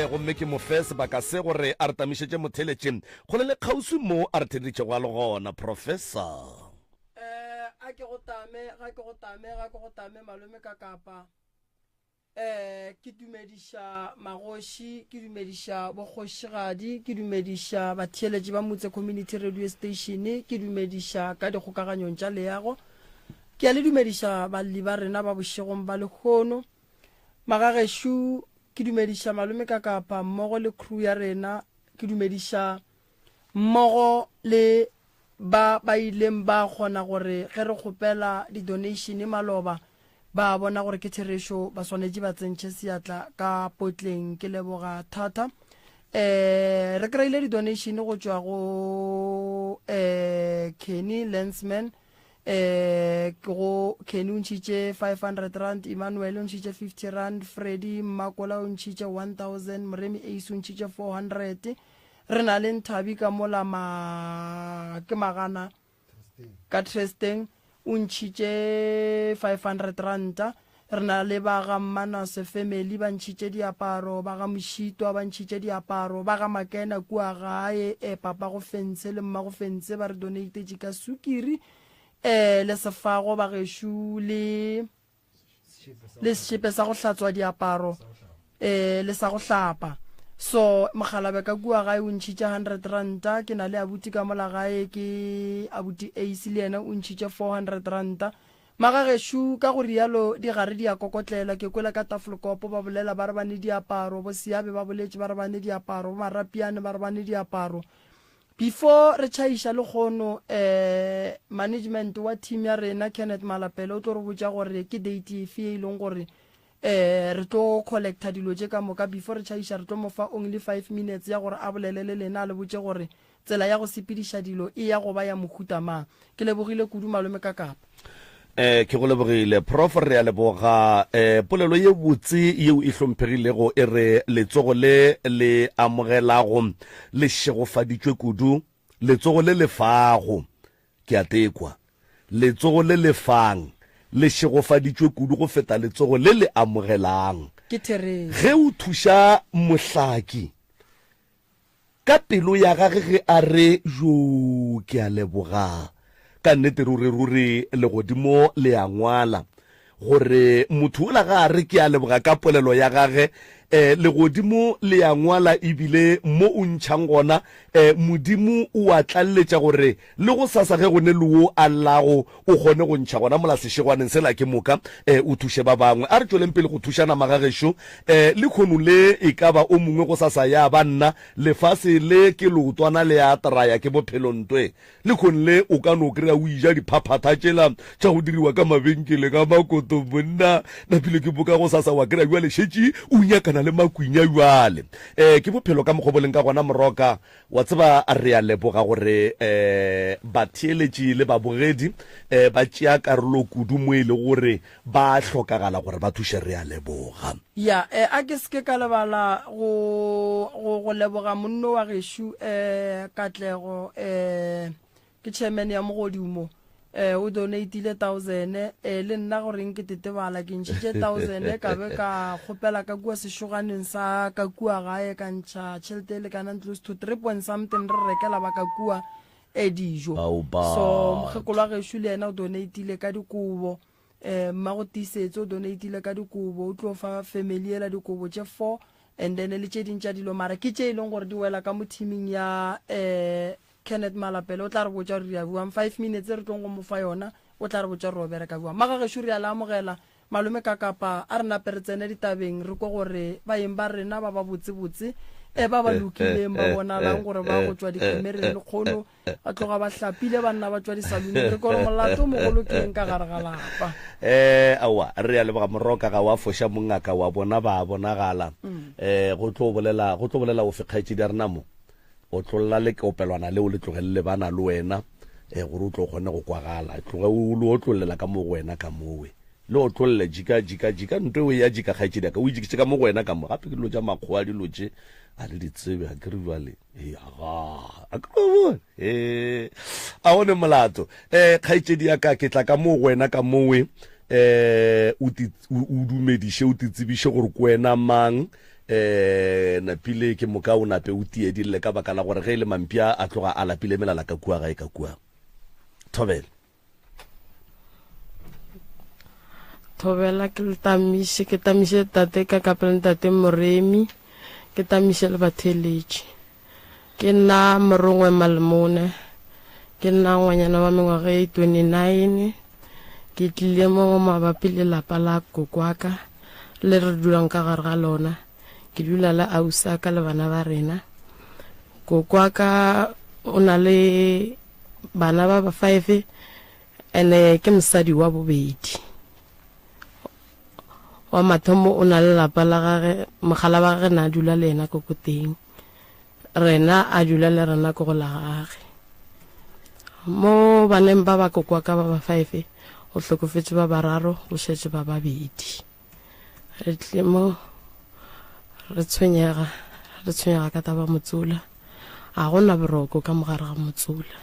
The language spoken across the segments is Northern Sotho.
um gomme ke mo fe sebaka se gore a re tamišetše motheletše kgole le kgauswi mo a re theleditšego a le gona. Professor. Eh, a ke go tame, ga ke go tame, ga ke go tame malome ka kapa. Eh, ke dumediša magoši, ke dumediša bokgošigadi, ke dumediša batheeletši ba Motse Community Radio Station, ke dumediša ka dikgokaganyong tša leago. Ke a le dumediša balli ba rena ba bošegong ba lehono. Magagešo, ke dumediša malome ka kapa mmogo le crew ya rena, ke dumediša mmogo le Ba ba ileng ba kgona gore ge re kgopela di-donation maloba ba bona gore ke therešo ba swanetše ba tsentšhe seatla ka potleng. Ke leboga thata. Eh re kry-ile di-donation go tšwa go eh Kenny Lensman eh ke go Kenny o ntšhitše 500 rand, Emmanuel o ntšhitše 50 rand, Freddy Mmakola o ntšhitše 1000, Moremi Ace o ntšhitše 400. Re na le Nthabi ka mola ma ke magana ka Tresteng o ntšhitše 500 ranta. Re na le ba ga Mmanase family ba ntšhitše diaparo, ba ga Mošitwa ba ntšhitše diaparo, ba ga Makena kua gae e papa go fentshe le mma go fentshe ba re donatetše ka sukiri e le sefago ba gešo le le sešepe sa go hlatswa diaparo eh le sa go hlapa so mogalabe ka kua gae o ntšhitše 100 ranta ke na le abuti ka mola gae ke abuti ace le yena o ntšhitše 400 ranta magagešu ka go rialo di gare di a kokotlela ke kwela ka tafolkopo ba bolela ba re ba ne diaparo bo seabe ba boletše ba re ba ne diaparo bo marapiane ba re ba ne diaparo Before re tšhaiša lekgono eh management wa team ya rena Kenneth Malapele o tlo re botša gore ke date efe e leng gore eh re tlo collecta dilo tše ka moka. Before re tšhaiša re tlo mo fa only 5 minutes ya gore a bolele le lena a le botše gore tsela ya go sepediša dilo e ya go ba ya mohuta mang. Ke lebogile kudu malome ka kapa. Eh, ke go lebogile Prof, re a leboga. Eh, polelo ye botse yeo e hlomphegilego e re letsogo le le amogelago le šegofaditšwe kudu, letsogo le le fago, ke a tekwa, letsogo le le fang le šegofaditšwe kudu go feta letsogo le le amogelang. Ke therešo. Ge o thuša mohlaki, Ka pelo ya gage ge a re, Joo, ke a leboga. Ka nnete ruri, ruri legodimo le a ngwala gore motho ola ga a re ke a leboga ka polelo ya gage, eh, legodimo le a ngwala ebile mo o ntšhang gona, eh, Modimo o a tlalletša gore le go sasa ge go ne le wo a llago o kgone go ntšha gona mola sešegwaneng sela ke moka e o thuše ba bangwe. A re tšweleng pele go thušana magagešo. E lekhono le e ka ba o mongwe go sasa ya ba nna. Lefase le ke leotwana le a traya ke bophelo ntwe. Lekhono le o ka no kry-a o ija diphaphatha tšela tša go diriwa ka mabenkeleng a makoto monna. Napile ke boka go sasa wa kry-a bjale šetše o nyakana le makwinya bjale. E ke bophelo ka mokgwa bo leng ka gona moroka. Wa tseba, re a leboga gore um batheeletši le babogedi um ba tšea karolo kudu mo e lego gore ba a hlokagala gore ba thuše. Re a leboga. Ya, eh, a ke se ke ka lebala go, go, go leboga monno wa gešo, eh, Katlego, eh, Ke chairman ya mogodumo eh o donatile thousand eh le nna gore ke tetebala ke ntšhitše thousand ka be ka kgopela ka kua sešoganeng sa ka kua gae ka ntšha tšhelete e lekanang close to 3 point something re rekela ba ka kua e dijo so mokgekolo wa gešo le yena o donatile ka dikobo eh mmago tiisetso o donatile ka dikobo o tlo fa family ela dikobo tše 4 and then le tše ding tša dilo mara ke tše e leng gore di wela ka mo teaming ya eh Kenneth Malapele o tla re botša gore re ya bjang. 5 minutes re tlong go mo fa yona, o tla re botša gore o bereka bjang. Magagešo re a le amogela. Malome Kakapa, a re nape re tsene ditabeng re kwe gore baeng ba rena ba ba botsebotse, e ba ba lokileng, ba bonalang gore ba go tšwa dikhemereng lekgono, ba tloga ba hlapile, banna ba tšwa disaluneng. Re kwe gore molato o mogolo ke eng ka gare ga lapa. Eh, aowa, re a leboga Moroka, ga wa foša mongaka wa bona ba a bonagala. Eh, go tlo bolela, go tlo bolela ofe kgaetšedi ya rena mo? Otlolla lekeopelwana leo le tloge le lebana le wena, e, gore o tlo kgone go kwagala. Tloge o le otlollela ka mo go wena ka mowe. Le otlolle, jika, jika, jika, nto eo e ya jika, kgaetšedi ya ka. O e jikitše ka mo go wena ka mo. Gape ke dilo tša makgowa, dilo tše a le di tsebe, a ke re bjale. E, aga, a ke re bone. E, a o ne molato. E, kgaetšedi ya ka, ke tla ka mo go wena ka mowe, e, o, o, o dumediše, o te tsebiše gore ke wena mang. Um napile ke moka o nape o tie di lle ka baka la gore ge e le mampša a tloga a lapile melala ka kua gae ka kua. Thobela. Thobela ke le tamiše, ke tamiše tate ka kapela ntate Moremi, ke tamiše le batheeletši. Ke nna Morongwe Malemone, ke nna ngwanyana wa mengwaga e 29, ke tlile mo mabapi le lapa la kokwaka le re dulang ka gare ga lona. Ke dula le ausaka le bana ba rena. Kokwaka o na le bana ba ba five ene ke mosadi wa bobedi. Wa mathomo o na le lapa la gage, mogala wa gage na dula le yena ko ko teng. Rena a dula le rena ko go la gage. Mo baneng ba ba kokwa ka ba ba five, go hlokofetše ba bararo, go šetše ba babedi. Re tlile mo re tshwenyega, re tshwenyega ka taba motsola. A gona boroko ka mogare ga motsola.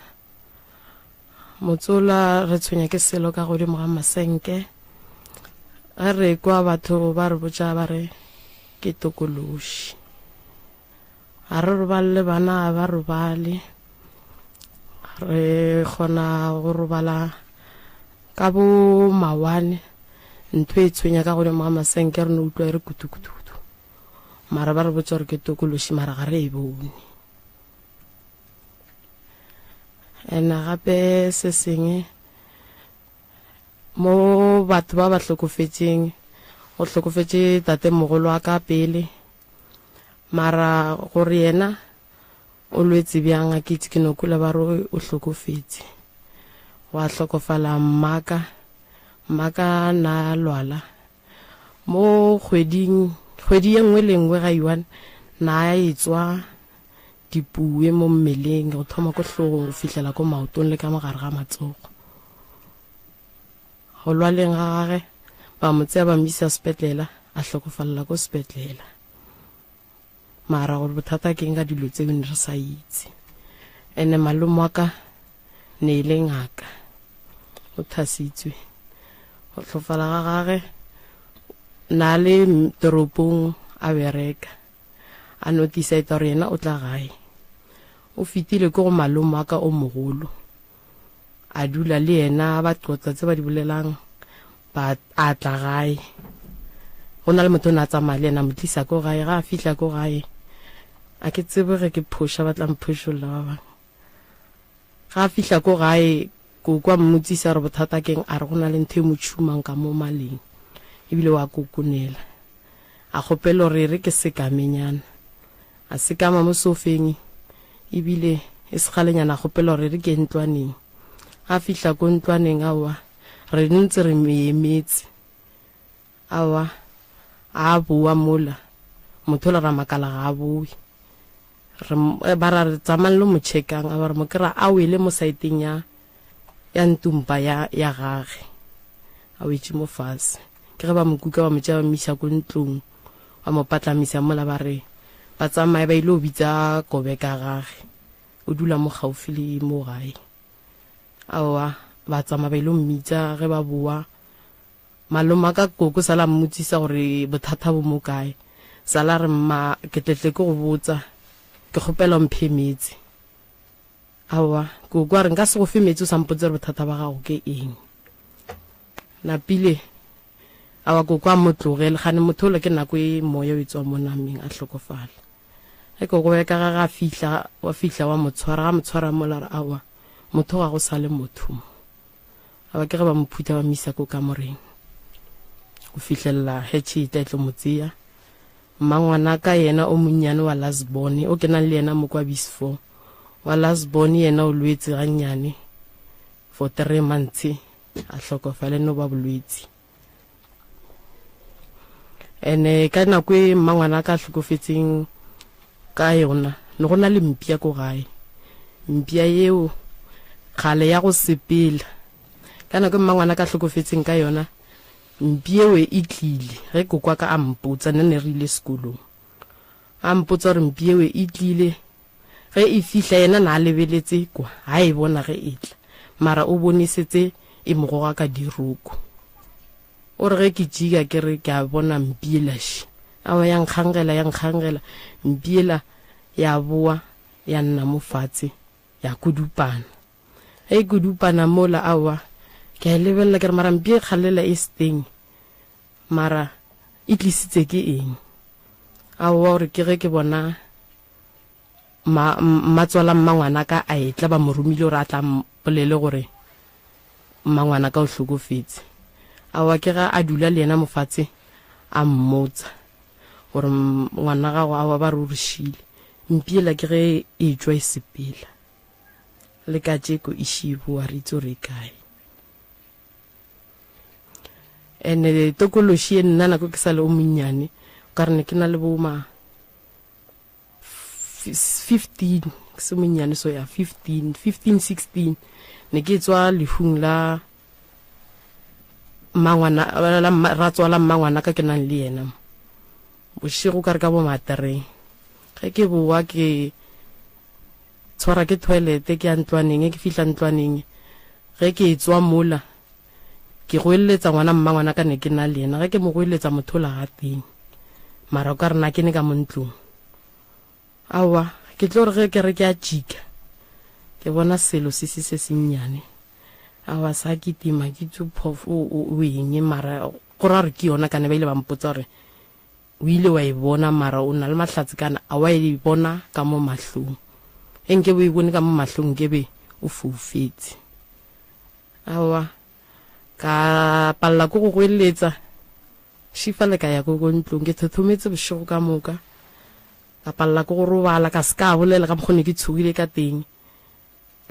Motsola re tshwenya ke selo ka godimo ga masenke. Ge re kwa batho ba re botša ba re ke tokološi. Ga re robale le bana ga ba robale. Re kgona go robala ka bo mawane. Ntho e tshwenya ka godimo ga masenke re no utlwa e re kutukutukutu. Mara ba re botša gore ke tokološi mara ga re e bone. Ene gape se sengwe mo batho ba ba hlokofetšeng, go hlokofetše tatemogolo wa ka pele, mara gore yena o lwetse bjang a ke itse, ke no kula ba re o hlokofetše. Gwa hlokofala mmaka, mmaka na lwala mo kgweding, kgwedi ye nngwe le nngwe ga iwane na e tswa dipuwe mo mmeleng go thoma ko hlogong go fihlela ko maotong le ka mogare ga matsogo. Go lwaleng ga gage ba mo tsea ba mo isa sepetlela, a hlokofalela ko sepetlela. Mara gore bothata ke eng ka dilo tseo ne re sa itse. Ene malome wa ka ne e le ngaka, o thasitswe. Go hlofala ga gage na le toropong a bereka. A no decide gore yena o tla gae. O fetile ko go malome wa ka o mogolo. A dula le yena ba qotsa tse ba di bolelang ba a tla gae. Go na le motho o ne a tsamaya le yena a mo tlisa ko gae. Ga a fihla ko gae a ke tsebe ge ke phoša ba tla mphošolla ba bangwe. Ga a fihla ko gae koko a mmotsisa gore bothata keng a re go na le ntho e mo tšhumang ka mo maleng ebile wa kokonela. A kgopela gore e re ke sekamenyana. A sekama mo sofeng ebile e se kgalenyana a kgopela gore e re ke ye ntlwaneng. A fihla ko ntlwaneng aowa re ntse re mo emetse. Aowa a bowa mola motho ola ra makala ga a bowe. Re ba ra re tsamayang lo mo checkang a ba re mo kry-a a wele mo saeteng ya ya ntumpa ya ya gage a wetše mo fase. Ke ge ba mo kuka ba mo tšea ba mo iša ko ntlong ba mo patlamisa mola ba re ba tsamaye ba ile go bitsa kobe ka gage o dula mo gaufi le mo gae. Aowa ba tsamaya ba ile go mmitsa ge ba bowa malome a ka koko sala mmotsisa gore bothata bo mo kae. Sala re mma ke tletle ke go botsa ke kgopela o mphe meetse. Aowa, koko a re nka se go fe meetse o sa mpotse gore bothata ba gago ke eng. Napile, aowa koko a mo tlogele, gane motho ola ke nako e moya o e tswa mo nameng a hlokofala. Ge koko ya ka gage a fihla, wa fihla wa mo tshwara, ga mo tshwara mola a re aowa, motho ga go sa le motho mo. Aowa ke ge ba mo phutha ba mo isa ko kamoreng go fihlelela hetšhe e tla e tlo mo tseya. Mmangwanaka yena o monnyane wa last born o ke nang le yena mo kwa Bisfo wa last born yena o lwetse gannyane for 3 months a hlokofala no ba bolwetsi. Ene ka nako e mmangwana ka hlokofetseng ka yona ne go na le mpša ko gae. Mpša yeo kgale ya go sepela. Ka nako e mmangwana ka hlokofetseng ka yona Mpiewe e tlile ge kokwaka a mpotsa, nna ne re ile sekolong. A mpotsa gore mpiewe e tlile, ge e fihla yena na a lebeletse kwa, ga e bona ge e tla, mara o bone setse e mo goga ka diroko. O re ge ke tšika ke re ke a bona mpiela še, Aowa ya nkgangela, ya nkgangela, mpiela ya boa ya nna mo fatshe ya kudupana. Ge e kudupana mola, aowa, ke a e lebelela ke re mara mpie kgalela e seteng, mara e tlisitse ke eng? Aowa gore ke ge ke bona ma, mmatswala mmangwanaka a etla ba mo romile gore a tla mpolele gore mmangwanaka o hlokofetse. Aowa ke ga a dula le yena mofatshe a mmotsa gore ngwana gago aowa ba re o re šile. Mpiela ke ge e tšwa e sepela. Le katšeko e šiboa re itse gore e kae. Ene tokološi ye nna nako ke sa le o monnyane o ka re ne ke na le bo ma 15 ke se monnyane so ya 15 15 16 ne ke tswa lehung la mmangwana la ratswala mmangwana ka ke nang le yena bošego ka re ka bo matereng ge ke boa ke tshwara ke toilete ke ya ntlwaneng ke fihla ntlwaneng ge ke tswa mola Ke goeletsa ngwana mmangwana ka ne ke na le yena. Ge ke mo goeletsa motho ola ga teng. Mara o ka re na ke ne ka mo ntlong. Aowa, ke tlo re ge ke re ke a tšika, ke bona selo se se se sennyane. Aowa sa kitima ke itse phof o o eng mara go ra gore ke yona ka ne ba ile ba mpotsa gore o ile wa e bona mara o na le mahlatse kana a wa e bona ka mo mahlong. Ge nke bo e bone ka mo mahlong nke be o foufetse. Aowa, ka palela ke go goeletsa. Šifale ka ya ko ko ntlong, ke thothometse bošego ka moka. Ka palela ke go robala, ka se ka bolela ka mokgo ne ke tshogile ka teng.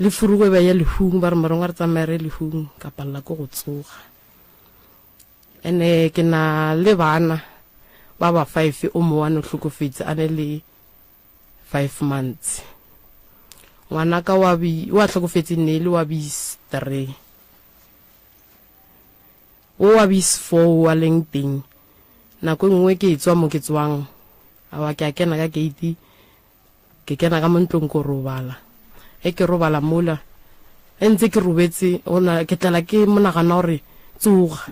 Le furugo e ba ya lehung, ba re morongwa re tsamaye re ye lehung, ka palela ke go tsoga. Ene ke na le bana ba ba five, o mongwe a no hlokofetse a ne le 5 months. Ngwanaka wa bi wa hlokofetse ne le wa bis 3. O wa bis 4 wa leng teng. Nako e nngwe ke tswa mo ke tswang. Awa ke a kena ka gate ke kena ka mo ntlong ko robala. Ge ke robala mola ge ntse ke robetse ona ke tlela ke monagana gore tsoga.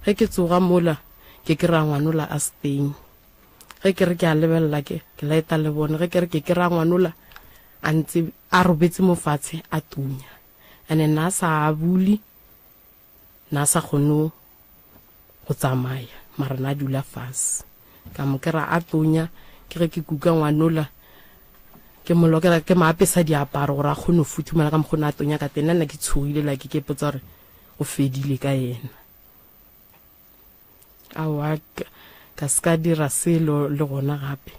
Ge ke tsoga mola ke kry-a ngwanola a steng. Ge ke re ke a lebelela ke, ke laeta lebone. Ge ke re ke kry-a ngwanola a ntse a robetse mo fatshe a tunya. And-e na sa bule, na sa kgone go tsamaya, mara na dula fase. Ka mo kry-a a tunya, ke ge ke kuka ngwanola, ke mo lokela, ke mo apesa diaparo gore a kgone go futhumala ka mokgwa o ne a tonya ka teng. Le nna ke tshogile like ke ipotsa gore go fedile ka yena. Aowa, ka se ka dira selo le gona gape.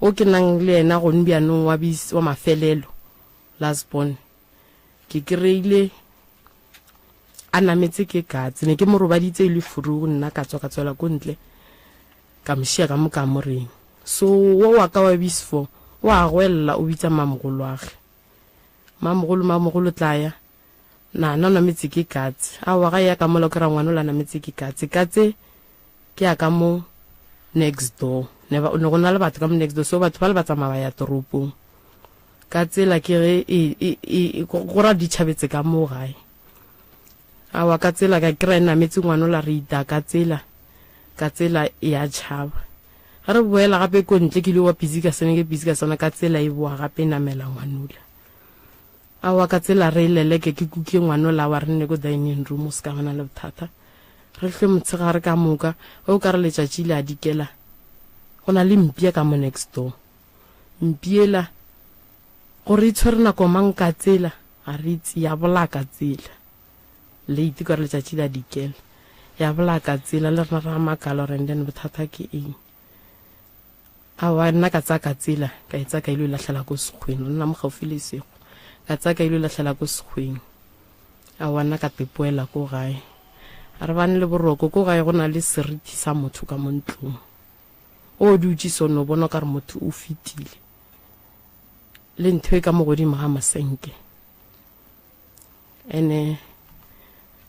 O ke nang le yena gone bjanong wa, wa mafelelo, last born, ke kry-ile a nametse ke katse. Ne ke mo robaditse e le furugu, nna ka tswa ka tswela ko ntle, ka mo šia ka mo kamoreng. So wo wa ka wa bisfo o a goelela o bitsa mamogolwage. Mamogolo, mamogolo tlaya. Na na nametse ke katse. Aowa ga ya ka mola o kry-a ngwana o la nametse ke katse. Katse ke ya ka mo next door. Ne ba, ne go na le batho ka mo next door, so batho ba le ba tsamaya ba ya toropong. Ka tsela ke ge e, e, e, go ra di tšhabetse ka mo gae. Aowa ka tsela ka kry-a e nametse ngwana o la re ita ka tsela, ka tsela e ya tšhaba. Ge re boela gape ko ntle ke ile wa busy ka sene ke busy ka sona ka tsela e boa gape e namela ngwanola. Aowa ka tsela re leleke ke kuke ngwanola wa re nne ko dining room o se ka bana le bothata. Re hlwe motshegare ka moka ge o ka re letšatši le a dikela go na le mpia ka mo next door. Mpiela gore e tshwere nako mang ka tsela ga re itse ya bolaya ka tsela. Late ka re letšatši le a dikela ya bolaya ka tsela le rena ra makala gore and then bothata ke eng. Aowa, nna ka tsaya katsela, ka e tsaya ka ilo e lahlela ko sekgweng. Re nna mo gaufi le sekgwa. Ka tsaya ka ilo e lahlela ko sekgweng. Aowa, nna ka tepoela ko gae. A re bane le boroko, ko gae go na le seriti sa motho ka mo ntlong. O dutše so no bona o ka re motho o fetile. Le ntho e ka mo godimo ga masenke. Ene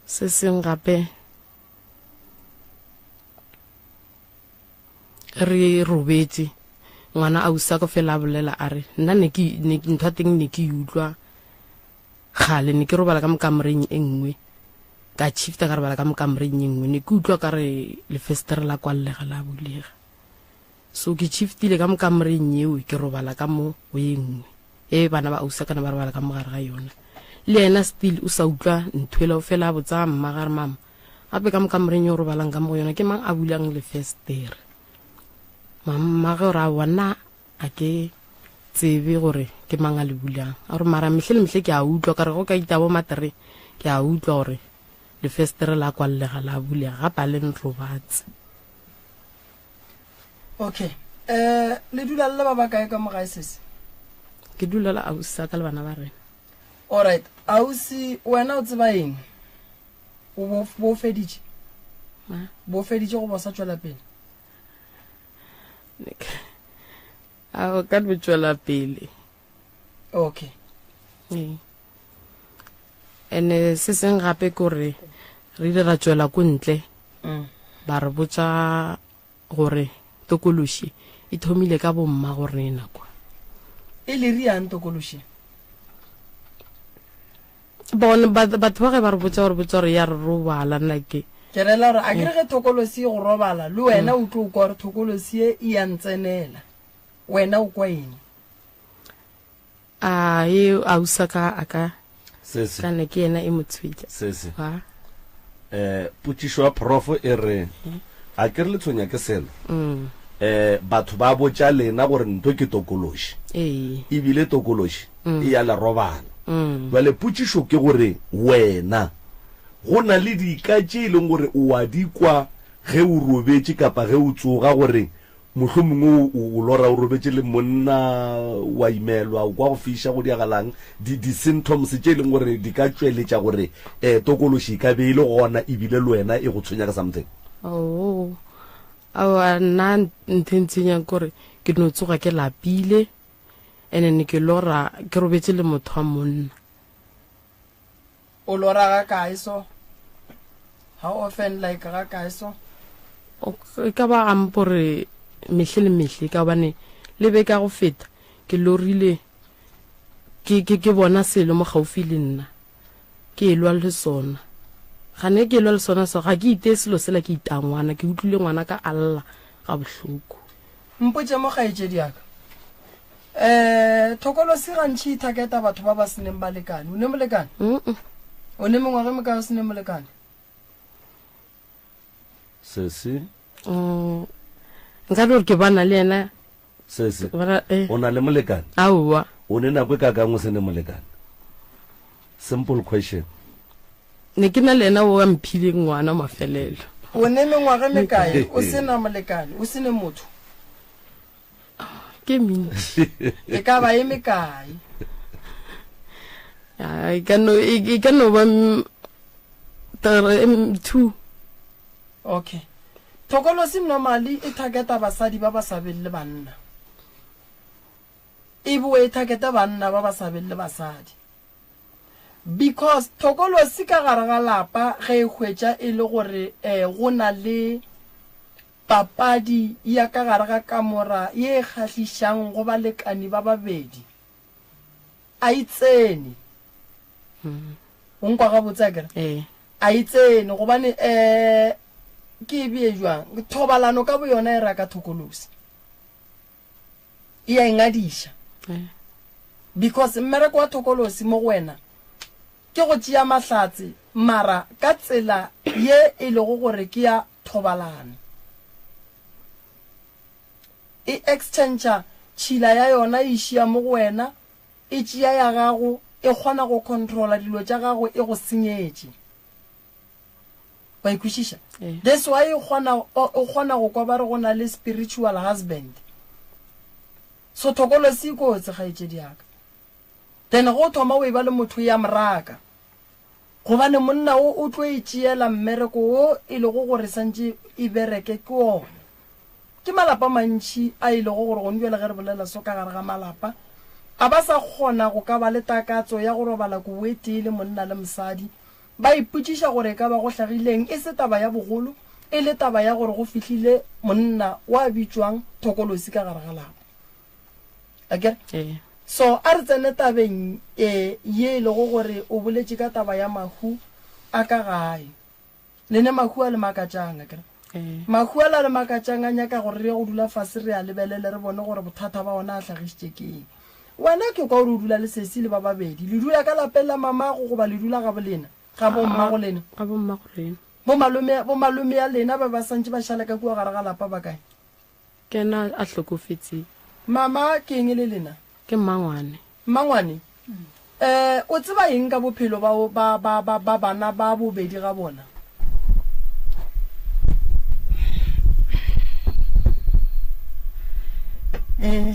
se seng gape Re robetše, ngwana ausi wa ka fela a bolela a re, nna ne ke, ne, ntho ya teng ne ke e utlwa kgale, ne ke robala ka mo kamoreng e nngwe, ka shifta ka robala ka mo kamoreng e nngwe, ne ke utlwa ka re lefestere la kwallega la bulega. So ke shiftile ka mo kamoreng yeo ke robala ka mo go ye nngwe e bana ba ausi kana ba robala ka mo gare ga yona. Le yena still o sa utlwa nthwela o fela a botsa mma gare mama gape ka mo kamoreng yo robalang ka mo go yona ke mang a bulang lefestere. Mama ge ora bona a ke tsebe gore ke mang a le bulang. A re mara mehle le mehle ke a utlwa ka re go ka ita bo matere ke a utlwa gore lefestere la kwallega la bulega gape a le nrobatse. Okay. Eh, le dula le ba ba kae ka mo gae sese? Ke dula le ausi ka le bana ba rena. Alright, ausi wena o tseba eng? O bo bo feditše? Bo feditše go bo sa tšwela pele? A o ka no tšwela pele. Okay. Ee. Ene se seng gape ke gore re ile ra tšwela ko ntle mm. ba re botša gore tokološi e thomile ka bomma go rena kwa e le riang tokološi bone batho ba ge ba re botša gore botša gore ya re robala nna ke ke rela gore a kere ge thokolosi e go robala le wena mm. o tlo kwa gore thokolosi e e ya ntsenela wena o kwa eng A e ausa ka a ka Sese. ka ne ke yena e mo tshwetša. Sese. Ba. Eh, potšišo ya prof e re, a ke re le tshwenya ke selo? Mm. Eh, batho ba botša lena gore ntho ke tokološi. Ee. Ebile tokološi Mm. e ya le robala. Mm. Bjale potšišo ke gore wena go na le dika tše e leng gore o a di kwa ge o robetše kapa ge o tsoga gore Mohlomongwe o, o lora o robetše le monna, wa imelwa, o kwa go fiša, go diagalang, di, di-symptoms tše e leng gore di ka tšweletša gore um tokološi e ka be e le gona ebile le wena e go tshwenya ka something. Oo, aowa nna ntho e ntshwenyang ke gore ke no tsoga ke lapile and then ke lora ke robetše le motho wa monna. O lora ga kae so? How often like ga kae so? E ka ba gampo re mehle le mehle ka gobane le be ka go feta ke lorile ke ke ke bona selo mo gaufi le nna ke elwa le sona gane ke elwa le sona so ga ke itee selo sela ke itaa ngwana ke utlwile ngwana ka a lla ga bohloko. Mpotše mo kgaetšedi ya ka. Um thokolosi gantši e thaketa batho ba ba seneng balekane. O ne molekane? O ne mengwaga e mekae o sene molekane? Sesi. Mm, nka no re ke bana le yena. Sesi. Bana, eh. O na le molekane? Aowa. O ne nako e kakang o sene molekane? Simple question. Ne ke na le yena o a mphileng ngwana mafelelo. O ne mengwaga e mekae o se na molekane, o se ne motho? Ke mentši. E ka ba e mekae? E ka no e, e ka no ba two. Okay. Thokolosi normally e targeta basadi ba ba sa beng le banna. E boe e targeta banna ba ba sa beng le basadi. Because thokolosi ka gare ga lapa ge e hwetša e le gore um go na le papadi ya ka gare ga kamora ye e kgahlišang go balekani ba babedi, a e tsene. O nkwa gabotse akere? Ee. A e tsene gobane um ke e bee jwang, thobalano ka boyona e raka thokolosi. E a e ngadiša. Because mmereko wa thokolosi mo go wena ke go tšea mahlatse mara ka tsela ye e lego gore ke ya thobalano. E exchangea tšhila ya yona e išia mo go wena, e tšea ya gago, e kgona go controla dilo tša gago e go senyetše. Wa e kwešiša? That's why e kgona, o kgona go kwa ba re go na le spiritual husband. So thokolosi e kotsi kgaetšedi ya ka. Then ge o thoma o eba le motho ya moraka. Gobane monna wo o tlo e tšeela mmereko wo e lego gore santše e bereke ke wona. Ke malapa mantši a e lego gore gone bjale ge re bolela so ka gare ga malapa, a ba sa kgona go ka ba le takatso ya go robala kobo e tee le monna le mosadi. Ba ipotšiša gore e ka ba go hlagileng e se taba ya bogolo, e le taba ya gore go fihlile monna wa bitšwang Thokolosi ka gare ga lapa. Akere? Ee. So a re tsene tabeng e ye e lego gore o boletše ka taba ya mahu a ka gae. Le ne mahu a le makatšang, akere? Ee. Mahu ala le makatšang a nyaka gore re ye go dula fase re a lebelele re bone gore bothata ba ona a hlagišitše ke eng. Wena ke kwa o re o dula le sesi le ba babedi. Le dula ka lapeng la mamago goba le dula gabo lena? Ga bo mmago lena? Ga bo mmago rena. Bo malome, bo malome ya lena ba ba santše ba šala ka kua gare ga lapa ba kae? Ke yena a hlokofetseng. Mama, ke eng e le lena? Ke mmangwane. Mmangwane? Eh, o tseba eng ka bophelo ba, ba, ba, ba, ba bana ba bobedi ga bona? Eh,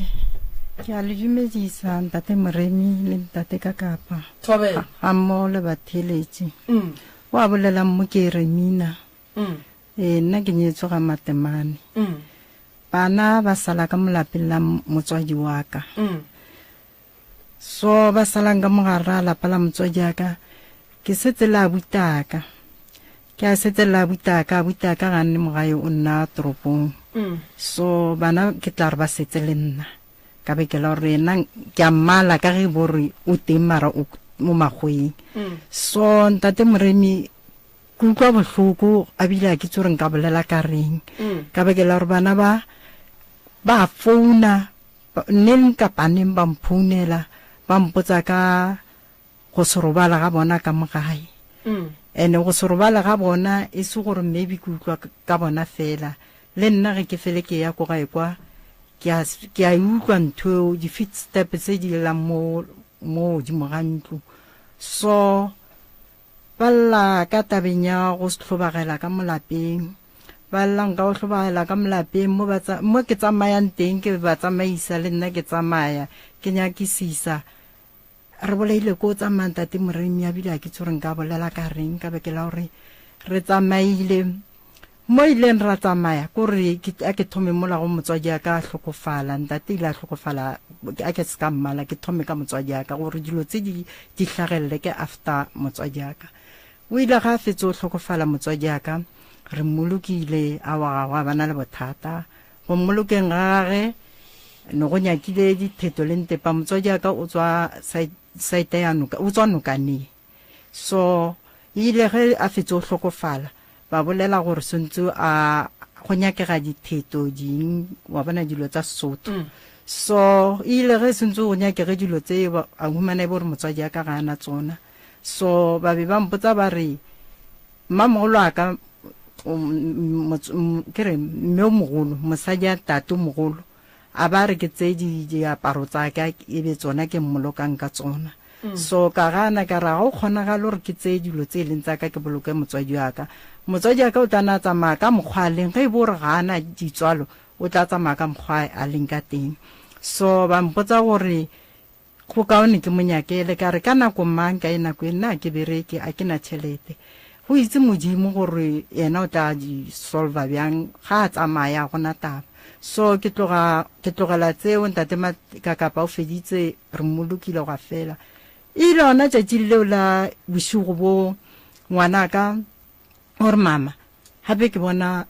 ke a le dumedisa ntate Moremi le ntate Kakapa. Thobela. Ga mmogo le batheeletši. Mm. Wa bolelang mo ke Remina. Mm. Ee, nna ke nyetswe ga Matemane. Mm. Bana ba sala ka molapeng la motswadi wa ka. Mm. So ba salang ka mogare a lapa la motswadi wa ka, ke setse le abutaka. Ke a setse le abutaka, abutaka ga nne mogae o nna toropong. Mm. So bana ke tla re ba setse le nna. Ka be ke la gore yena ke a mmala ka ge bo re o teng mara o mo makgweng. Mm. So ntate Moremi Ke utlwa bohloko a bile a ke tse gore nka bolela ka reng ka bakela gore bana ba ba founa neng kapa neng ba mphounela ba mpotsa ka go se robala ga bona ka mo gae ene go se robala ga bona e se gore maybe ke utlwa ka bona fela le nna ge ke fele ke ya ko gae kwa ke a ke a e utlwa ntho eo di-footstep tse di llang mo mo godimo ga ntlo so Ba lla ka tabeng ya go hlobagela ka mo lapeng. Ba llang ka go hlobagela ka mo lapeng mo ba mo ke tsamayang teng ke ba tsamaisa le nna ke tsamaya ke nyakisisa. Re bolaile ko tsamaya ntate Moremi a bile a ke tsore nka bolela ka reng ka beke la gore re tsamaile mo ileng ra tsamaya ko re a ke thome mola go motswadi a ka a hlokofala ntate ile a hlokofala a ke se ka mmala ke thome ka motswadi a ka gore dilo tse di di hlagelele ke after motswadi a ka o ile ga a fetse o hlokofala motswadi a ka re mmolokile a wa ga gwa bana le bothata go mmolokeng ga gage ne go nyakile ditheto le ntepa motswadi a ka o tswa site ya noka o tswa nokaneng So e ile ge a fetše o hlokofala, ba bolela gore swantse a go nyakega ditheto ding, wa bona dilo tsa Sesotho. Mm. So e ile ge swantse go nyakege dilo tse a humana e bo gore motswadi a ka ga ana tsona. So ba be ba mpotsa ba re mmamogolo a ka ke re mme o mogolo, mosadi a tate o mogolo A ba re ke tseye di, diaparo tsa ka e be tsona ke mmolokang ka tsona. So ka gana ka re ga go kgonagale gore ke tseye dilo tse e leng tsa ka ke boloke motswadi wa ka. Motswadi wa ka o tla na tsamaya ka mokgwa a leng, ge e bo gore ga a na ditswalo o tla tsamaya ka mokgwa a leng ka teng. So ba mpotsa gore Go kaone ke mo nyakele. Ka re, Ka nako mang, ka e nako e, nna a ke bereke, a ke na tšhelete. Go itse Modimo gore yena o tla di solva bjang, ga a tsamaya, ga go na taba. So ke tloga, ke tlogela tseo, Ntate Makakapa o feditse, re mmolokile gwa fela. E ile gona tšatšing leo la bošego bo, ngwanaka O re, Mama, gape ke bona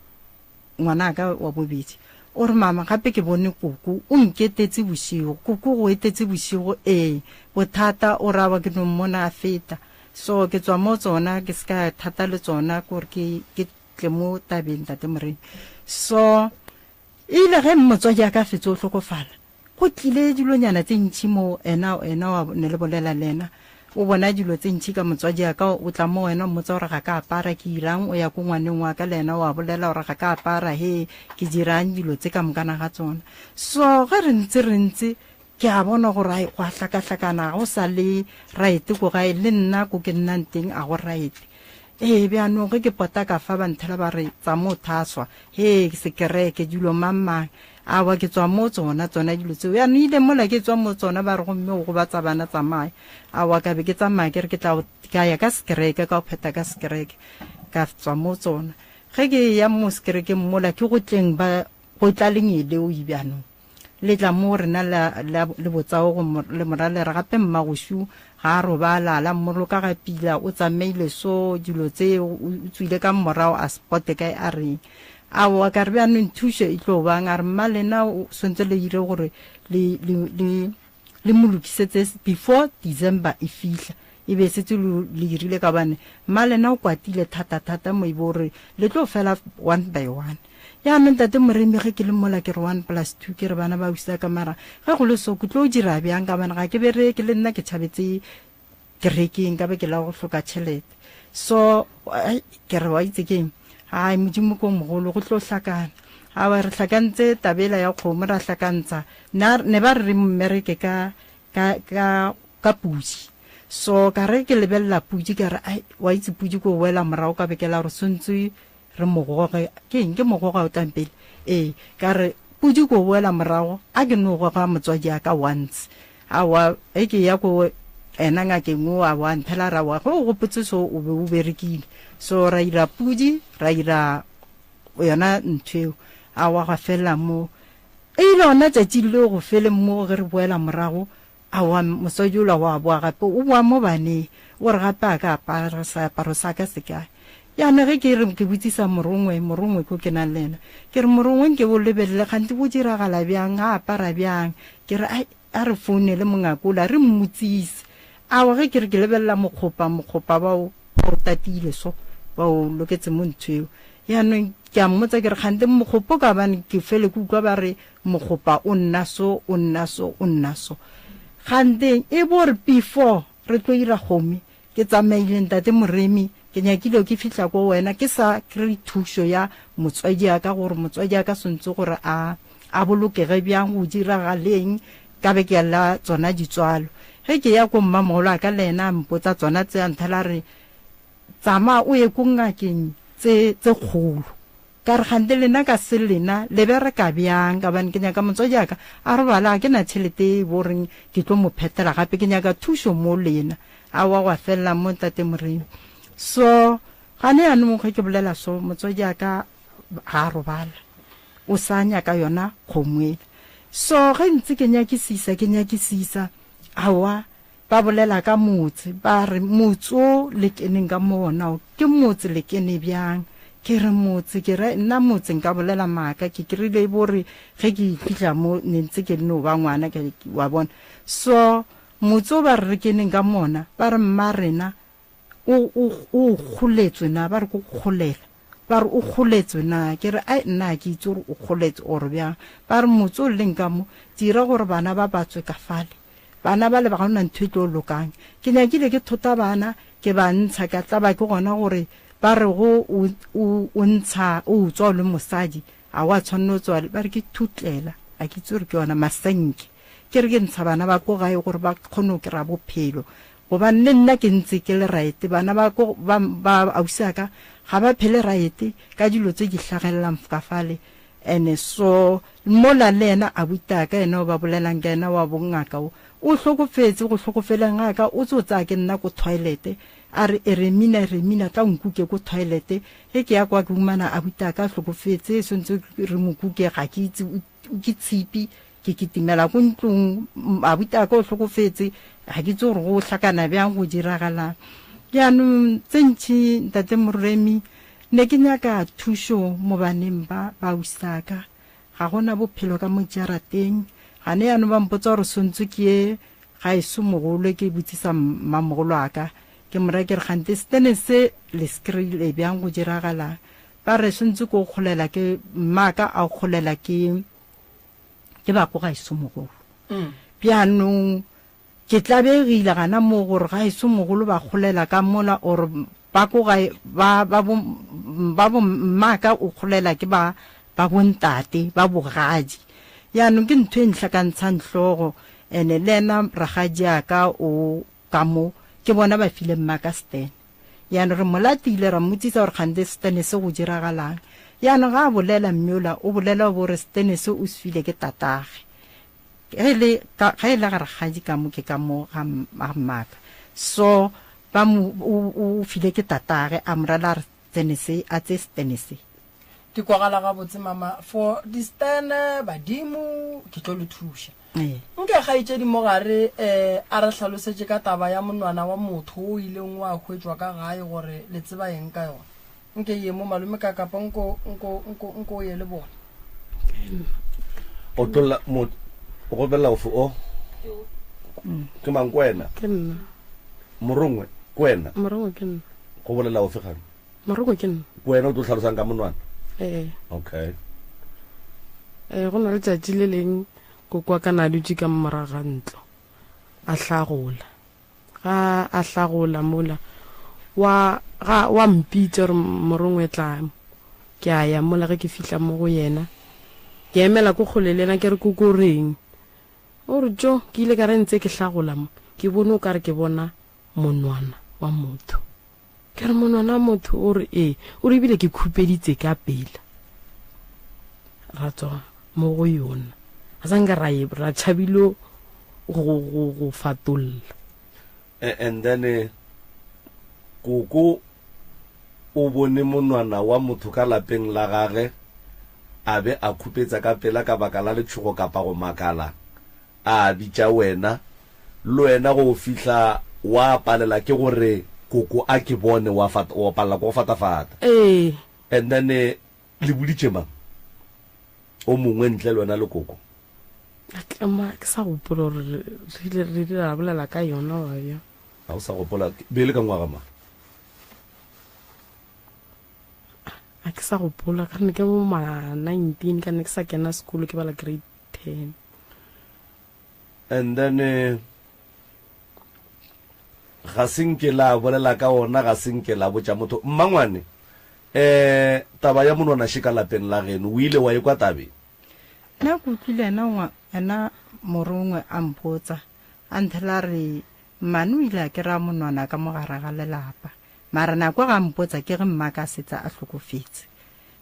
ngwanaka wa bobedi. O re, Mama, gape ke bone koko. O nketetše bošego. Koko go etetše bošego? Ee. Bothata, o ra wa ke no mmona a feta. So ke tswa mo tsona, ke se ka thata le tsona, kore ke, ke tle mo tabeng, Tate Morena. So, e ile ge motswadi a ka fetše o hlokofala, Go tlile dilonyana tše ntši mo ena, ena wa ne le bolela le ena. O bona dilo tše ntši ka motswadi wa ka, o tla mo wena o mmotsa gore ga ka apara, ke irang, o ya ko ngwaneng wa ka le ena wa bolela gore ga ka apara, he, ke dirang, dilo tše ka mokana ga tsona. So ge re ntse re ntse, ke a bona gore ai, go a hlakahlakana, ga go sa le right ko gae, le nna ko ke nnang teng a go right. Ee, bjanong ge ke pota ka fa ba nthela ba re tsa mo thaswa, he, sekereke, dilo mang mang. Aowa, ke tswa mo tsona, tsona dilo tseo. Bjanong ile mola ke tswa mo tsona ba re gomme o gobatsa bana tsamaya. Aowa, ka be ke tsamaya ke re ke tla ka ya ka sekereke, ka go phetha ka sekereke. Ka tswa mo tsona. Ge ke ya mo sekerekeng mola ke go tleng ba go tla lengeloi bjanong. Le tla mo rena la, la, le botsao go mo, le mora le re gape mmagošu ga a robala, la mmoloka ga pila, o tsamaile so, dilo tse, o, o tswile ka morago a spote kae a reng. Aowa, ka re bjanong thušo e tlo bang, a re mma lena o swantse le ire gore le, le, le, le mo lokisetse before December e fihla. E be setse le le irile ka bane mma lena o kwatile thata thata mo e bo re le tlo fela one by one. Jaanong tate Moremi ge ke le mola ke re one plus two ke re bana ba usa ka mara ge go le so ke tlo dira bjang ka bane ga ke bereke le nna ke tšhabetse kerekeng ka be ke la go hloka tšhelete. So ke re wa itse keng hai modimo ko mogolo go tlo hlakana. Awa re hlakantse tabela ya kgomo ra hlakantsha ne ba re re mmereke ka ka ka ka pudi. So ka re ke lebelela pudi ka re ai wa itse pudi ko wela morago ka be ke la gore swantse re mo goge ke eng ke mo goga o tlang pele ee ka re pudi ko boela morago a ke no goga motswadi a ka once awa e ke ya ko ena ngakeng o a wa nthela ra wa ge o gopotse so o be o berekile so ra ira pudi ra ira yona ntho eo a wa gwa felela mo e ile ona tšatši leo go feleng mo ge re boela morago Aowa, mosadi yola wa boa gape, o boa mo baneng, o re gape a ka apara seaparo sa ka se kae. Jaanong ge ke re ke botsisa morongwe, morongwe ko ke nang le ena, ke re morongwe nke o lebelele kgante go diragala bjang, a apara bjang. Ke re ai, a re founele mongaka ola re mmotsise. Aowa ge ke re ke lebelela mokgopa, mokgopa ba o, ba o tatile so, ba o loketse mo ntho eo. Jaanong ke a mmotsa ke re kgante mokgopa o ka bane ke fele ke utlwa ba re Mokgopa o nna so, o nna so, o nna so. Ganteng e bo re before re tlo ira kgomi, ke tsamaile ntate Moremi, ke nyakile ke fihla ko wena ke sa kry thušo ya motswadi ya ka gore motswadi ya ka swantse gore a a bolokege bjang go diragaleng ka be ke la tsona ditswalo. Ge ke ya ko mmamogolo a ka le yena a mpotsa tsona tse a nthela re tsamaya o ye ko ngakeng tse tse kgolo. Ka re, Kgante lena ka se lena le bereka bjang? Ka gobane ke nyaka motswadi wa ka a robale, ga ke na tšhelete e bo reng ke tlo mo phetela gape, ke nyaka thušo mo lena. Aowa, gwa felela mo, Tate Moremi. So, gane yanong ge ke bolela so, motswadi wa ka ga a robala, o sa nyaka yona kgomo ela. So, ge ntse ke nyakisisa, ke nyakisisa, aowa, Ba bolela ka motse, ba re, Motse o le keneng ka mo wona o, ke motse le kene bjang? Ke re, Motse, ke re, nna motse nka bolela maaka, ke krile e bo re ge ke fihla mo ne ntse ke no ba ngwana, ke, wa bona. So, motse o ba re re keneng ka mo wona, ba re mma rena o, o, o kgoletswe na, ba re ke go kgolela. Ba re o kgoletswe na? Ke re, Ai, nna ga ke itse gore o kgoletswe or bjang. Ba re motse o leng ka mo, dira gore bana ba ba tswe ka fale. Bana bale ba ga ona ntho e tlo lokang. Ke nyakile ke thota bana, ke ba ntsha, ka tlaba ke gona gore ba re go o, o, o ntsha, o utswa o le mosadi, ga wa tshwanela o tswa, ba re ke thutlela, ga ke itse gore ke yona, masenke. Ke re ke ntsha bana ba ko gae gore ba kgone go kry-a bophelo. Gobane le nna ke ntse ke le right, bana ba ko, ba, ba ausi a ka ga ba phele right ka dilo tse di hlagelelang ka fale. Ene so mola le yena abutaka yena o ba bolelang ka yena wa bongaka o, o hlokofetse, go hlokofeleng ga ka o tso tsaya ke nna ko toilet, a re Eremina, Eremina tla o nkuke ko toilet, ge ke ya kwa ke humana abutaka a hlokofetse, swantse re mo kuke ga ke itse ke tshipi, ke kitimela ko ntlong, abutaka o hlokofetse, ga ke itse gore go hlakana bjang go diragalang. Jaanong tse ntši ntate Moremi Ne ke nyaka thušo mo baneng ba ba ausaka. Ga go na bophelo ka mo jarateng. Gane yanong ba mpotsa gore swantse ke ye gaeso mogolo ke botsisa mmamogolo wa ka. Ke mo raya ke re kgante setene se le se kry-ile bjang go diragalang. Ba re swantse ke o kgolela ke mmaka a o kgolela ke ke ba ko gaeso mogolo. Bjanong Ke tlabegile gana moo gore gaeso mogolo ba kgolela ka mola or ba ko gae ba ba bo ba bo mmaka o kgolela ke ba ba bontate ba bogadi. Jaanong ke ntho e ntlhakantshang hlogo ene le ena ragadiaka o ka mo ke bona ba file mmaka stene. Jaanong re mo latile ra mmotsisa gore kgante stene se go diragalang. Jaanong ga a bolela mme ola o bolela o bo re stene se o se file ke tatage. Ge e le ka, ge e le ga rakgadi ka mo ke ka mo ga, ga mmaka. So ba mo, o, o file ke tatage, a mo rela a re tsene se, a tseye setene se. Di kwagala gabotse mama, for distene, badimo, ke tlo le thuša. Ee. Nke kgaetšedi mo gare eh, a re hlalosetše ka taba ya monwana wa motho o ileng wa hwetšwa ka gae gore le tseba eng ka yona. Nke ye mo malome ka kapa nko nko nko nko o ye le bona. O tlolla mo o gobelela ofe o? Ke mang ko wena? Ke nna. Morongwe, ke wena? Morongwe ke nna. Go bolela ofe gane? Morongwe ke nna. Ke wena o tlo hlalosang ka monwana? Ee. Okay. Ee, go na le tšatši le leng koko wa ka na dutše ka morago ga ntlo a hlagola. Ga a hlagola mola wa ga wa mpitša gore Morongwe tla. Ke a ya mola ge ke fihla mo go yena ke emela ko kgole le yena ke re koko o reng? O re, Tjo, ke ile ka re ntse ke hlagola mo, ke bone o ka re ke bona monwana wa motho. Ke re, Monwana wa motho? O re, Ee. O re, Ebile ke khupeditse ka pela. Ra tswa mo go yona. Ga sa nka ra e, ra tšhabilo go, go, go fatolla. And then eh, koko o bone monwana wa motho ka lapeng la gage a be a khupetsa ka pela ka baka la letšhogo kapa go makala, a bitša wena. Le wena go fihla wa palela ke gore koko a ke bone, wa fat, wa palela ke go fatafata. Ee. And then eh, le boditše mang o mongwe ntle le wena le koko? A ke, ma, ke sa gopola gore re, re ile, re ile ra bolela ka yona goba bjang. Ga o sa gopola, be e le ka ngwaga mang? A ke sa gopola, ka ne ke bo ma 19, ka ne ke sa kena sekolo, ke bala grade 10. And then eh, ga se nke la bolela ka ona, ga se nke la botša motho. Mmangwane, eh, taba ya monwana še ka lapeng la geno, o ile wa e kwa tabeng? Nna ke utlwile ena, ena morongwe a mpotsa, a nthela re Mmane o ile a kera monwana ka mo gare ga lelapa. Mara nako ga a mpotsa ke ge mmaka a setse a hlokofetse.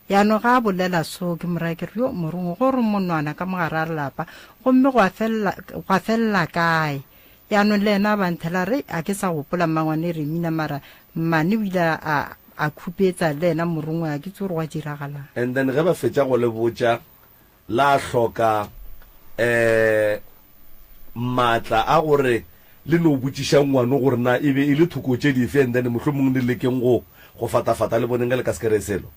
Jaanong ga a bolela so ke mo raya ke re, Yo Morongwe, go re monwana ka mo gare ga lelapa gomme gwa felela, gwa felela kae? Jaanong le yena a ba nthela a re, A ke sa gopola mmangwane Remina mara mmane o ile a, a khupetsa le yena Morongwe a ke tse gore gwa diragalang. And then ge ba fetša go le botša la hloka um maatla a gore le no botšiša ngwano gore na e be e le thoko tše dife and then mohlomong le lekeng go go fatafata le boneng ge le ka se kry-e selo.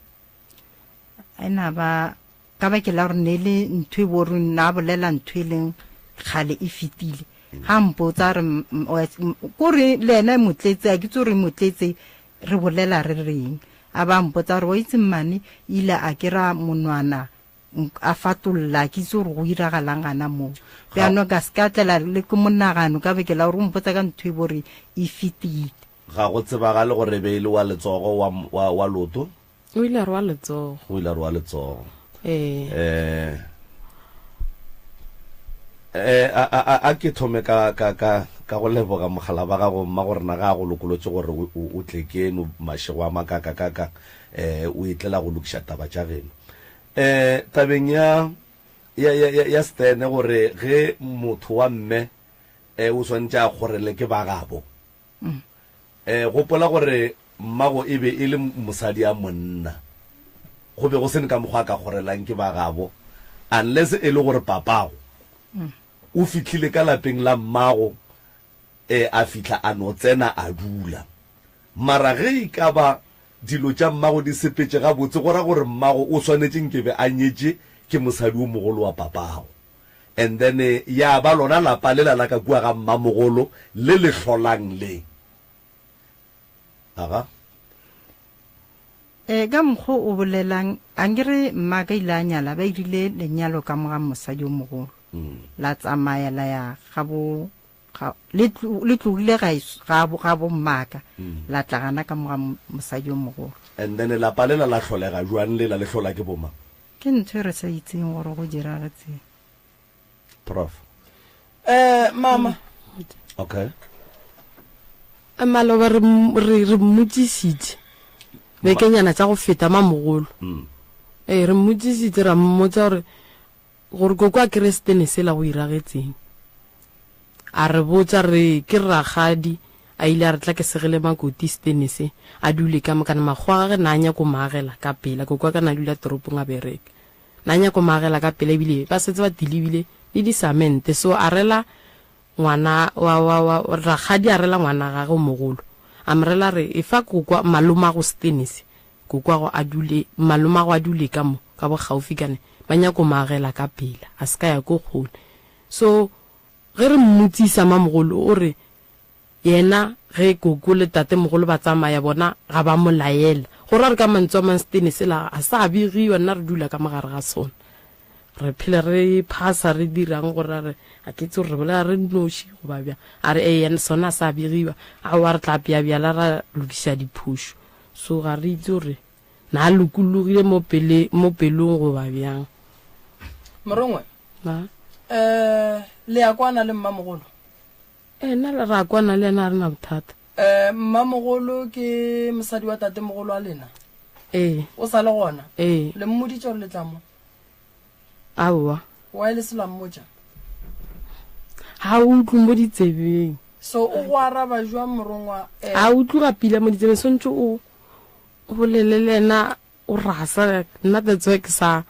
E na ba ka bakeng la gore ne e le ntho e bo re na bolela ntho e leng kgale e fetile. Ga mpotsa re ko re le ena e motletse a ke tse gore e motletse re bolela re reng. A ba mpotsa gore wa itse mmane ile a kera monwana a fatolla ke itse gore go iragalang gana moo bjano ka se ka tlela le ke monagano ka beke la gore o mpotsa ka ntho e bore e fetile. Ga go tsebagale gore e be e le wa letsogo wa, wa, wa loto. O ile a re wa letsogo. O ile a re wa letsogo. Ee. Eh, eh, a, a, a, a ke thome ka, ka, ka, ka go leboga mogala ba gago mma gore na ga a go lokolotše gore o, o, o tle keno mašego a makakakaka, eh, o etlela go lokiša taba tša geno. Eh, tabeng ya, ya, ya, ya, ya Stene gore ge motho wa mme eh, o swantše a kgorele ke ba gabo. Eh, gopola gore mmago e be e le mosadi a monna. Go be go se ne ka mokgwa a ka kgorelang ke ba gabo unless e le gore papago o fihlile ka lapeng la mmago eh, a fihla a no tsena a dula. Mara ge e ka ba Dilo tša mmago di sepetše gabotse, go ra gore mmago o swanetše nkebe a nyetše ke mosadi o mogolo wa papago. And then ya ba lona lapa lela la ka kua ga mmamogolo le le hlolang le. Aga. E, ka mokgo o bolelang, ankere mmaka ile a nyala, ba irile lenyalo ka mo ga mosadi o mogolo. La tsamaya la ya ga bo Ga, le, le tlogile ga, ga, ga bommaka, mm. la tla gana ka moga mosadi yo mogolo. And then lapa lela la hlolega jwang lela le hlola ke bomang? Ke ntho e re sa itseng gore go diragetseng. Prof. Eh, mama. Okay. Eh, maloba re re re mmotsisitse bekenyana tša go feta mamogolo mm. ee re mmotsisitse ra mmotsa gore Gore koko a kere setene sela go iragetseng. A re botša re ke rakgadi a ile a re tla ke segele makoti setene se a dule ka mo kana makgowa gage na a nyako mo agela ka pela koko wa ka na dula toropong a bereka na a nyako mo agela ka pela ebile ba setse ba tilibile le disamente so a rela ngwana wa wa wa rakgadi a rela ngwana gage o mogolo a mo rela re efa koko malomago setene se Kokwago a dule, malomago a dule ka mo, ka bogaufi kane ba nyako mo agela ka pela, a se ka ya ko kgole. So, ge re mmotsisa mamogolo, o re, Yena ge koko le tatemogolo ba tsamaya bona ga ba mo laela. Go ra re ka mantswe a mang setene sela ga sa begiwa nna re dula ka mo gare ga sona. Re phele re phasa re dirang go ra re a ke itse gore re bolela re nnoši goba bjang. A re ee sona sa begiwa aowa re tla apea bjala ra lokiša diphošo. So ga re itse gore na lokologile mo pele mo pelong goba bjang. Morongwe, Na? Eh, le ya kwana le mmamogolo? Ee, nna le ra kwana le yena ga re na bothata. Eh, mmamogolo ke mosadi wa tatemogolo wa lena? Ee. O sa le gona? Ee. Le mmoditše gore le tla mo? Aowa. Why le se la mmotša? Ga o utlwe mo ditsebeng. So o go araba jwang morongwa? Eh? A utlwe ga pila mo ditsebeng, swantše o o bolele le yena o rasa nna that's why ke sa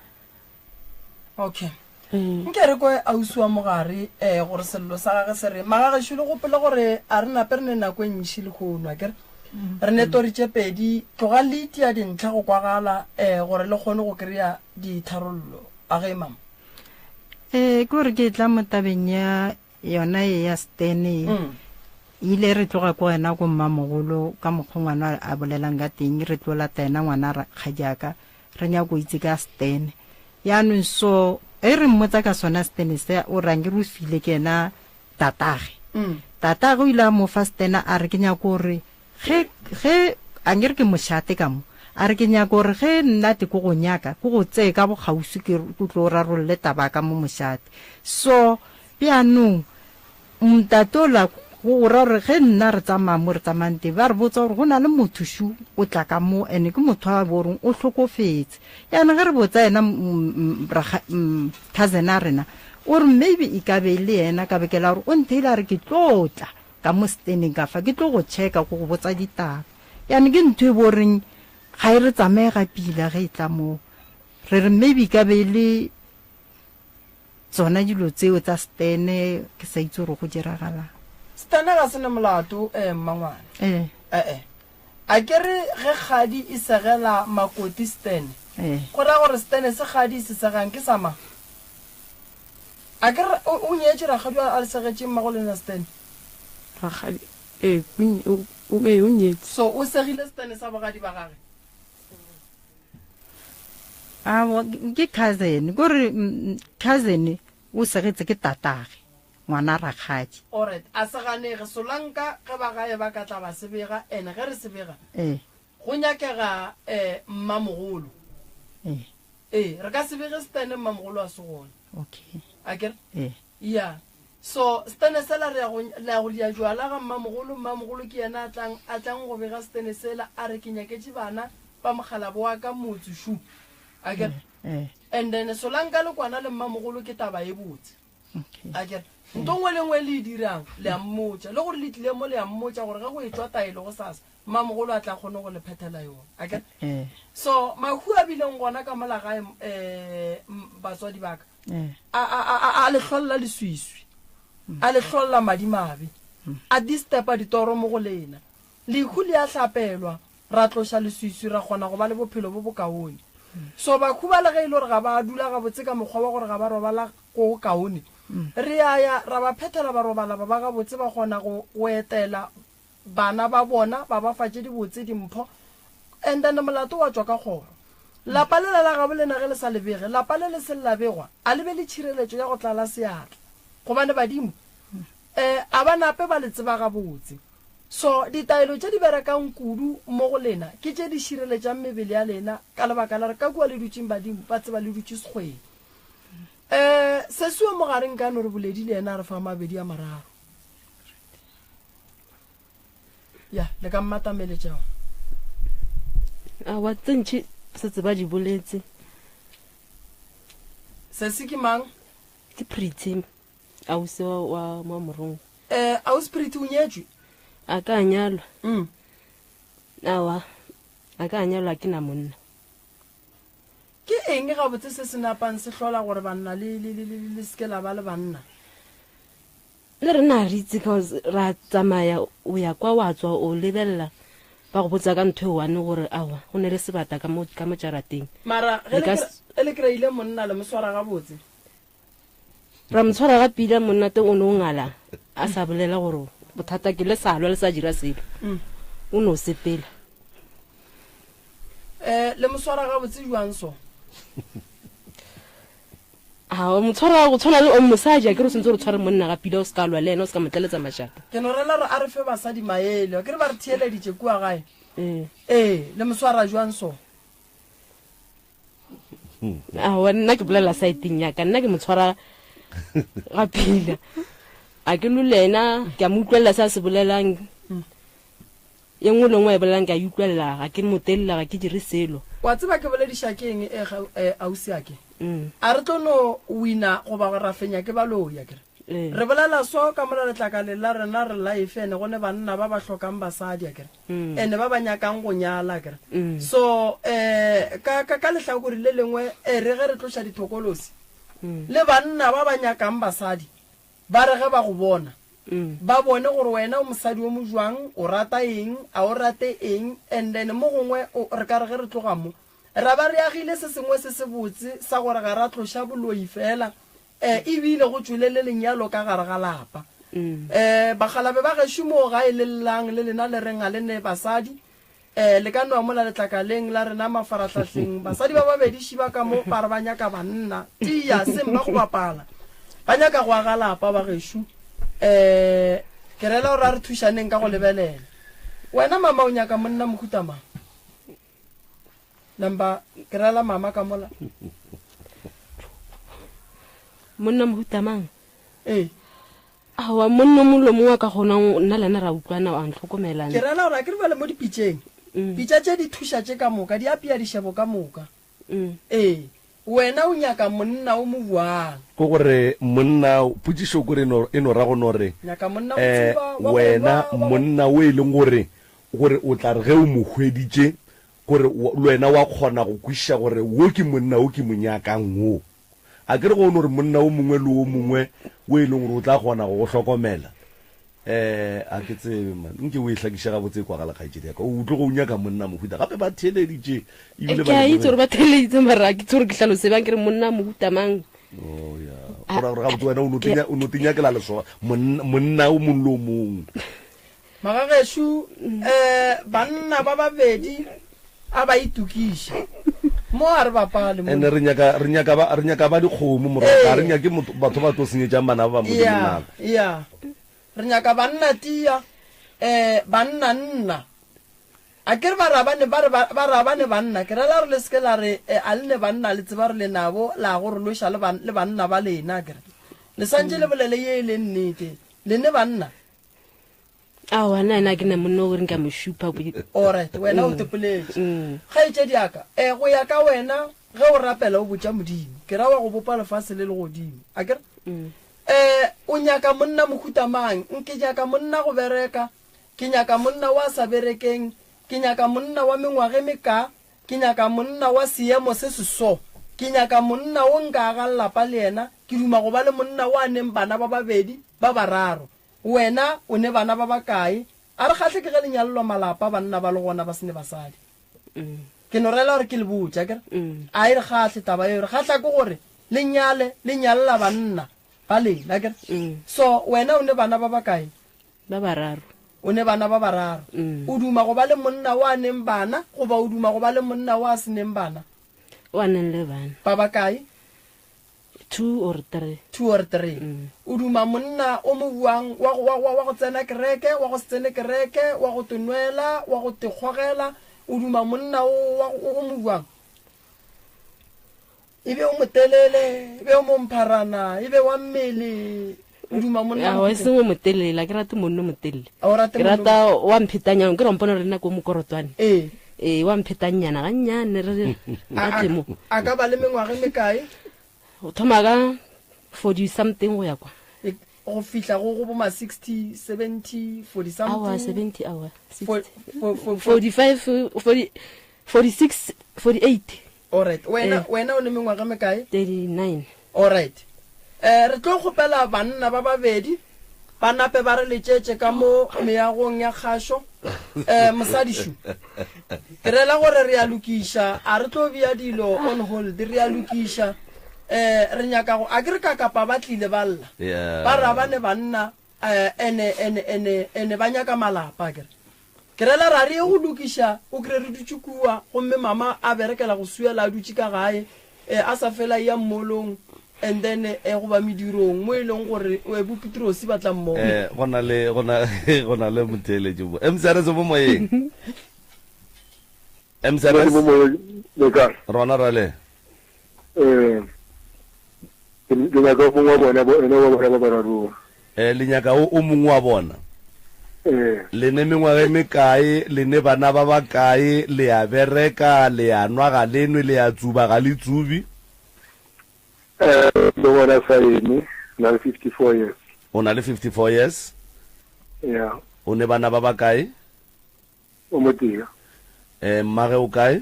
okay nke re kwe ausi wa mogare um gore sello sa gage se re magagešo le gopole gore a re nape re ne nako e ntšhi lehono a kere re ne tori tše pedi tloga le itia dintlha go kwagala um gore le kgone go kry-a ditharollo a ge mama um ke gore ke tla mo tabeng ya Yona ye ya Stene ye, mm. ile re tloga ko wena ko mmamogolo ka mokgwa ngwana a bolelang ka teng re tlo lata ena ngwana kgadiaka re nyako itse ka Stene yaanong so e re mmotsa ka sona Stene se o range re o file ke ena tatage mm. tatage o ile a mo fa Stene a re ke nyako gore Ge, ge, a nke re ke mošate ka mo, a re ke nyaka gore ge nna te ko go nyaka, ke go tseye ka bokgauswi ke, ke tlo rarolle taba ka mo mošate. So, bjanong, ntate ola, go, go ra gore ge nna re tsamaya mo re tsamayang teng, ba re botsa gore go na le motho šo o tla ka mo, and ke motho a bo reng o hlokofetse. Jaanong ge re botsa yena m, m, rakga, m, cousin a rena, o re maybe e ka be e le yena, ka bakela gore o ntheile a re ke tlo tla. Ka mo steneng ka fa, ke tlo go checka, ko go botsa ditaba. Jaanong ke ntho e bo reng ga e re tsamaye ga pila ge e tla moo. Re re maybe e ka be e le tsona dilo tseo tsa stene, ke sa itse gore go diragalang. Stene ga se ne molato eh mmangwana. Eh. Eh eh. A ke re ge kgadi e segela makoti stene, Eh. go ra gore stene se kgadi e se segang ke sa mang? A ke re o, o nyetše rakgadi a le segetše mmago lena Stan? Rakgadi, ee, o, o, ee, o nyetše. So o segile Stan sa bogadi ba gage? Aowa, ke cousin, ko re cousin o segetse ke tatage, ngwana rakgadi. Alright, a se ganege, Solanka ge ba gae ba ka tla ba se bega, and ge re se bega, Ee. go nyakega eh mmamogolo. Ee. Ee, re ka se bege Stene mmamogolo a se gona. Okay. A ke re? Ee. Ya. So, Stene sela re ya go, le ya go dia jwala ga mmamogolo, mmamogolo ke yena a tlang, a tlang go bega Stene sela, a re ke nyaketše bana ba mokgalabo wa ka motse šu. A ke re? Ee. And then Solanka le kwana le mmamogolo ke taba e botse. Okay. A ke re? Ntho nngwe le nngwe le e dirang, le a mmotša. Le gore le tlile mo le a mmotša gore ge go etšwa taelo gosasa, Mmamogolo a tla kgone go le phethela yona. Akere? Eh. So, mahu a bileng gona ka mola gae, um batswadi ba ka, Eh. a, a, a, a, a le hlolla leswiswi, a le hlolla madimabe, a disturba ditoro mo go lena. Lehu le a hlapelwa, ra tloša leswiswi, ra kgona go ba le bophelo bo bokaone. So, bahu ba le ge e le gore ga ba dula gabotse ka mokgwa wa gore ga ba robala go go kaone, re a ya ra ba phethela ba robala ba ba gabotse, ba kgona go, go etela bana ba bona ba ba fa tše dibotse dimpho and then molato wa tšwa ka kgoro. Lapa lela la gabo lena ge le sa le bege, lapa le le seng la begwa a le be le tšhireletšo ya go tlala seatla gobane badimo um a ba nape ba le tseba gabotse. So ditaelo tše di berekang kudu mo go lena ke tše di šireletšang mebele ya lena ka lebaka la gore ka kua le dutšeng badimo ba tseba le dutše sekgweng. Um sesi yo mogare nka no re boledi le yena a re fa mabedi a mararo. Ya, le ka mmatameletšago. Aowa, tse ntši setse ba di boletse. Sesi ke mang? Ke Pretty, ausi wa, wa, wa Morongwa. Eh, ausi Pretty o nyetšwe? A ka nyalwa. Mm. Aowa, a ka nyalwa ke na monna. Ke eng gabotse se se napang se hlola gore banna le, le, le, le, le se ke la ba le banna? Le rena ga re itse cause ra tsamaya o ya kwa wa tswa o lebelela ba go botsa ka ntho e one gore aowa go ne le sebata ka mo ka mo jarateng. Mara ge Le le ka kry- ge le kry-ile monna le mo swara gabotse? Ra mo tshwara ga pila monna teng o ne o ngala a sa bolela gore bothata ke le sa lwa le sa dira selo mm. o no sepela um le moswara gabotse jwang so a motshwara go tshwana le o mosadi a ke re o sentse gore tshware monna ga pila o se ka lwa le ena o se ka mo tlaletsa mašata ke no rela re a re fe basadi maele ke re ba re theeleditše kua gae ee ee le moswara jwang so aowa nna ke bolela saeteng ya ka nna ke mo tshwara ga pila a ke lo le ena ke a mo utlwelela se a se bolelang ye nngwe le nngwe a e bolelang ke a e utlwelela ga ke mo telela ga ke dire selo wa tseba ke bolediša ke eng e e, ausi ake Mm. a re tlo no wina goba ra fenya ke baloi akere Ee. re bolela so ka mola letlakaleng la rena re life ene go ne banna ba ba hlokang basadi akere Mm. ene ba ba nyakang go nyala akere Mm. so um ka, ka, ka lehlakore le lengwe e re ge re tloša dithokolosi Mm. le banna ba ba nyakang basadi Ba re ge ba go bona, ba bone gore wena o mosadi o mojwang, o rata eng, a o rate eng, and then mo gongwe o, re ka re ge re tloga mo, ra ba re agile se sengwe se sebotse sa gore ga ra tloša boloi feela, eh, ebile go tšwele le lenyalo ka gare ga lapa. Eh, bakgalabe ba gešo moo gae le llang le lena le reng ga le ne basadi, Eh, le ka nwa mola letlakaleng la rena mafarahlahleng. Basadi ba babedi šiba ka mo ba re ba nyaka banna. Tia, seng ba go bapala. Ba nyaka go aga lapa ba gešo. Eh, ke rela gore a re thušaneng ka go lebelela. Wena mama o nyaka monna mohuta mang? Number, ke rela mama ka mola. Monna mohuta mang? Ee. Aowa, monna o mongwe le o mongwe a ka kgonang nna le yena ra utlwana, a ntlhokomela. Ke rela gore a ke re bjale mo dipitšeng, Mm. pitša tše di thuša tše ka moka, di apea dišebo ka moka. Mm. Ee, wena o nyaka monna o mo buang. Ke gore monna, potšišo kore e no, e no ra go no re, Nyaka monna go eh, tsuba, wa go wena nwa, wa go. monna o e leng gore, gore o tla re ge o mo hweditše, gore le wena wa kgona go kwešiša gore wo ke monna wo ke mo nyakang wo. A ke re go no re monna o mongwe le o mongwe o e leng gore o tla kgona go go hlokomela? Eh, a ke tsebe man. Nke o e hlakiše gabotse e kwagala kgaetšedi ya ka. O tlogo o nyaka monna mohuta. Gape ba theeleditše ebile Ke ba a itse gore lebogile. ba theeleditse mara ga ke itse gore ke hlalose bjang ke re monna mohuta mang. Oh ya. Go ra gore gabotse wena o no tenya o no tenyakela leso monna monna o mongwe le o mongwe. Magagešo, um banna ba babedi a ba itokiše. Mo a re bapale mo. Ene re nyaka re nyaka ba re nyaka ba dikgomo morwa ka, ga re nyake motho batho ba tlo senyetšang bana ba ba Modimo Ya, nako. ya. Re nyaka banna tia, um banna nna. A ke re ba ra ba ne ba re ba ba ra ba ne banna, ke rela gore le se ke la re eh, a le ne banna le tseba gore le nabo la go re lweša le ban le banna ba lena, a ke re. Le swantše le bolele ye e leng nnete. Le ne banna. Aowa, nna ena ke na monna o re nka mo šupa. Alright, wena o tepoletše. Kgaetšedi ya ka, eh, go ya ka wena, ge o rapela o botša Modimo, ke ra wa go bopa lefase le legodimo, a ke re? Eh, o nyaka monna mohuta mang? Ke nyaka monna go bereka, ke nyaka monna wa sa berekeng, ke nyaka monna wa mengwaga e mekaa, ke nyaka monna wa seemo se se so, ke nyaka monna o nka agang lapa le yena, ke duma go ba le monna wa neng bana ba babedi, ba bararo. Wena o ne bana ba bakae? A re kgahle ke ge le nyalelwa malapa banna ba le gona ba se ne basadi. Ke no rela gore ke le botše, akere? A e re kgahle taba yeo, re kgahla ke gore le nyale, le nyalela banna ba lena, akere? So wena o ne bana ba bakae? Ba bararo. O ne bana ba bararo. O duma go ba le monna wa neng bana goba o duma go ba le monna wa se neng bana? Wa neng le bana. Ba bakae? Two or three. Two or three. O duma monna o mo buang wa go, wa, wa, wa go tsena kereke, wa go se tsene kereke, wa go te nwela, wa go te kgogela. O duma monna o, wa, o, o mo buang. E be o motelele, e be o mompharana, e be wa mmele. O duma monna Aowa, e mohuta. seng o motelele, a ke rate monna o motelele. A o rate Ke monna o rata wa mphetanyana, ke re wa mpona re nna ko mokorotwane. Ee. Ee, wa mphetanyana gannyane re re A, a tle mo. a, a ka ba le mengwaga e mekae? Go thoma ka 40 something go ya kwa. E, go fihla go, go bo ma 60, 70, 40 Aowa, something. 70, aowa, Fo, 60. fo, fo, fo. 45, 40, 46, 48. Alright, wena, Eh. wena o ne mengwaga e mekae? 39. Alright. Eh, re tlo kgopela banna ba babedi ba nape ba re letšetše ka mo meagong ya kgašo. Eh, mosadišu, ke rela gore re a lokiša, a re tlo bea dilo on hold, re a lokiša. Eh, re nyaka go, a ke re ka kapa ba tlile ba lla. Yeah. Ba ra ba ne banna. Eh, ene ene ene ene ba nyaka malapa akere. Ke rela ra re ye go lokiša, o kry re dutše kua gomme mama a berekela go swiela a dutše ka gae, eh, a sa fela a eya mmolong and then eh, goba medirong mo e leng gore eh, bo Petrosi ba tla mmogo. Eh, go na le go na go na le motheeletši mo. MCRS mo moyeng. MCRS. Mo moyeng le kae? Rona rale. Eh ke nyaka o mongwe wa bona bo ene wa bona ba bararo. Eh le nyaka o o mongwe wa bona. Eh. Le ne mengwaga e mekae, le ne bana ba bakae, le a bereka, le a nwa ga le nwe, le a tsuba ga le tsubi? Eh le gona sa eme, na le 54 years. O na le 54 years? Yeah. O ne bana ba bakae? O motee. Eh mmage o kae?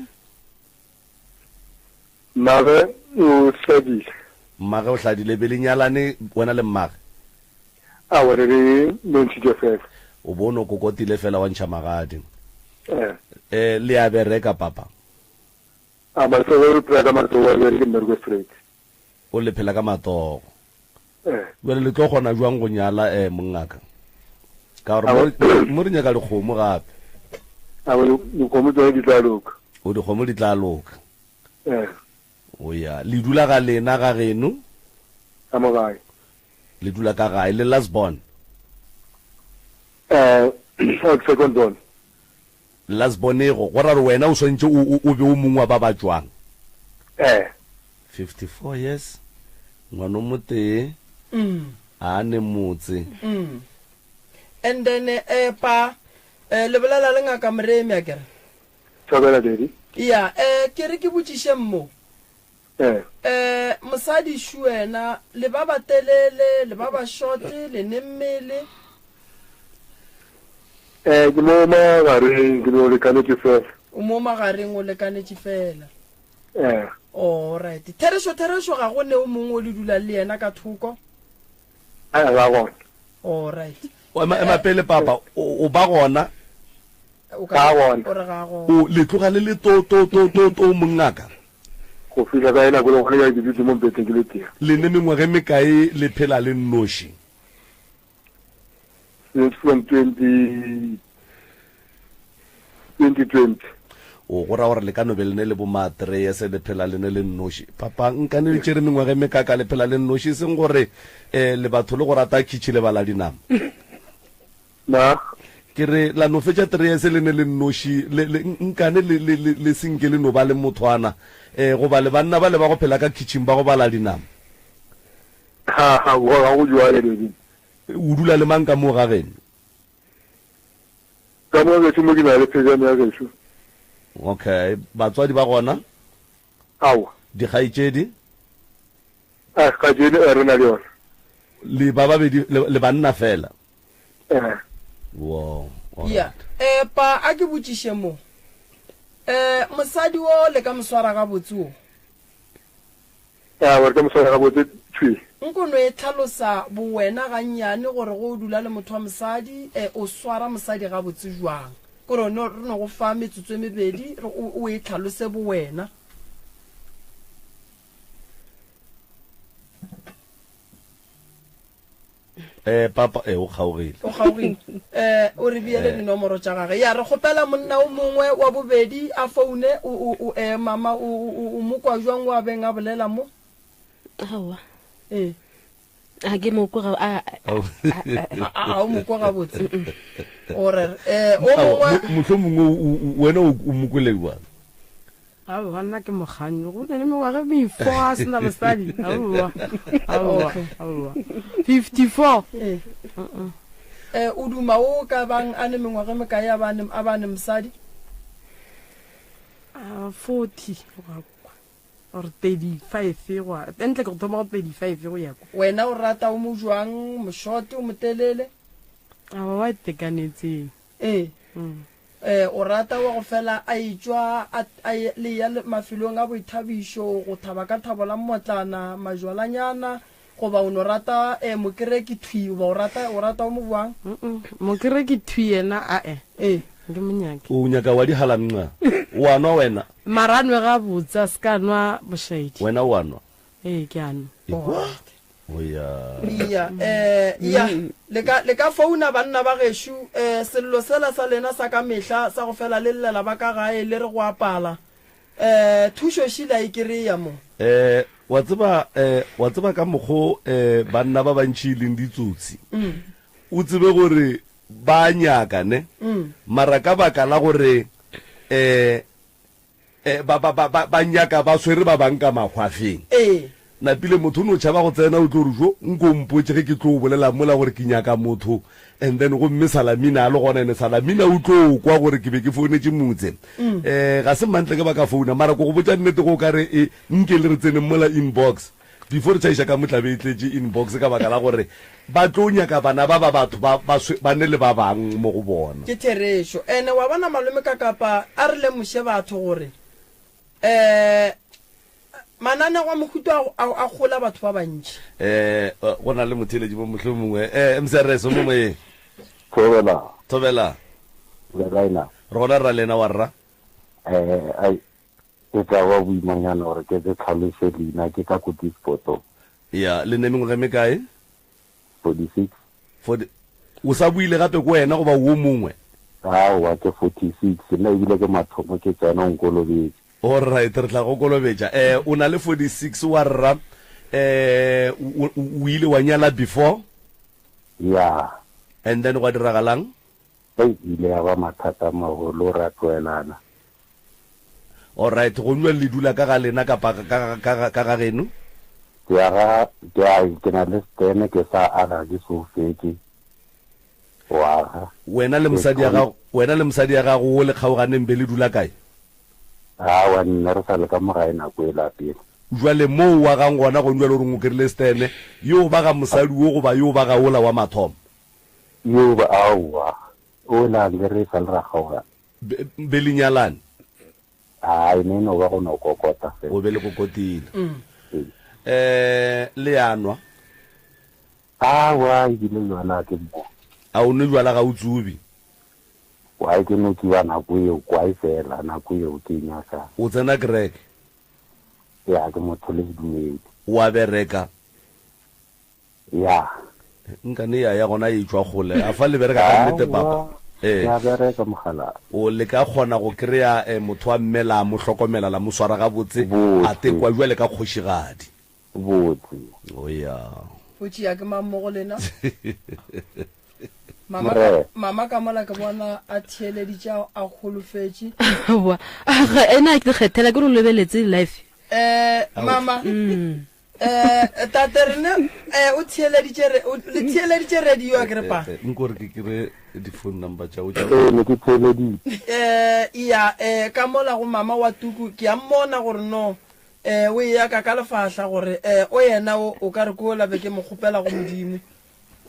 Mmage o hladile. Mmage o hladile, be le nyalane wena le mmage? Aowa, re re no ntšhitše fela. O bo no kokotile fela wa ntšha magadi. Eh. Eh, le a bereka papa? A matsogo re phela ka matsogo, a bereke mmereko straight. O le phela ka matsogo. Eh. Bjale le tlo kgona jwang go nyala eh mongaka? Ka gore mo re nyaka dikgomo gape. Aowa, dikgomo tsone di tla loka. O dikgomo di tla loka. Eh. O ya, le dula ga lena ga geno? Ka mo gae. Le dula ka gae, le last born? Eh, second born. Last born-ego, go ra gore wena o swantše o, o, o be o mongwe wa ba ba tšwang? Eh. 54 years, ngwana o motee, a ne motse. And then, eh, pa, eh, le bolela le Ngaka Moremi, akere? Thobela, Daddy. Ya, eh, ke re ke botšišeng mo. Eh. Eh, mosadi šu wena, le ba ba telele, le ba ba short, le ne mmele? Eh, ke mo magareng, ke no lekanetše fela. O mo magareng, o lekanetše fela. Eh. All right. Therešo, therešo, ga go ne o mongwe o le dulang le yena ka thoko? Eh, ga gona. All right. O ema, ema pele, papa, o, o ba gona? O Ga ka, gona. o re ga gona. O, le tloga le le to, to, to, to, to, mongaka? Go fihla ka ye nako le gona bjale ke dutše mo mpeteng ke le tee. Le ne mengwaga e mekae le phela le nnoši? Since from 20, 2020. O, go ra gore le ka no be le ne le bo maatreyese le phela le ne le nnoši. Papa, nkane le tšere mengwaga e mekaka le phela le nnoši, e seng gore um le batho le go rata khitšhi le bala dinama? Na? Ke re, la no fetša treyese le ne le nnoši, le, le, nkane le, le, le, le se nke le no ba le mothwana, eh, goba le banna bale ba go phela ka khitšhing ba go bala dinama? Ha, ha, go, ga go bjalo, Daddy. O dula le mang ka moo ga geno? Ka mo gešo mo ke na le phejane ya gešo. Okay. Batswadi ba gona? Aowa. Dikgaetšedi? A, kgaetšedi, eh, re na le yona. Le ba babedi, le, le banna fela? Eh. Wow. All Ya. right. Eh, pa, a ke botšiše mo. Eh, mosadi wo le ka mo swara gabotse wo? Ya, re ka mo swara gabotse thwi. Nko no e hlalosa bowena gannyane gore ge o dula le motho wa mosadi, eh, o swara mosadi gabotse jwang. Kore no, re no go fa metsotso e mebedi re o, o e hlalose bowena. Eh, papa, eh, o kgaogile. O kgaogile. Eh, o re beele eh. dinomoro tša gage. Ya, re kgopela monna o mongwe wa bobedi a foune, o, o, o, eh, mama, o, o, o mo kwa jwang o a beng a bolela mo? Aowa. Eh. A ke mo kwa ga, a, a, a, a, a o mo kwa gabotse. O re, eh, o mongwe. Mohlomongwe wena o mo kwele jwang? Aowa, nna ke mokganni. Go na le mengwaga e mefo a se na mosadi. Aowa, aowa, aowa. 54. Ee. Eh, o duma o ka bang a ne mengwaga e mekae a ba ne, a ba ne mosadi? Ah, 40 go kwa. Or 35 go ya. Ntle ke go thoma go 35 go ya kwa. Wena o rata o mo jwang, mošote, o motelele? Aowa, wa itekanetseng. Ee. Ee, o rata wa go fela a etšwa a, a ye, le eya mafelong a boithabišo go thaba ka thabo la mmotlana, majwalanyana, goba o no rata eh, mokereki thwi, goba o rata, o rata o mo bjang? Mokereki thwi yena, ae. Ee. Ke mo nyake. O nyaka wa dihala mnxa. O a nwa wena? Mara a nwe gabotse, a se ka nwa bošaedi. Wena o a nwa? Ee, ke a nwa. Ekwa. O ya. Iya, eh, iya, le ka, le ka founa banna ba gešo, eh, sello sela sa lena sa ka mehla sa go fela le llela ba ka gae le re go apala. Eh, thušo šila e kereya mo. Eh, wa tseba, eh, wa tseba ka mokgo, eh, banna ba bantši e leng ditsotsi. O tsebe gore ba nyaka, ne? Mara ka baka la gore, eh, Eh, ba, ba, ba, ba, ba nyaka ba swere ba bang ka mahwafeng. Ee. Napile motho o no tšhaba go tsena o tlo re jo nko o mpotše ge ke tlo bolela mola gore ke nyaka motho and then gomme Salamina a le gona ene Salamina o tlo kwa gore ke be ke founetše motse. Eh, ga se mantle ke ba ka founa mara ko go botša nnete go ka re e nke le re tseneng mola inbox before re tšhaiša ka mo tlabe e tletše inbox ka baka la gore ba tlo nyaka bana ba ba batho ba, ba, ba ne le ba bang mo go bona. Ke therešo. Ene wa bona malome Kakapa a re lemoše batho gore um mananego a mohuta a, a, a gola batho ba bantši. Um go na le motheeletši mo mohlomongwe. Um MCRS o mo moyeng. Thobela. Thobela. Le kae na? Re gona rra lena wa rra. Eh, ai, E tla ba boimanyana gore ke ke tlhalose leina, ke ka ko Dispotong. Ya, le ne mengwaga e mekae? 46. 40, o sa buile gape ko wena goba wo mongwe? Aowa, ke 46, nna ebile ke mathomo ke tsena o nkolobetše. Alright, re tla go kolobetša. Eh, o na le 46 wa rra, eh, o, o, o ile wa nyala before? Ya. And then gwa diragalang? Hei, e ile ya ba mathata a magolo, ra tloelana. Alright, gongwe le dula ka ga lena kapa ka, ka, ka, ka ga geno? Ke aga, ke a, ke na le stene, ke sa aga, ke so fetše go aga. Wena le mosadi ya gago, wena le mosadi ya gago wo le kgaoganeng be le dula kae? Aowa, nne re sa le ka mo gae nako e la pele. Jwale moo o agang gona gong jwale o reng o kry-ile stene, yo ba ga mosadi wo goba yo ba ga wola wa mathomo? Yo ba, aowa, ola nke re sa le ra kgaogana. Be, be le nyalane? Ai, ne no ba go no kokota fela. O be le kokotile. Mm. Eh, le a nwa? Awa, ebile jwala ke mo. A o nwe jwala ga o tsubi? Why ke no tsuba nako eo, kwae fela nako eo ke e nyakang. O tsena kereke? Ya, ke motho le sedumedi. O a bereka? Ya. Nkane ya ya gona e tšwa kgole. A fa le bereka ka nnete papa? Ee. Ke a bereka mogala. O le ka kgona go kry-a eh, motho wa mme la mo hlokomela la mo swara gabotse a tekwa bjale ka kgošigadi. Botse. O ya. O tšea ke mang mo go lena? Mama ka, mama ka mola ke bona a theeleditše a holofetše. Aowa. Ena ke kgethela ke re o lebeletse life. Eh, mama. Mm. Eh, tate rene eh, o theeleditše re- o- le theeleditše radio a kere pa Eh, eh, nko re ke kry di-phone number tša o tša Ee, ne ke theeleditše. eh iya eh ka mola go mama wa tuku ke a mmona gore no eh o eya ka ka lefahla gore eh o yena o o ka re ko la be ke mo kgopela go modimo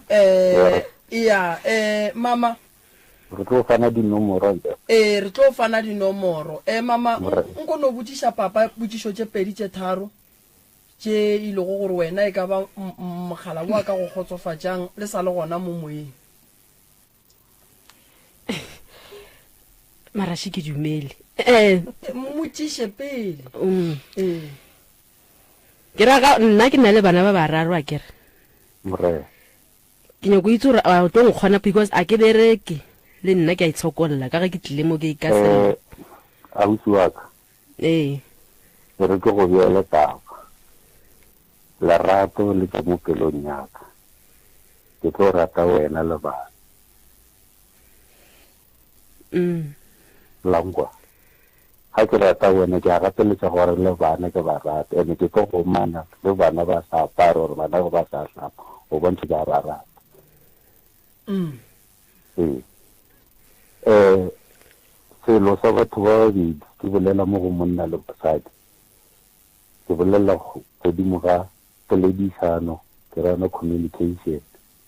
eh iya eh mama Re tlo fana dinomoro akere? Ee, re tlo fana dinomoro. Eh mama, nko no botšiša papa potšišo tše pedi tše tharo. Tše e lego gore wena e ka ba mogala wo a ka go kgotsofatšang le sa le gona mo moyeng. Mara še ke dumele. Eh. Mmotšiše pele. Mm. Ee. Ke ra ga nna ke na le bana ba bararo a kere. Morena. Ke nyako itse gore a o tlo nkgona because a ke bereke le nna ke a itshokolla ka ge ke tlile mo ke ikasela. Eh, ausi wa ka. Ee. E re ke go beele taba. Lerato le tšwa mo pelong ya ka. Ke tlo rata wena le bana. Mm. La nkwa? Ga ke rata wena ke a gapeletša gore le bana ke ba rate. Ene ke tlo gomana le bana ba sa apare gore bana ba sa hlapa go bontšha ke a ba rata. Mm. Ee. Eh, selo sa batho ba babedi, ke bolela mo go monna le mosadi, ke bolela godimo ga poledišano, ke ra yona communication,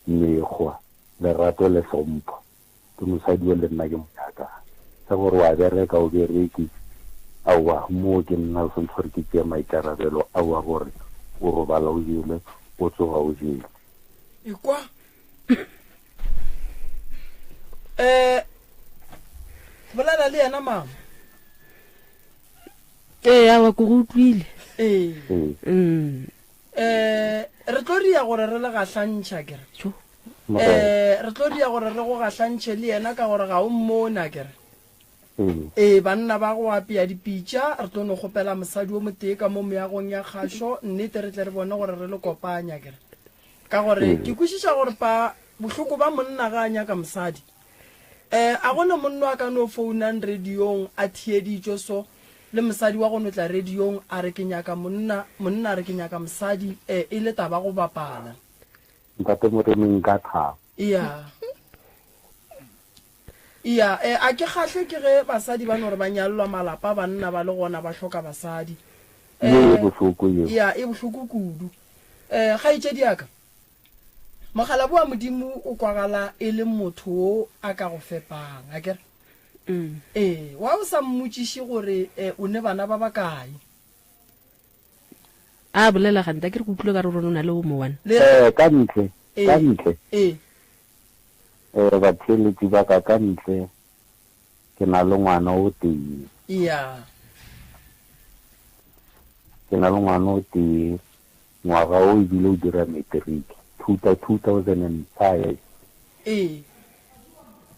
mekgwa, lerato le hlompho. Ke mosadi yo le nna ke mo nyakang. Sa gore wa bereka o bereke, aowa, moo ke nna o swantse gore ke tšee maikarabelo ao a gore o robala o jele, o tsoga o jele. Ekwa. Eh, bolela le yena mama. Ee, awa ke go utlwile. Ee. Mm. Eh, Re tlo ria gore re le gahlantšha kere. Jo. Morena. Eh, re tlo ria gore re go gahlantšhe le yena ka gore ga o mmone akere. Ee. Ee, banna ba go apea dipitša, re tlo no kgopela mosadi o motee ka mo meagong ya kgašo, nnete re tle re bone gore re le kopanya akere. Ka gore ke kwešiša gore pa bohloko ba monna ga a nyaka mosadi. Eh, a gona monno a ka no founang radiong a theeditšwe so, le mosadi wa go no tla radiong a re ke nyaka monna, monna a re ke nyaka mosadi, eh, e le taba go bapala. Ntate Moremi nka thaba. Iya. Iya, eh, a ke kgahlwe ke ge basadi ba no re ba nyalelwa malapa banna ba le gona ba hloka basadi. Ye e Eh, bohloko yeo. iya, e bohloko kudu. Eh, kgaetšedi ya ka. Mokgalabje wa Modimo o kwagala e le motho wo a ka go fepang, akere? Ee, wa o sa mmotšiše gore o ne bana ba bakae? A bolela gante, akere ke utlwile ka re o na le o mo one. Le Eh, ka ntle, ka Ee, ntle. ee. Eh, batheeletši ba ka, ka ntle ke na le ngwana o tee. Iya. Ke na le ngwana o tee. Ngwaga wo ebile o dira matric, 2005. Ee.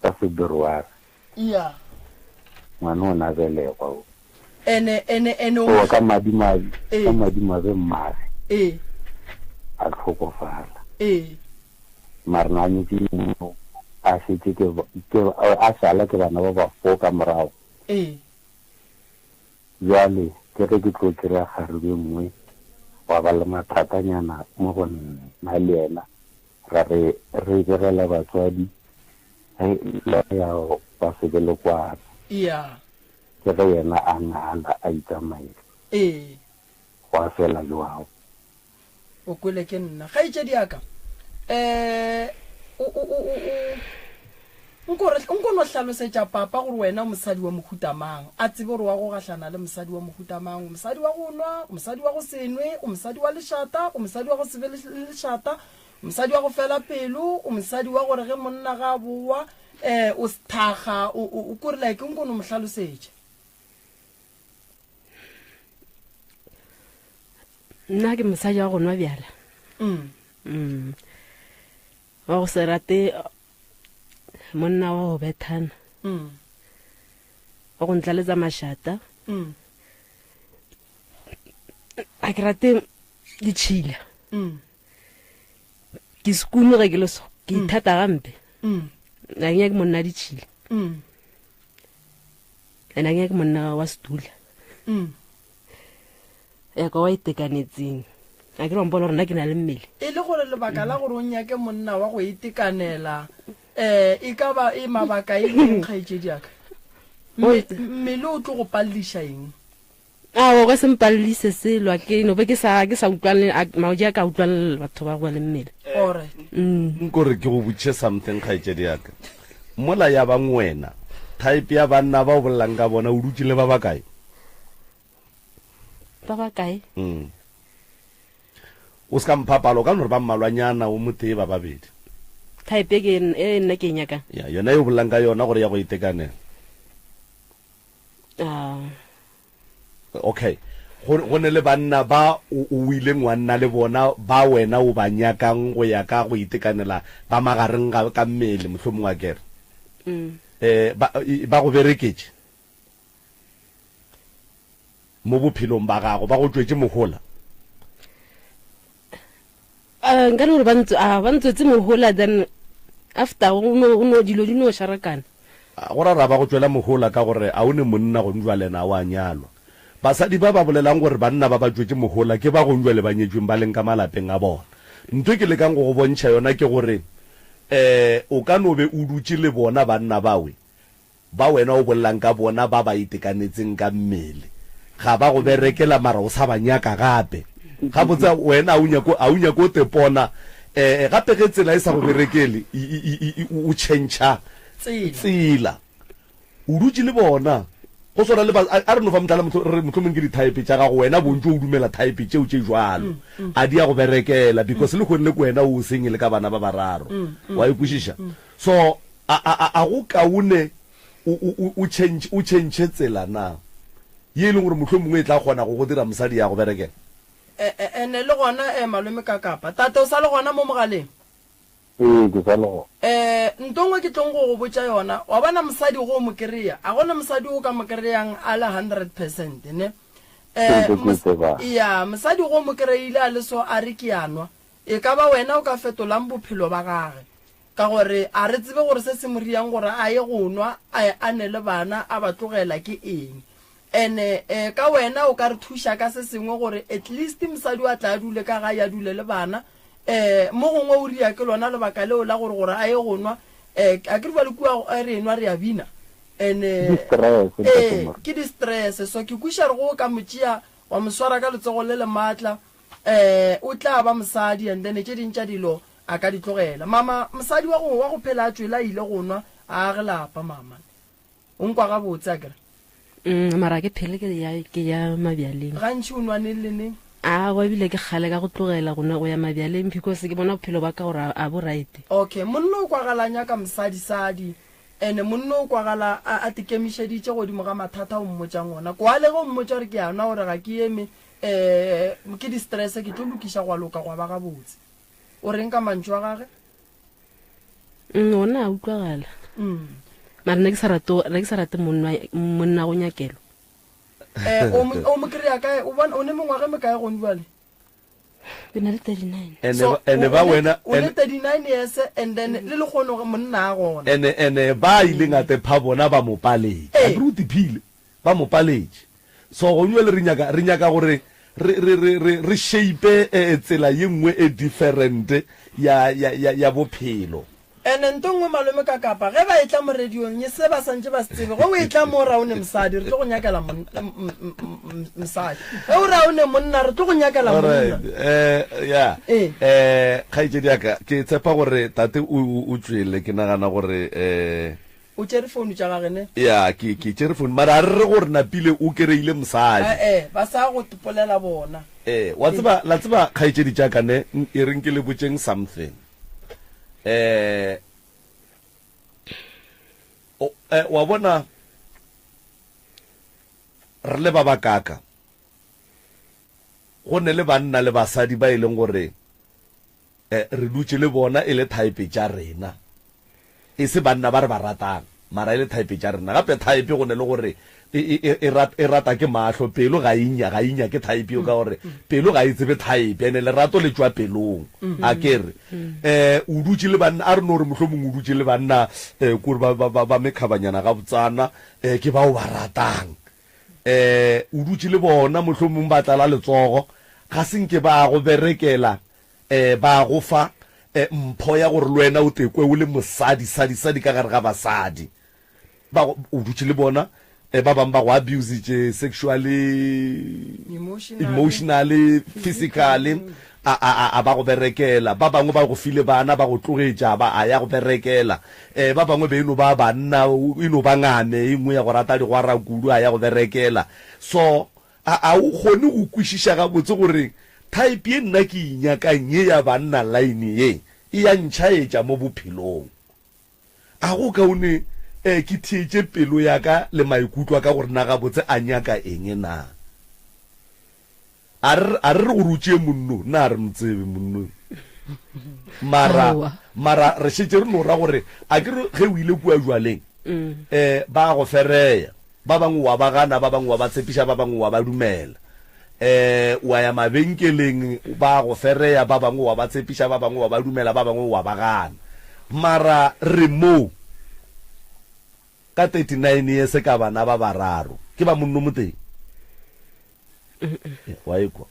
Ka February. Iya. Ngwana o na belegwa o. Ene, ene, ene o. So ka madimabe, Ee. ka madimabe mmage. Ee. A hlokofala. Ee. Mara na nyetše yo a šetše ke, ke, a šala ke bana ba ba fo ka morago. Ee. Bjale ke ge ke tlo kry-a kgarebe e nngwe, gwa ba le mathatanyana mo go nna le yena, ra re re begela batswadi, ge ba ya ba se be le kwana. Iya. Ke ge yena a ngala a itsamaela. Ee. Gwa fela bjao. O kwele ke nna. Kgaetšedi ya ka, eh, o, o, o, o, o, nko re, nko no hlalosetša papa gore wena o mosadi wa mohuta mang, a tsebe gore wa go gahlana le mosadi wa mohuta mang. O mosadi wa go nwa, o mosadi wa go se nwe, o mosadi wa lešata, o mosadi wa go se be le lešata, o mosadi wa go fela pelo, o mosadi wa gore ge monna ga a bowa, eh, o sethakga, o, o, o, kore like nko no mo hlalosetša. Nna ke mosadi wa go nwa bjala. Mm. Mm. Wa go se rate monna wa go bethana. Mm. Wa go ntlaletsa mašata. Mm. A ke rate ditšhila. Mm. Ke sekunu ge ke le so. Ke Mm. ithata gampe. Mm. Ga ke nyake monna ditšhila. Mm. And ga ke nyake monna wa setula. Mm. Ya ka wa itekanetseng. A ke re wa mpona gore nna ke na le mmele. E le gore lebaka la gore o nyake monna wa go itekanela um e ka ba e mabaka e leng kgaetšedi ya ka? Mmele o tlo go palliša eng? Aowa, o ka se mpallise selo, a ke no be ke sa ke sa utlwane maoji a ka utlwane le batho ba go ba le mmele. Alright. Mm. Nko re ke go botšiše something kgaetšedi ya ka. Mola ya bang wena, type ya banna ba o bolelang ka bona o dutše le ba bakae? Ba bakae? Mm. O se ka mpha palo, o ka no re ba mmalwanyana, o motee ba babedi. Type e ke e nna ke e nyakang. Ya, yona e o bolelang ka yona gore ya go itekanela. Ah. Okay. Go, go ne le banna ba o, o ileng wa nna le bona ba wena o ba nyakang go ya ka go itekanela ba magareng ga ka mmele mohlomongwe akere. Mm. Eh, ba, ba go bereketše. Mo bophelong ba gago, ba go tšwetše mohola? Uh, nka no gore ba ntse ah, ba ntswetse mohola then after go no go no dilo di no šarakana. Ah, go ra ra ba go tšwela mohola ka gore a o ne monna gong jwale na wa nyalwa. Basadi ba ba bolelang gore banna ba ba tšwetše mohola ke ba gong jwale ba nyetšweng ba leng ka malapeng a bona. Ntho e ke lekang go go bontšha yona ke gore um o ka no be o dutše le bona banna bawe Ba wena o bolelang ka bona ba ba itekanetseng ka mmele, ga ba go berekela mara o sa ba nyaka gape. Gabotse wena a o nyake, a o nyake o tepona. Eh, gape ge tsela e sa go berekele, i, i, i, i, o tšhentšha tsela. O dutše le bona. Go swana le ba, a, a re no fa mohlala, mohlomong, re re mohlomong ke di-type tša gago, wena bontši o dumela type tšeo tše jwalo. A di a go berekela because lehono le ke wena o single ka bana ba bararo. Wa e kwešiša? So, a, a, a, a go kaone o, o, o, o tšhentšhe, o tšhentšhe tsela na, ye e leng gore mohlomongwe e tla kgona go go dira mosadi ya go berekela? Ene le gona malome ka kapa. Tate o sa le gona mo mogaleng? Ee, ke sa le gona. Nto nngwe ke tlong go go botša yona, wa bona mosadi go o mo kry-a, a gona mosadi o ka mo kry-ang a le 100%, ne? Ke ntse ke e tsebang. Ya, mosadi go o mo kry-ile a le so a re ke a nwa, e ka ba wena o ka fetolang bophelo ba gage? Ka gore a re tsebe gore se se mo riang gore a ye go nwa a a ne le bana a ba tlogela ke eng. Ene eh, ka wena o ka re thuša ka se sengwe gore at least mosadi o a tla a dule ka gae a dule le bana. Eh, mo gongwe o ria ke lona lebaka leo la gore gore a ye go nwa. Eh, a ke re bjale kua ge re enwa re a bina. Ene Ke di-stress, Ntate eh, Moremi. ke di-stress. So ke kweša re go o ka mo tšea wa mo swara ka letsogo le le maatla, eh, o tla ba mosadi and then tše ding tša dilo A ka di tlogela. Mama, mosadi wa go, wa go phela a tšwele a ile go nwa, a age lapa, mama. O nkwa gabotse, a ke re? Mm, mara ke phele ke ya, ke ya mabjaleng. Gantši o nwa neng le neng? Aowa, ebile ke kgale ka go tlogela go nwa go ya mabjaleng because ke bona bophelo ba ka gore a, a bo right. Okay, monna o kwagala a nyaka mosadi-sadi, ene monna o kwagala a, a tekemišeditše godimo ga mathata o mmotšang ona. Kwale ge o mmotša gore ke a nwa, gore ga ke eme, um ke di-stress, ke tlo lokiša gwa loka gwa ba gabotse. O reng ka mantšu a gage? Mm, ona a utlwagala. Mm. Mara ne ke sa rate, ne ke sa rate monna, monna go nyakelo. Eh, o mo, o mo kry-a kae? O bona, o ne mengwaga e mekae gone jwale? Ke na le 39. Ene So, ba, ene o, ba o ne, wena, o ne ene, 39 years and then le lekgono monna a gona. ene, ene ba ileng a tepha bona ba mo paletše. Ee. Akere o tiphile, ba mo paletše. So gong jwale re nyaka, re nyaka gore re, re, re, re, re shape eh, tsela ye nngwe e different ya, ya, ya, ya bophelo. Ene nto nngwe malome ka kapa ge ba etla mo radiong ye se ba santše ba se tsebe ge o etla mo ra o ne mosadi re tlo go nyakela mosadi ge o ra o ne monna re tlo go nyakela monna. Alright, eh, ya Ee. eh kgaetšedi ya ka ke tshepa gore tate o, o, o tšwele ke nagana gore eh O tšere founu tša gage ne? Ya, ke, ke tšere founu. Mara a re re gore napile o kereile mosadi. E-e, ba sa go tpolela bona. Ee, wa tseba, la tseba kgaetšedi tša ka ne, e reng ke le botšeng something. Eh, o, eh, wa bona, re le ba bakaka, go ne le banna le basadi ba e leng gore Re dutše le bona e le thaepe tša rena, e se banna ba re ba ratang, mara e le thaepe tša rena. Gape thaepe go ne le gore e, e, e, e, rat, e rata ke mahlo, pelo ga e nya, ga e nyake thaepe eo ka gore pelo ga e tsebe thaepe, ene lerato le tšwa pelong. A ke re, eh, o dutše le banna, a re no re mohlomongwe o dutše le banna, eh, kore ba, ba, ba, ba mekhabanyana gabotsana, eh, ke ba o ba ratang. Eh, o dutše le bona, mohlomongwe ba tlala letsogo, ga se nke ba go berekela, E, ba go fa e, mpho ya gore le wena o tekwe o le mosadi, sadi, sadi ka gare ga basadi. Ba go, o dutše le bona, e, ba bangwe ba go abusitše sexually, Emotionally. emotionally, physically, a, a, a, a ba go berekela. Ba bangwe ba go file bana, ba go tlogetša, ba a ya go berekela. E, ba bangwe be e no ba banna, e no ba ngame e nngwe ya go rata digwara kudu, a ya go berekela. So, A a o kgone go kwešiša gabotse gore type ye nna ke e nyakang ye ya banna line ye e ya ntšhaetša mo bophelong? A go kaone eh ke theetše pelo ya ka le maikutlo a ka gore na gabotse a nyaka eng na? A re a re re gore o tšee monno, nna a re mo tsebe monno. Mara Aowa. mara re šetše re no ra gore a ke re ge o ile kua jwaleng eh ba go fereya. Ba bangwe wa ba gana, ba bangwe wa ba tshepiša, ba bangwe wa ba dumela. E, wa ya mabenkeleng, ba go fereya, ba bangwe wa ba tshepiša, ba bangwe wa ba dumela, ba bangwe wa ba gana. Mara re mo ka 39 years ka bana ba bararo. Ke ba monno moteng. Wa ekwa.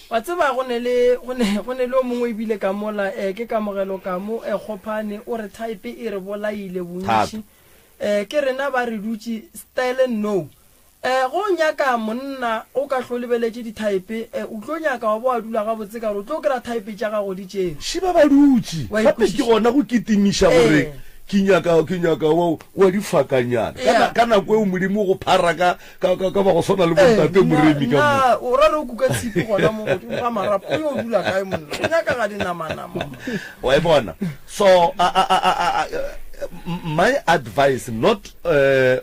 Wa tseba go ne le go ne go ne le o mongwe ebile ka mola eh, ke Kamogelo Kamo eh, Kgophane o re type e re bolaile bontši. Eh, ke rena ba re dutše style no. Eh, go nyaka monna o ka hlo lebeletše di-type, eh, o tlo nyaka wa bo wa dula gabotse ka gore o tlo kry-a type tša gago di tšerwe. Še ba ba dutše. Wa Gape ke ikwešiša? gona go kitimiša gore Eh. ke nyaka, ke nyaka wa, wa difakanyana. Ka na, Yeah. ka nako eo Modimo o go phara ka, ka, ka, ka ba go swana le Eh, bontate nna, Moremi ka mo. nna, o ra re o kuka tshipi gona mo godimo ga marapo, o yo dula kae monna? O nyaka ga dinamanama. Wa e bona? So, a, a, a, a, a, my advice, not uh,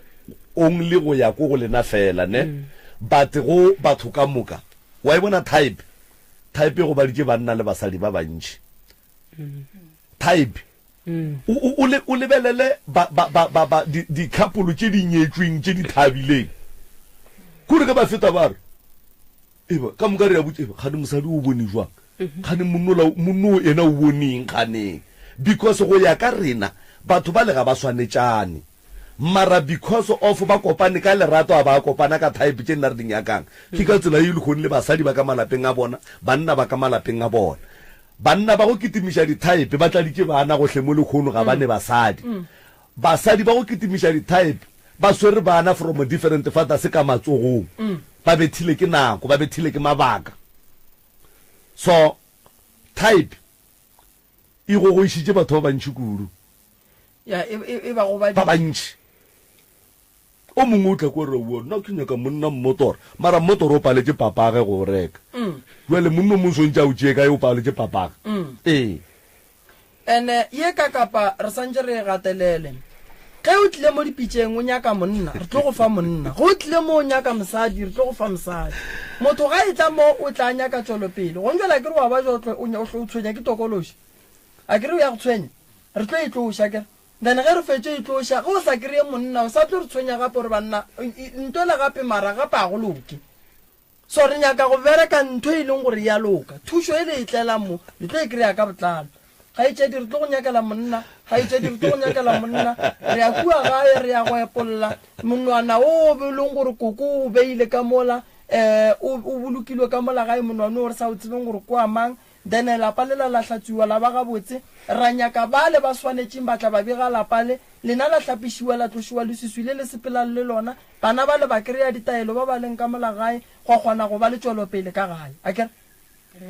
only go ya ko go lena fela, ne? Mm. But go batho ka moka. Wa e bona type? Type e gobaditše banna le basadi ba bantši. Type. O, o, o, le, o lebelele ba, ba, ba, ba, ba, di, di-couple tše di nyetšweng tše di thabileng. Kore ge ba feta ba re, Eba, ka moka re a botša, eba, kgane mosadi o bone jwang? Kgane monnola, monno o ena o boneng kganeng? Because go ya ka rena, batho bale ga ba swanetšane. Mara because of ba kopane ka lerato a ba kopana ka type tše nna re di nyakang. Ke ka tsela ye lehono le basadi ba ka malapeng a bona, banna ba ka malapeng a bona. Banna ba go kitimiša di type ba tladitše bana gohle mo lehono ga ba ne basadi. Basadi ba go kitimiša di type ba swere bana from different fathers ka matsogong. Ba bethile ke nako, ba bethile ke mabaka. So type e gogoišitše batho ba bantši kudu. Ya, e, e, e ba gobaditše. Ba bantši. O mongwe o tla kwa re, Aowa, nna ke nyaka monna mmotoro. Mara mmotoro o paletše papage go o reka. Bjale monna o mongwe swantše a o tšee kae o paletše papage? Ee. Ene ye ka kapa re santše re e gatelele. Ge o tlile mo dipitšeng o nyaka monna, re tlo go fa monna. Ge o tlile mo o nyaka mosadi, re tlo go fa mosadi. Motho ga e tla mo o tla nyaka tšwelopele. Gong jwale akere wa ba jwa o o tshwenya ke tokološi. Akere o ya go tshwenya? Re tlo e tloša akere. Then ge re fetše e tloša, ge o sa kry-e monna o sa tlo re tshwenya gape gore banna ntwele gape mara gape ga go loke. So re nyaka go bereka ntho e leng gore ya loka. Thušo e le e tlelang mo, le tlo e kry-a ka botlalo. Kgaetšedi, re tlo go nyakela monna. Kgaetšedi, re tlo go nyakela monna. Re ya kua gae, re ya go epolla monwana wo o be leng gore koko o beile ka mola, um o bolokilwe ka mola gae, monwana o re sa o tsebeng gore ke wa mang. Then lapa lela la hlatswiwa la ba gabotse, ra nyaka bale ba swanetšeng ba tla ba bega lapa le, lena la hlapišiwa la tlošiwa leswiswi le le sepelang le lona, bana bale ba kry-a ditaelo ba ba leng ka mola gae, gwa kgona go ba le tšwelopele ka gae. Akere?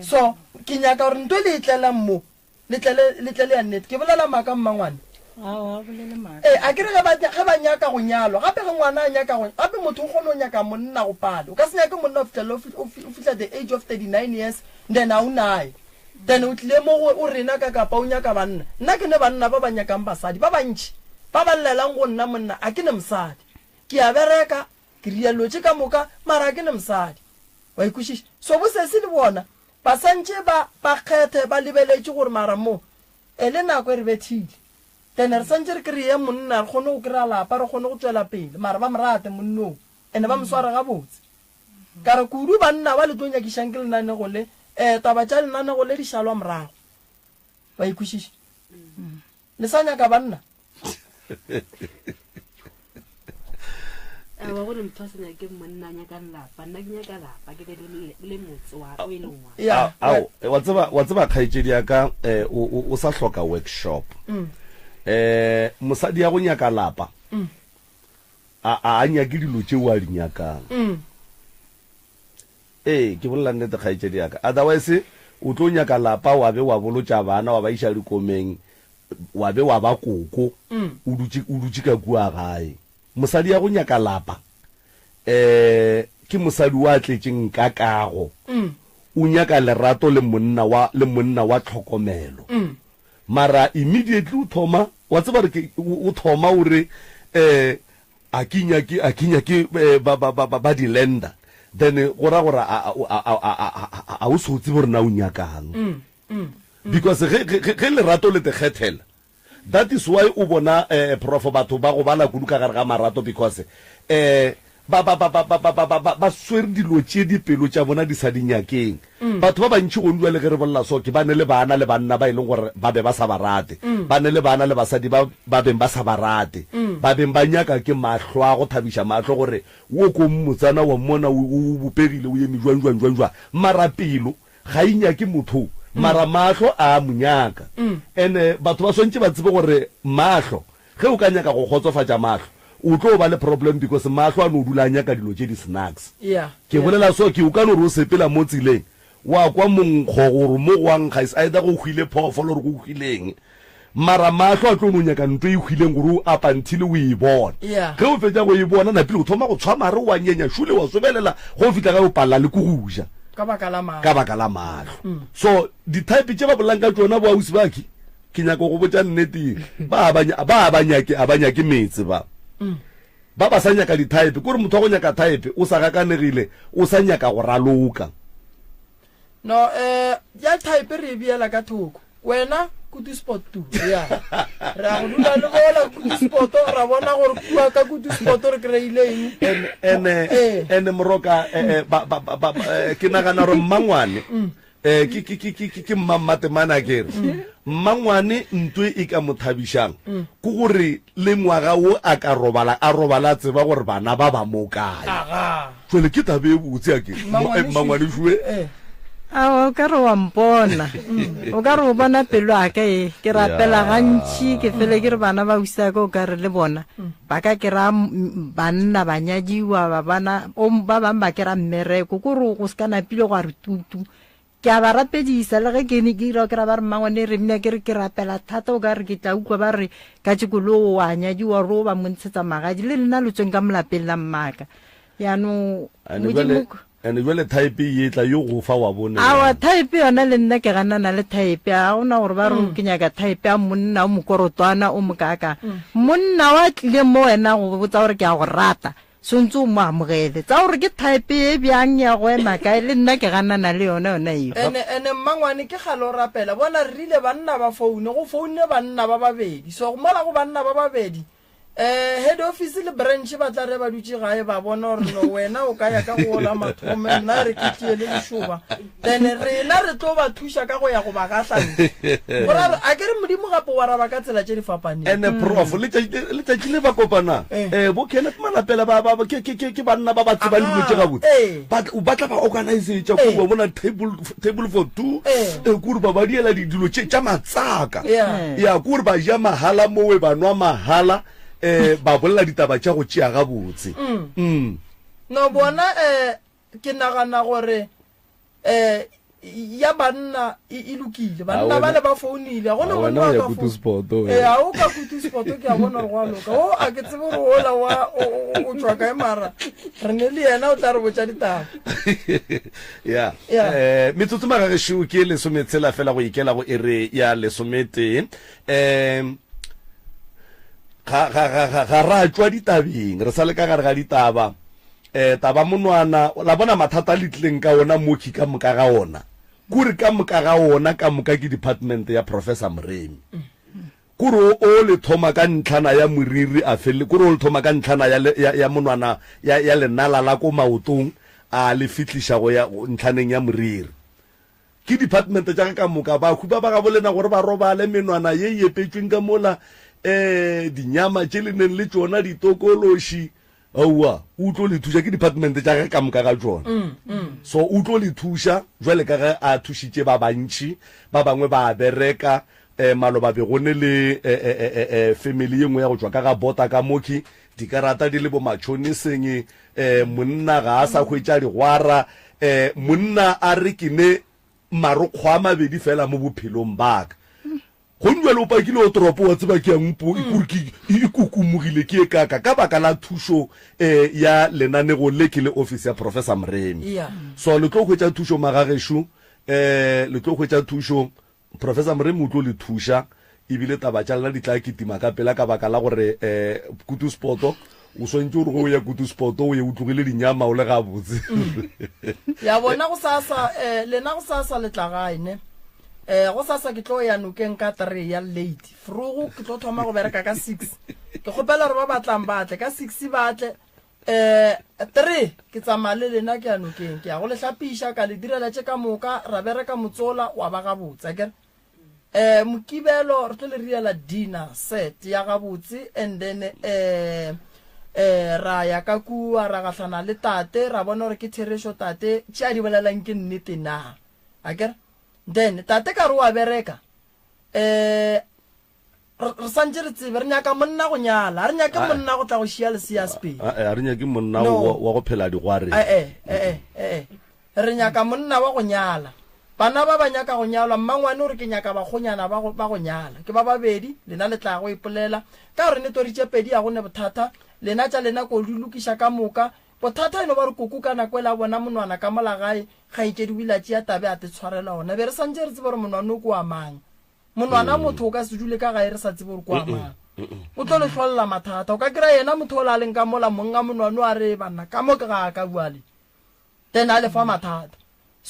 So, ke nyaka gore nto e le e tlelang mo, le tle le, le tle le ya nnete. Ke bolela maaka mmangwane? Aowa, o bolele maaka. Ee, akere ge ba, ge ba nyaka go nyalwa, gape ge ngwana a nyaka go, gape motho o kgona go nyaka monna go pale. O ka se nyake monna go fihlela o fi, o fi, o fihla the age of 39 years, Then a o naye. Then o tlile mo go o rena ka kapa o nyaka banna. Nna ke ne banna ba ba nyakang basadi ba bantši ba ba llelang go nna monna a ke ne mosadi. Ke a bereka, ke ria dilo tše ka moka mara a ke ne mosadi. Wa e kwešiša? So bo sesi le bona ba santše ba ba kgethe ba lebeletše gore mara mo e le nako e re bethile. Then re santše re kreye monna re kgone go kry-a lapa re kgone go tšwela pele mara ba mo rate monnoo ene ba mo sware gabotse. Ka re, Kudu banna ba le tlo nyakišang ke lenanego le, ee, taba tša lenanego le di šalwa morago. Wa e kwešiša? Le sa nyaka banna? Aowa, go ne motho a sa nyake monna a nyaka lapa. Nna ke nyaka lapa, ke be le, le motse wa o e leng wa. Ya, Ao, wa tseba, wa tseba kgaetšedi ya ka, eh, o, o, o sa hloka workshop. Eh, mosadi ya go nyaka lapa, A a nyake dilo tšeo a di nyakang. Ee, ke bolela nnete kgaetšedi ya ka. Otherwise o tlo nyaka lapa wa be wa bolotša bana wa ba iša dikomeng wa be wa ba koko o dutše o dutše ka kua gae. Mosadi ya go nyaka lapa um ke mosadi wa tletšeng ka kago. O nyaka lerato le monna wa le monna wa tlhokomelo. Mara immediately o thoma, wa tseba re ke, o thoma o re, eh, a ke nyake, a ke nyake eh, ba, ba, ba, ba, ba di-lender. Then go ra gore a, a, a, a, a, a, a o so tsebe gore na o nyakang. Because ge, ge, ge lerato le te kgethela, that is why o bona, eh, Prof, batho ba gobala kudu ka gare ga marato because, eh, Ba, ba, ba, ba, ba, ba, ba, ba, ba, ba swere dilo tše dipelo tša bona di sa di nyakeng. Batho ba bantši gonu bjale ge re bolela so, ke ba ne le bana le banna ba e leng gore ba be ba sa ba rate. Ba ne le bana le basadi ba ba beng ba sa ba rate. Ba beng ba nyaka ke mahlo a go thabiša mahlo gore wo ko mmotsana wa mmona o, o, o bopegile o eme jwang, jwang, jwang, jwang. Mara pelo ga e nyake motho, mara mahlo a a mo nyaka. And-e batho ba swantše ba tsebe gore mahlo Ge o ka nyaka go kgotsofatša mahlo, o tlo ba le problem because mahlo a no dula a nyaka dilo tše di snacks. Yeah, Ke yeah. bolela so ke o ka no re o sepela mo tseleng wa kwa monkgo gore mo go a nkga is either go hwile phoofolo or go hwile eng. Mara mahlo a tlo no nyaka nto e hwileng gore o up until o e bona. Yeah. Ge o fetša go e bona napile o thoma go tshwa mare wa nyenya šule wa sobelela go fihla gae o palela le ke go ja. Ka baka la mahlo. Ka baka la mahlo. So di type tše ba bolelang ka tšona bo ausi ba ke Ke nyaka go botša nnete ye. Ba ba ba ba nyake a ba nyake meetse ba. Ba ba sa nyaka di-type. Kore motho wa go nyaka type o sa gakanegile, o sa nyaka go raloka. No, eh, ya type re e beela ka thoko. Wena, Kutu Sport tu. Ya. Re a go dula le bola Kutu Sport, ra bona gore kua ka Kutu Sport re kry-ile eng. Ene, ene, Eh. ene moroka, eh, eh, ba, ba, ba, ba, eh, ke nagana gore mmangwane, eh, ke, ke, ke, ke, ke, ke mmammatemane a kere. Mmangwane ntwe e ka mo thabišang, ke gore le ngwaga wo a ka robala, a robala a tseba gore bana ba ba mo kae. Aga. Jwale ke taba e botse a ke mmangwane eh. eh. A o ka re wa mpona o ka re o bona pelo ya ka e ke rapela gantši ke fele ke re bana ba usaka o ka re le bona ba ka kry-a banna ba nyadiwa ba bana ba bangwe ba kry-a mmereko ko re go se ka napile gwa re tutu Ke a ba rapedisa, le ge ke ne ke ira o kry-a ba re mmangwane re bina ke re ke rapela thata o ka re ke tla utlwa ba re ka tšeko le o a nyadiwa ro ba mo ntshetsa magadi le lena lo tsweng ka molapeng la mmaka yaanong modimo ene jale type ye tla yo go fa wa bone awa type yona le nna ke ganana le type a gona gore ba re mm. ke nyaka type ya monna o mokorotwana o mokaka mm. monna wa tlile mo wena go botsa gore ke a go rata Swantse o mo amogele. Tsa gore ke type e bjang ya go ema kae le nna ke ganana le yona yona eo. Ene ene mmangwane ke kgale o rapela bona re rile banna ba foune go founne banna ba babedi so mola go banna ba babedi eh head office le branch ba tla re ba dutše gae ba bona gore no wena o ka ya ka go ola mathomo nna re ke tšee le lešoba then rena re tlo ba thuša ka go ya go ba gahlantsha gora a ke re modimo gape o araba ka tsela tše di fapaneng ene prof letšatši le ba kopanang um eh. bo kenneth malapela ba, ba, ke, ke, ke, ke banna ba ba tsebang dilo tše gabotse eh. ba ba tla ba organisetša Eh. kua bona table, table for two Eh. eh, kore ba ba diela dilo tše tša matsaka Yeah. ya kore ba ja mahala mowe ba nwa mahala um ba bolela ditaba tša go tšea gabotse mm. no bona um ke nagana gore um ya banna e, e lokile banna ba le ba founile go ne monna wa ka ee a o ka kutu sport ke a bona gore go a loka o a ke tsebe gore ola wa o tšwa kae mara re ne le yena o tla re botša ditaba ya um metsotso magagešo ke lesometshela fela go ikela go ere ya lesometee um ga ga ga ga ra tšwa ditabeng re sa le ka gare ga ditaba Eh, taba monwana, la bona mathata a le tlileng ka ona moki ka moka ga ona. Kore ka moka ga ona ka moka ke department ya Professor Moremi. Kore o, o le thoma ka ntlhana ya moriri a fele, kore o le thoma ka ntlhana ya, ya, ya monwana ya, ya lenala la ko maotong a le fihliša go ya ntlhaneng ya moriri. Ke department tša ge ka moka, bahu ba ba gabo lena gore ba robale, menwana ye e epetšweng ka mola, eh, dinyama tše le neng le tšona, ditokološi, Aowa, o tlo le thuša, ke department tša ge ka moka ga tšona. So o tlo le thuša jwale ka ge a thušitše ba bantši, ba bangwe ba a bereka. Eh, maloba be go ne le eh, eh, eh, eh, eh, family ye nngwe ya go tšwa ka ga Bota ka mokhi, dikarata di le bo matšhoniseng, eh, monna ga a sa hwetša digwara, eh, monna a re ke ne marokgo a mabedi fela mo bophelong ba ka. Gong bjale o pakile o toropo wa tseba ke yang po mm. ke e kukumogile ke e kaka ka baka la thušo eh, ya lenanego le ke le office ya Professor Moremi. Yeah. So le tlo hwetša thušo magagešo eh le tlo hwetša thušo Professor Moremi o tlo le thuša ebile taba tša lena di tla kitima ka pela ka baka la gore eh kutu spoto o swantše gore go ya kutu spoto o ye o tlogile dinyama o le gabotse mm. ya bona go sasa eh lena go sasa le tla gae ne eh go sasa ke tlo ya nokeng ka 3 ya late frogo ke tlo thoma go bereka ka 6 ke kgopela gore ba batlang ba tle ka 6 ba tle eh 3 ke tsamaya le lena ke ya nokeng ke ya go le hlapiša ka le direla tše ka moka ra bereka motsola wa ba gabotse akere eh mokibelo re tlo le riela dinner set ya gabotse and then eh eh ra ya ka kua ra gahlana le tate ra bona gore ke therešo tate tše a di bolelang ke nnete na akere then tate ka re wa bereka eh Re santše re tsebe re nyaka monna go nyala, a re nyake monna go tla go šia lesea sepedi. A re nyake monna wa go phela digwareng. Ee, ee, ee. Re nyaka monna wa go nyala. Bana ba ba nyaka go nyalwa, mmangwane o re ke nyaka bakgonyana ba go, ba go nyala. Ke ba babedi, lena le tla go ipolela. Ka gore netori tše pedi ga go ne bothata, lena tša lena ko di lokiša ka moka. Bothata e no ba gore koko ka nako ela a bona monwana ka mola gae, kgaetšedi o ile a tšea tabe a te tshwarela ona. Be re santše re tseba gore monwana o ke wa mang. Monwana motho o ka se dule ka gae re sa tsebe gore ko amang. O tlo le hlolla mathata. O ka kry-a yena motho o la leng ka mola monga monwano a re banna ka mo ke ga ka bua le. Then a le fa mathata.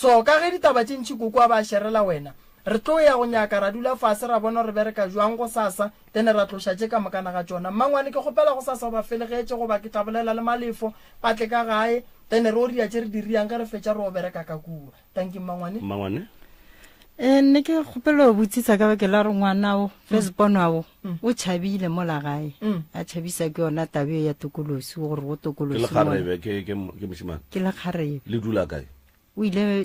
So ka ge ditaba tše ntši koko a ba šerela wena, re tlo ya go nyaka ra dula fase ra bona gore bereka jwang gosasa, then ra tloša tše ka mokana ga tšona. Mmangwane ke kgopela gosasa o ba felegetše goba ke tla bolela le Malefo ba tle ka gae, then re o ria tše re di riang ge re fetša re o bereka ka kua. Tanki Mmangwane. Mmangwane. Eh, nne ke kgopela go botsisa ka bake la gore ngwanao firstborn wao o tšhabile mola gae a tšhabisa ke yona tabe ya tokolosi gore go Ke tokolosi lekgarebe ke ke ke mošemane. ke lekgarebe Le dula kae? o ile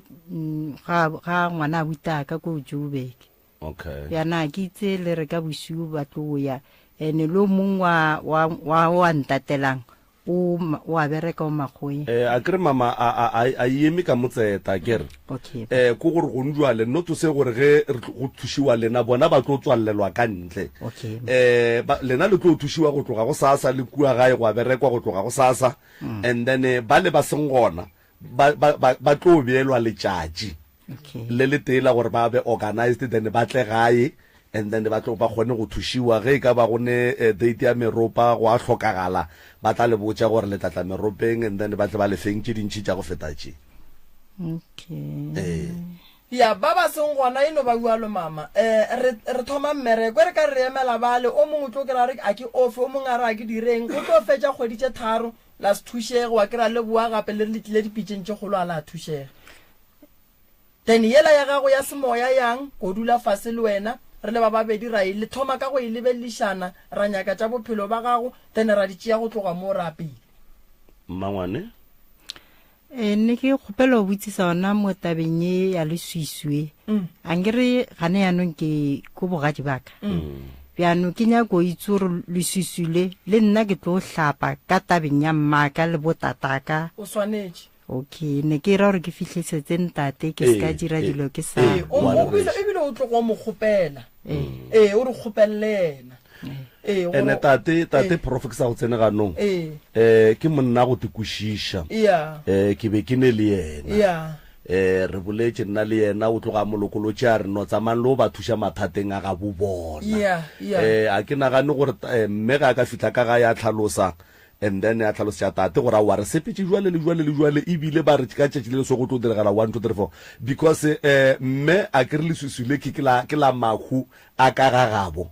ga ga ngwana a butaka ko Joburg Okay. yana ke itse le re ka bosiu ba tlo ya ene lo mong wa wa wa wa ntatelang O, o a bereka o makgoeng. Eh, a kere mama a, a, a, a eme ka motseta, a kere. Okay. Eh, ko gore gong jwale, not to say gore ge re tlo go thušiwa lena, bona ba tlo tswallelwa ka ntle. Okay. Eh, ba, lena le tlo thušiwa go tloga go sasa le kua gae gwa berekwa go tloga go sasa. Mm. And then eh, ba le ba seng gona, ba, ba, ba, ba tlo beelwa letšatši. Okay. Le le tee la gore ba be organized then ba tle gae and then ba tlo ba kgone go thušiwa ge e ka ba go ne eh, date ya meropa go a hlokagala ba tla le botša gore le tla tla meropeng and then ba tle ba le feng tše dintši tša go feta tše. Okay. Ee. Ya, ba ba seng gona e no ba bjalo mama. Eh, re, re thoma mmereko, e re ka re re emela bale, o mongwe o tlo kry-a re a ke ofe, o mongwe a re a ke direng, go tlo fetša kgwedi tše tharo la se thušege, wa kry-a le boa gape le re le tlile dipitšeng tše kgolo a la thušega. Then yela ya gago ya semoya yang go dula fase le wena re le ba babedi ra e le thoma ka go e lebelelišana ra nyaka tša bophelo ba gago then ra di tšea go tloga moo ra pele. Mmangwane. E, ne ke kgopela go botsisa ona mo tabeng ye ya leswiswi e. Mm. Ankere gane yanong ke ko bogadi baka. Mm. Bjano ke nyako itse gore leswiswi le le nna ke tlo hlapa ka tabeng ya mmaka le botataka. O swanetše. Okay, ne ke ra gore ke fihlisetse ntate ke se ka dira dilo ke sa. Ee, o ebile o tlogo mo kgopela. Ee, o re kgopelele yena. Ee, Ene tate, tate prof ke sa go tsene ganong. Ee. Eh, ke monna go te kwešiša. Yeah. Eh, ke be ke ne le yena. Yeah. Eh, re boletše nna le yena, o tloga a mo lokolotše a re no tsamayang le o ba thuša mathateng a gabo bona. Yeah, yeah. Eh, a ke nagane gore mme ga a ka fihla ka gae a hlalosa And then a hlalosetša tate gore aowa re sepetše jwale le jwale le jwale ebile ba re ka tšatši le le so go tlo diregala 1 2 3 4 because eh, mme a ke re leswiswi le ke ke la ke la mahu a ka ga gabo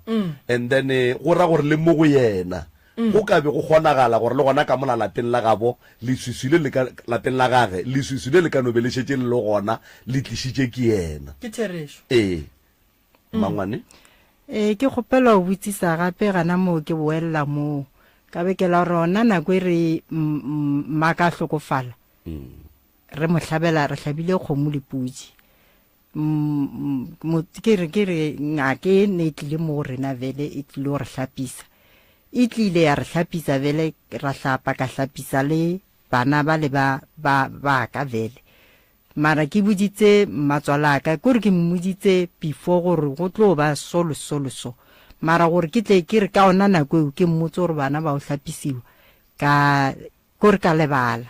and then eh, go ra gore le mo go yena go ka be go kgonagala gore le gona ka mola lapeng la gabo leswiswi le le ka lapeng la gage leswiswi le le ka no be le šetše le le gona le tlišitše ke yena Ke therešo. ee Mmangwane. Ee, ke kgopela go botsisa gape gana moo ke boelela moo. Ka be ke la gore ona nako e re mmaka a hlokofala, re mo hlabela, re hlabile kgomo le pudi. Ke re, ke re ngaka e ne e tlile mo go rena vele e tlile go re hlapisa. E tlile ya re hlapisa vele, ra hlapa, ka hlapisa le bana ba le ba, ba, ba ka vele. Mara ke boditse mmatswalaka, kore ke mmoditse before gore go tlo ba so le so le so. Mara gore ke tle ke re ka ona nako eo ke mmotse gore bana ba o hlapisiwa, ka kore ka lebala.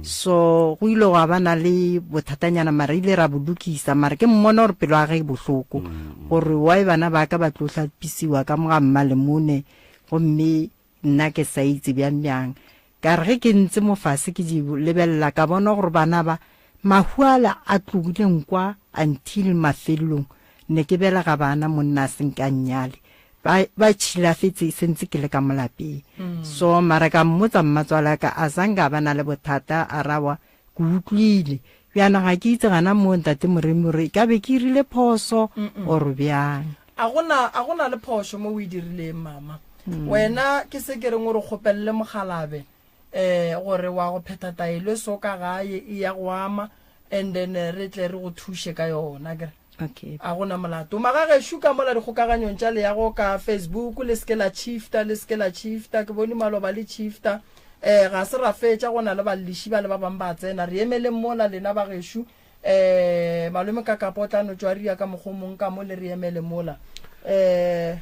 So go ile gwa ba na le bothatanyana mara ile ra bo lokisa, mara ke mmona gore pelo ya gage e bohloko gore why bana ba ka ba tlo hlapisiwa ka mo ga Mmalemone gomme Nna ke sa itse bjang bjang. Ka re ge ke ntse mo fase ke di lebelela ka bona gore bana ba, mahu ala a tlogile nkwa until mafelelong ne ke belega bana monna a se nke a nnyale. Ba, ba tšhilafetse se ntse ke le ka mo lapeng. So mara ka mmotsa mmatswalaka a zange a ba na le bothata a ra aowa ke utlwile. Bjana ga ke itse gana moo ntate Moremi gore e ka be ke irile phoso or bjang. A go na, a go na le phošo mo o e dirileng, mama. Wena, ke se ke reng o re kgopelele mokgalabe, eh, gore wa go phetha taelo e so ka gae e ya go ama, and then re tle re go thuše ka yona, akere? Okay. A go na molato. Magagešo ka mola dikgokaganyong tša leago ka Facebook, le se ke la shifta, le se ke la shifta. Ke bone maloba le shifta. Eh, ga se ra fetša, go na le balliši ba le ba bang ba tsena. Re emeleng mola lena bagešo. Eh, malome ka kapa o tla no tšwa ria ka mokgwa o mong ka mo le re emele mola. Eh,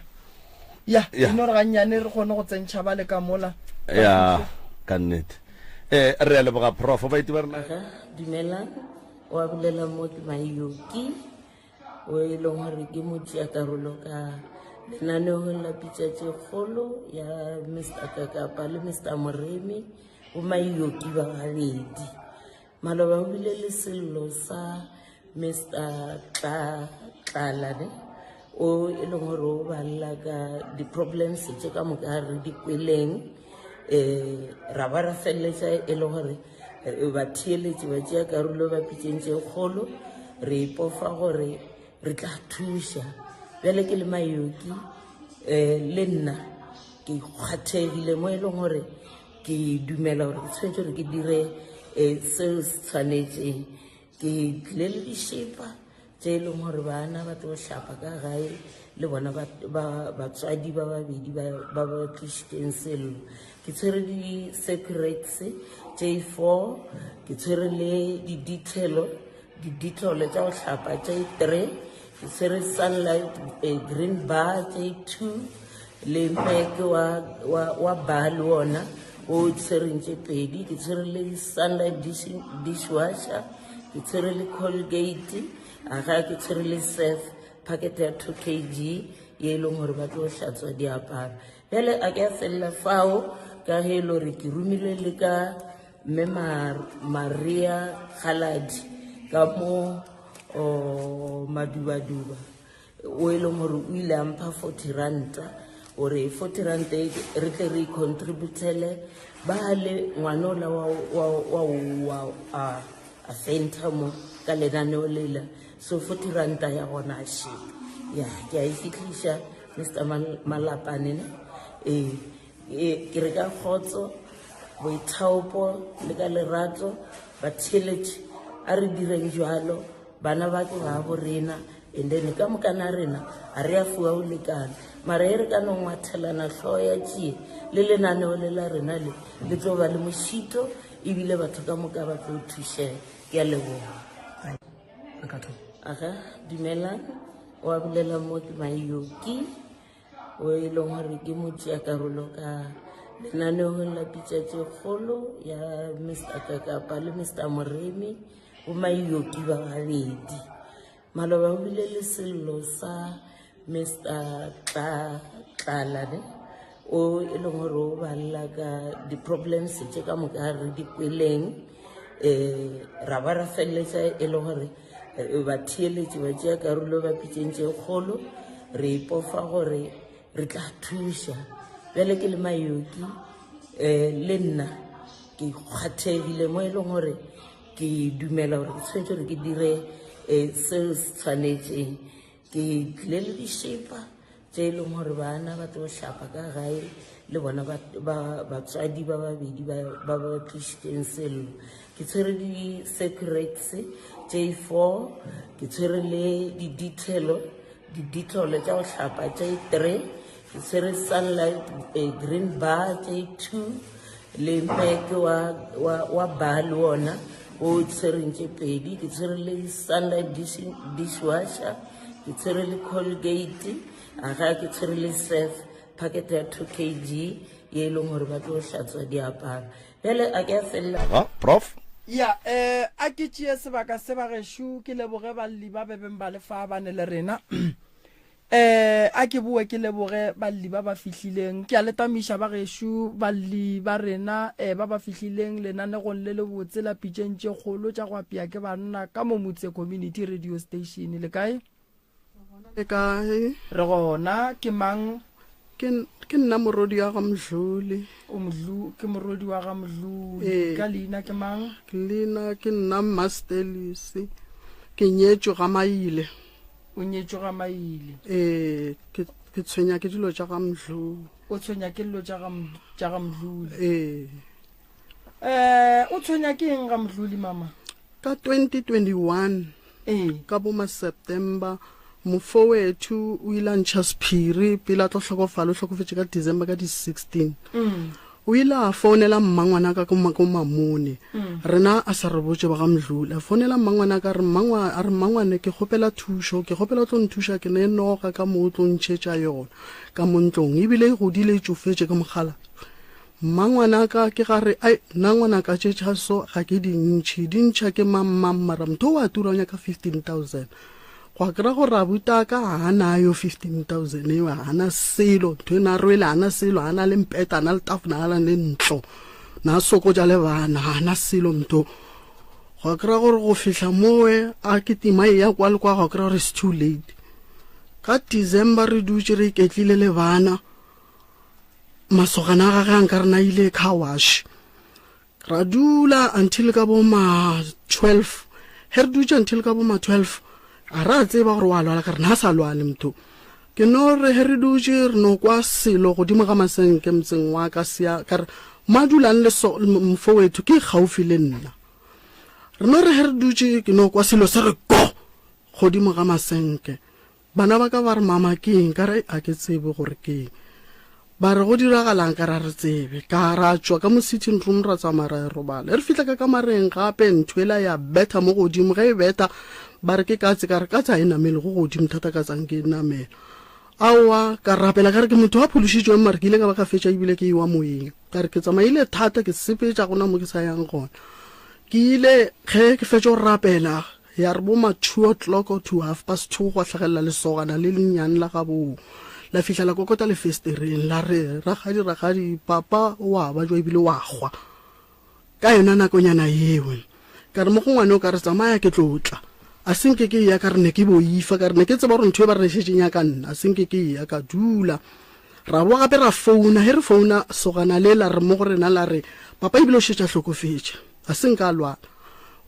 ya, Ya. e no re gannyane re kgone go tsentšha ba le ka mola. Ya, ka nnete. Eh, re a leboga prof. Baeti ba rena. Aga, dumelang, wa bolela mo ke Mayoki, o e leng gore ke motšeakarolo ka lenaneong la pitša tše kgolo ya Mister Kakapa le Mister Moremi, bo Mayoki ba babedi. Maloba o bile le sello sa Mister Tla Tlala ne o e leng gore o balela ka di-problems tše ka moka re di kweleng um ra ba ra feleletša e le gore eh, batheeletši ba tšea karolo ba pitšeng tše kgolo re ipofa gore re tla thuša bjale ke le mayoki um le nna ke kgwathegile mo e leng gore ke dumela gore ke tshwanetse gore ke dire um seo se tshwanetseng Ke tlile le dišepa tše e leng gore bana ba tlo hlapa ka gae le bona batswadi ba babedi ba ba tlišitšeng sello. Ke tshwere di-secrets tše four, ke tshwere le di-detail, di-detail tša go hlapa tše three, ke tshwere sunlight eh, green bar tše two le mpeke wa, wa, wa bar le ona o tshwereng tše pedi ke tshwere le sunlight dishwasher ke tshwere le colgate a ga ke tshwere le surf packet ya 2 kg ye e leng gore ba tlo hlatswa diaparo bjale a ke a felela fao ka ge e le gore ke romile le ka mme maria galadi ka mo madubaduba o e leng gore o ile a mpha 40 ranta gore 40 ranta e re tle re contributele ba le ngwana ola wa wa wa wa a a fenta mo ka lenaneo lela so 40 ranta ya gona a she ya ke a e fitlhiša mr malapane ne ee e, ke re ka kgotso boithaopo le ka lerato batheeletši a re direng jalo Bana ba ke ba bo rena and then ka mokana rena a re a fiwa go lekana mara e re ka no ngwathelana hlogo ya tšie le lenaneo le la rena le le tlo ba le mošito ebile batho ka moka ba tlo thušega ke a leboga aga dumelang wa bolela mo ke mayoki o e leng gore ke motšeakarolo ka lenaneong la pitša tše kgolo ya mr kakapa le mr moremi bo maioki ba babedi maloba o bile le sello sa mr tlala ne o e leng gore o balela ka di-problems tše ka moka re di kweleng um ra ba ra feleletša e le gore eh, batheeletši ba tšea karolo ba pitšeng tše kgolo re ipofa gore re tla thuša bjale ke le mayoki um le nna ke kgwathegile mo e leng gore ke dumela gore ke tshwanetse gore ke dire um seo se tshwanetseng Ke tlile le dišepa tše e leng gore bana ba tlo hlapa ka gae le bona batswadi ba babedi ba ba tlišitšeng sello. Ke tshwere di-secrets tše four, ke tshwere le di-detail, di-detail tša go hlapa tše three, ke tshwere sunlight eh, green bar tše two le mpeke wa, wa, wa bar le ona o tshwereng tše pedi ke tshwere le sunlight dishwasher ke tshwere le colgate a ga ke tshwere le surf packet ya 2 kg ye e leng gore ba tlo hlatswa diaparo bjale a ke a felela prof ya um a ke tšee sebaka se bagešo ke leboge balli ba bebeng ba le fa bane le rena Eh, a ke boe ke leboge balli ba ba fihlileng. Ke a le tamiša ba gešo, balli ba rena eh, ba ba fihlileng lenanegong le lebotse la pitšeng tše kgolo tša go apea ke banna ka mo Motse Community Radio Station. Le kae? Le kae? Re gona. Ke mang? Ke, ke nna morodi wa ga Mdluli. O Mdlu, ke morodi wa ga Mdluli. Ee. Ka leina ke mang? Leina ke nna Mmastelisi. Ke nyetšwe ga Maile. O nyetšwe ga Maile. Ee, ke, ke tshwenya ke dilo tša ga Mdluli. O tshwenya ke dilo tša ga, tša ga Mdluli. Ee. Eh, o tshwenya ke eng ga Mdluli mama? Ka 2021. Ee. Ka bo ma September mofo wethu o ile a ntšha sephiri pele a tlo hlokofala o hlokofetše ka December ka di 16. Mm. O ile a founela mmangwanaka ko ko Mamone. Rena a sa re botše ba ga Mdluli. A founela mmangwanaka a re mmangwa a re mmangwane ke kgopela thušo, ke kgopela o tlo nthuša ke ne noga ka mo o tlo ntšhetša yona ka mo ntlong. Ebile e godile e tšofetše ke mogala. Mmangwanaka ke ga re ai nna ngwanaka tše tša so ga ke di ntšhe, di ntšha ke mang mang mara motho o a tura o nyaka 15000. Gwa kry-a gore abutaka ga a nayo 15000 eo, ga ana selo, ntho e na rwele, ga ana selo, ga ana le mpeta, ga ana le tafona, ga ana le ntlo, na sokotša le bana, ga ana selo motho. Gwa kry-a gore go fihla mowe a kitima e ya kwa le kwa, gwa kry-a gore it's too late. Ka December re dutše re iketlile le bana, masogana a gage a nka rena ile car wash. Ra dula until ka bo ma 12. He re dutše until ka bo ma 12, a ra tseba gore wa lwala ka re na sa lwale motho. Ke no re he re dutše re no kwa selo godimo ga masenke motseng wa ka sea ka re ma dulang le so mfowethu ke gaufi le nna. Re no re he re dutše ke no kwa selo se re go godimo ga masenke. Bana ba ka ba re mama ke eng ka re a ke tsebe gore ke eng. Ba re go diragalang ka ra re tsebe. Ka ra tšwa ka mo sitting room ra tsamaya ra robala. Re fihla ka kamareng gape ntho ela ya betha mo godimo ge e betha ba re ke katse ka re katse a e namele go godimo thata ka tsang ke e namela. Aowa ka rapela ka re ke motho wa phološitšweng mare ke ile ka ba ka fetša ebile ke ewa moyeng. Ka re ke tsamaile thata ke sepetša gona mo ke sa yang gona. Ke ile ge ke fetša go rapela Ya re bo ma two o'clock or to half past two gwa hlagelela lesogana le lennyane la gabo. La fihla la kokota lefestereng la re, Rakgadi, rakgadi, papa o a bajwa ebile wa hwa. Ka yona nakonyana yeo, ka re mo go ngwane o ka re tsamaya ke tlo tla. A se nke ke eya ka re ne ke boifa, ka re ne ke tseba gore ntho e ba re šetšeng ya ka nna, a se nke ke eya ka dula. Ra boa gape ra founa, he re founa sogana le la re mo go rena la re, Papa ebile o šetše a hlokofetše, a se nke a lwala.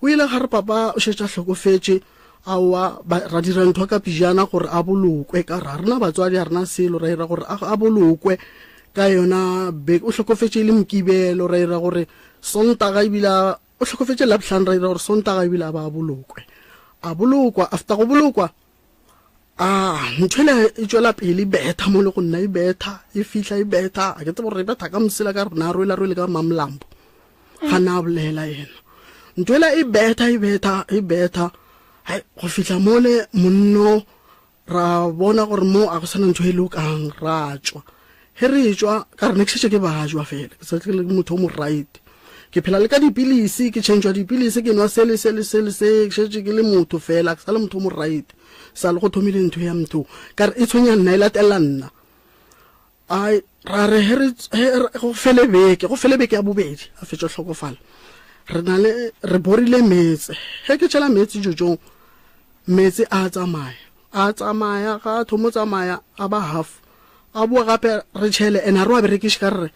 O ile ga re papa o šetše a hlokofetše, aowa, ba, ra dira ntho ka pejana gore a bolokwe, ka re ga rena batswadi, ga rena selo, ra ira gore a, a bolokwe ka yona beke. O hlokofetše e le Mokibelo, ra ira gore Sontaga ebile a, o hlokofetše Labohlano, ra ira gore Sontaga ebile a ba a bolokwe. A bolokwa, after go bolokwa, a ntho ele e tšwela pele e betha mo le go nna e betha e fihla e betha a ke tsebe gore e betha ka mosela ka rena a rwele a rwele ka mamlambo ga na bolela yena ntho ela e betha e betha e betha hai go fihla mole monno ra bona gore mo a go sana ntho e lokang ra tšwa Ge re etšwa, ka re ne ke šetše ke bajwa fela, ke sa tle le motho o mo right. Ke phela le ka dipilisi, ke tšhentšhwa dipilisi, ke nwa se le se le se le se, ke šetše ke le motho fela, ke sa le motho o mo right. Sa le go thomile ntho ya motho, ka re e tshwenya nna, e latela nna. Ai, ra re he re go fele beke, go fele beke ya bobedi, a fetša hlokofala. Re na le re borile meetse. Ge ke tšhela meetse jojong, meetse a tsamaya. A tsamaya, ga a thomo tsamaya, a ba half. A boa gape re tšhele and a re wa berekiše ka re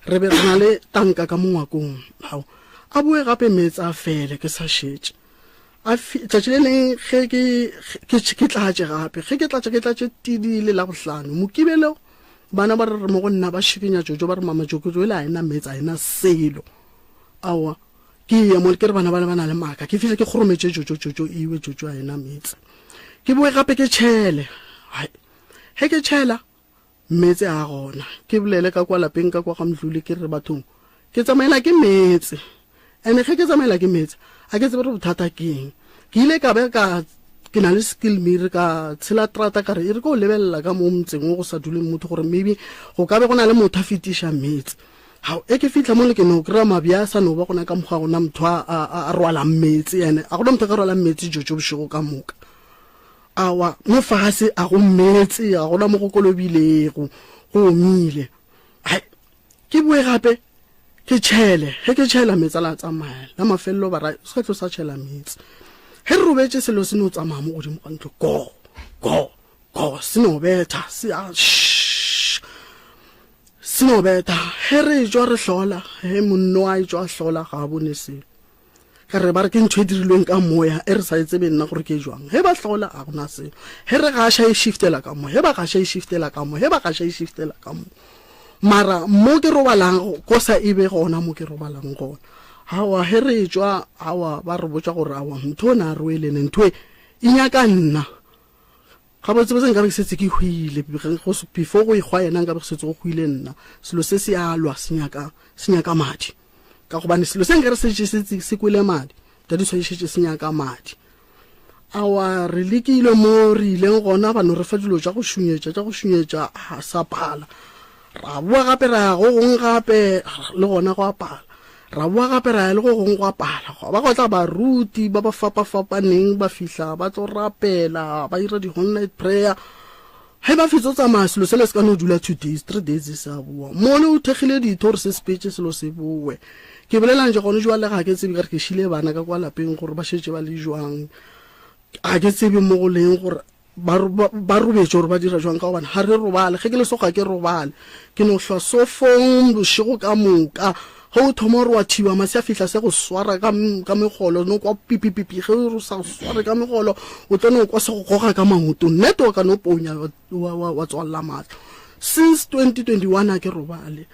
re be re na le tanka ka mo ngwakong. Ao. A boe gape meetse a fele ke sa šetše. A tšatši le leng ge ke ke ke tlatše gape, ge ke tlatše ke tlatše tidile la bohlano. Mokibelo bana ba re re mo go nna ba šikinya jojo ba re mama jojo ele a ena meetse a ena selo. Aowa ke ya mo ke re bana ba le ba na le maaka ke fihle ke kgorometše jojo jojo iwe jojo a ena meetse. Ke boe gape ke tšhele. Hai. Ge ke tšhela, meetse a gona. Ke bolele ka kwa lapeng ka kwa ga Mdluli ke re bathong, ke tsamaela ke meetse. Ene ge ke tsamaela ke meetse, a ke tsebe re bothata ke eng. Ke ile ka be ka ke na le skill mere ka tshela trata ka re e re ko lebelela ka mo motseng o go sa duleng motho gore maybe go ka be go na le motho a fetiša meetse. Hao, e ke fihla mo le ke no kry-a mabja a sa no ba gona ka mokgwa gona motho a rwalang meetse ene a gona motho a ka rwalang meetse jojo bošego ka moka. Awa, mo fase a go meetse, ga gona mo go kolobilego, go omile. Hai, ke boe gape ke tšhele, ge ke tšhela meetse a la tsamaya, la mafelelo ba ra se ka tlo sa tšhela meetse. Ge re robetše selo se no tsamaya mo godimo ga ntlo, go, go, go, se no betha, se a shh, se no betha. Ge re etšwa re hlola, ge monno a etšwa a hlola ga a bone selo. Ka re ba re ke ntho e dirilweng ka moya e re sa e tsebe nna gore ke jwang. Ge ba hlola a gona selo. Ge re gaša e shiftela ka mo, ge ba gaša e shiftela ka mo, ge ba gaša e shiftela ka mo. Mara mo ke robalang ko sa e be gona mo ke robalang gona. Aowa ge re etšwa aowa ba re botša gore aowa ntho o ne a rwele ne ntho e e nyaka nna. Gabotsebotse nkabe ke setse ke hwile before go ehwa yena nkabe go setse go hwile nna. Selo se se a lwa se nyaka se nyaka madi. Ka gobane selo se nkare se se se kwele madi, tadiso e šetše se nyaka madi. Aowa re lekile mo re ileng gona ba no re fa dilo tša go šunyetša tša go šunyetša a sa pala. Ra boa gape ra ya go gongwe gape le gona go a pala. Ra boa gape ra ya le go gongwe go a pala. Gwa ba gwa tla baruti ba ba fapafapaneng ba fihla ba tlo rapela ba ira di-whole night prayer. Ge ba fetsa go tsamaya selo sela se ka no dula two days, three days se sa boa. Mone o thekgile ditho gore se sepetse selo se boe. Ke bolelang je gone jwale ga ke tsebe ka re ke šile bana ka kwa lapeng gore ba šetše ba le jwang. Ga ke tsebe mo go leng gore ba, ba, ba robetše gore ba dira jwang ka gobane ga re robale. Ge ke le so ga ke robale. Ke no hlwa sofong bošego ka moka. Ge o thoma gore wa thiba mase a fihla se go swara ka, ka megolo, no kwa pipipipi. Ge o sa go sware ka megolo, o tlo no kwa se go goga ka maoto. Nnete wa ka no ponya wa, wa, wa, wa tswalela mahlo. Since 2021 a ke robale.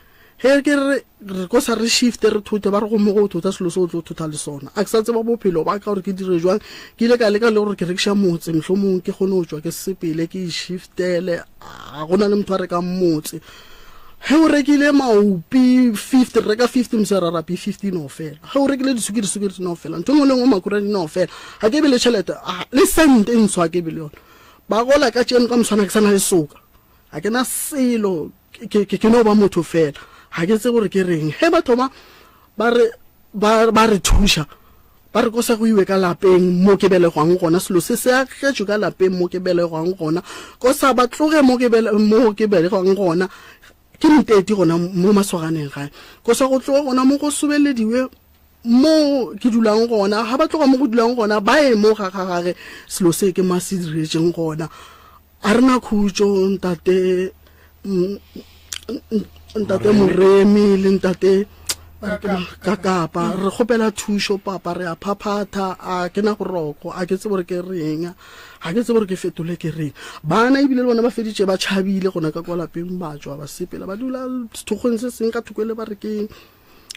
Ge ke re re ko sa re shifte re thothe ba re go mo go thotha selo se o tlo thotha le sona. A ke sa tseba bophelo ba ka gore ke dire jwang. Ke ile ka leka le gore ke rekiša motse mohlomong ke kgone go tšwa ke sepele ke ishiftele. A go na le motho a rekang motse. Ge o rekile maopi 50 re reka 50 mosera rapi 50 no fela. Ge o rekile disukiri sukiri di no fela. Ntho e nngwe le nngwe makhura di no fela. Ga ke be le tšhelete le sente e ntsho ga ke be le yona. Ba gola ka tšeno ka moswana ke sa na le soka. Ga ke na selo, ke, ke, ke no ba motho fela. Ga ke tsebe gore ke reng. Ge ba thoma ba re, ba, ba re thuša, ba re kosa go iwe ka lapeng mo ke belegwang gona, selo se se agetšwe ka lapeng mo ke belegwang gona, kosa ba tloge mo ke, bele, mo ke belegwang gona, ke nteti gona mo masoganeng gae, kosa go tloge gona mo go sobelediwe mo ke dulang gona. Ga ba tloga mo go dulang gona, ba ye mo ga ga gage, selo se ke ma se diretšeng gona. A re na khutšo ntate ntate Moremi le ntate Kakapa re kgopela thušo papa re a phaphatha a ke na boroko a ke tsebe gore ke reng ga ke tsebe gore ke fetole ke reng bana ebile le bona ba feditše ba tšhabile gona ka kwa lapeng ba tšwa ba sepela ba dula sethokgweng se seng ka thoko le ba re ke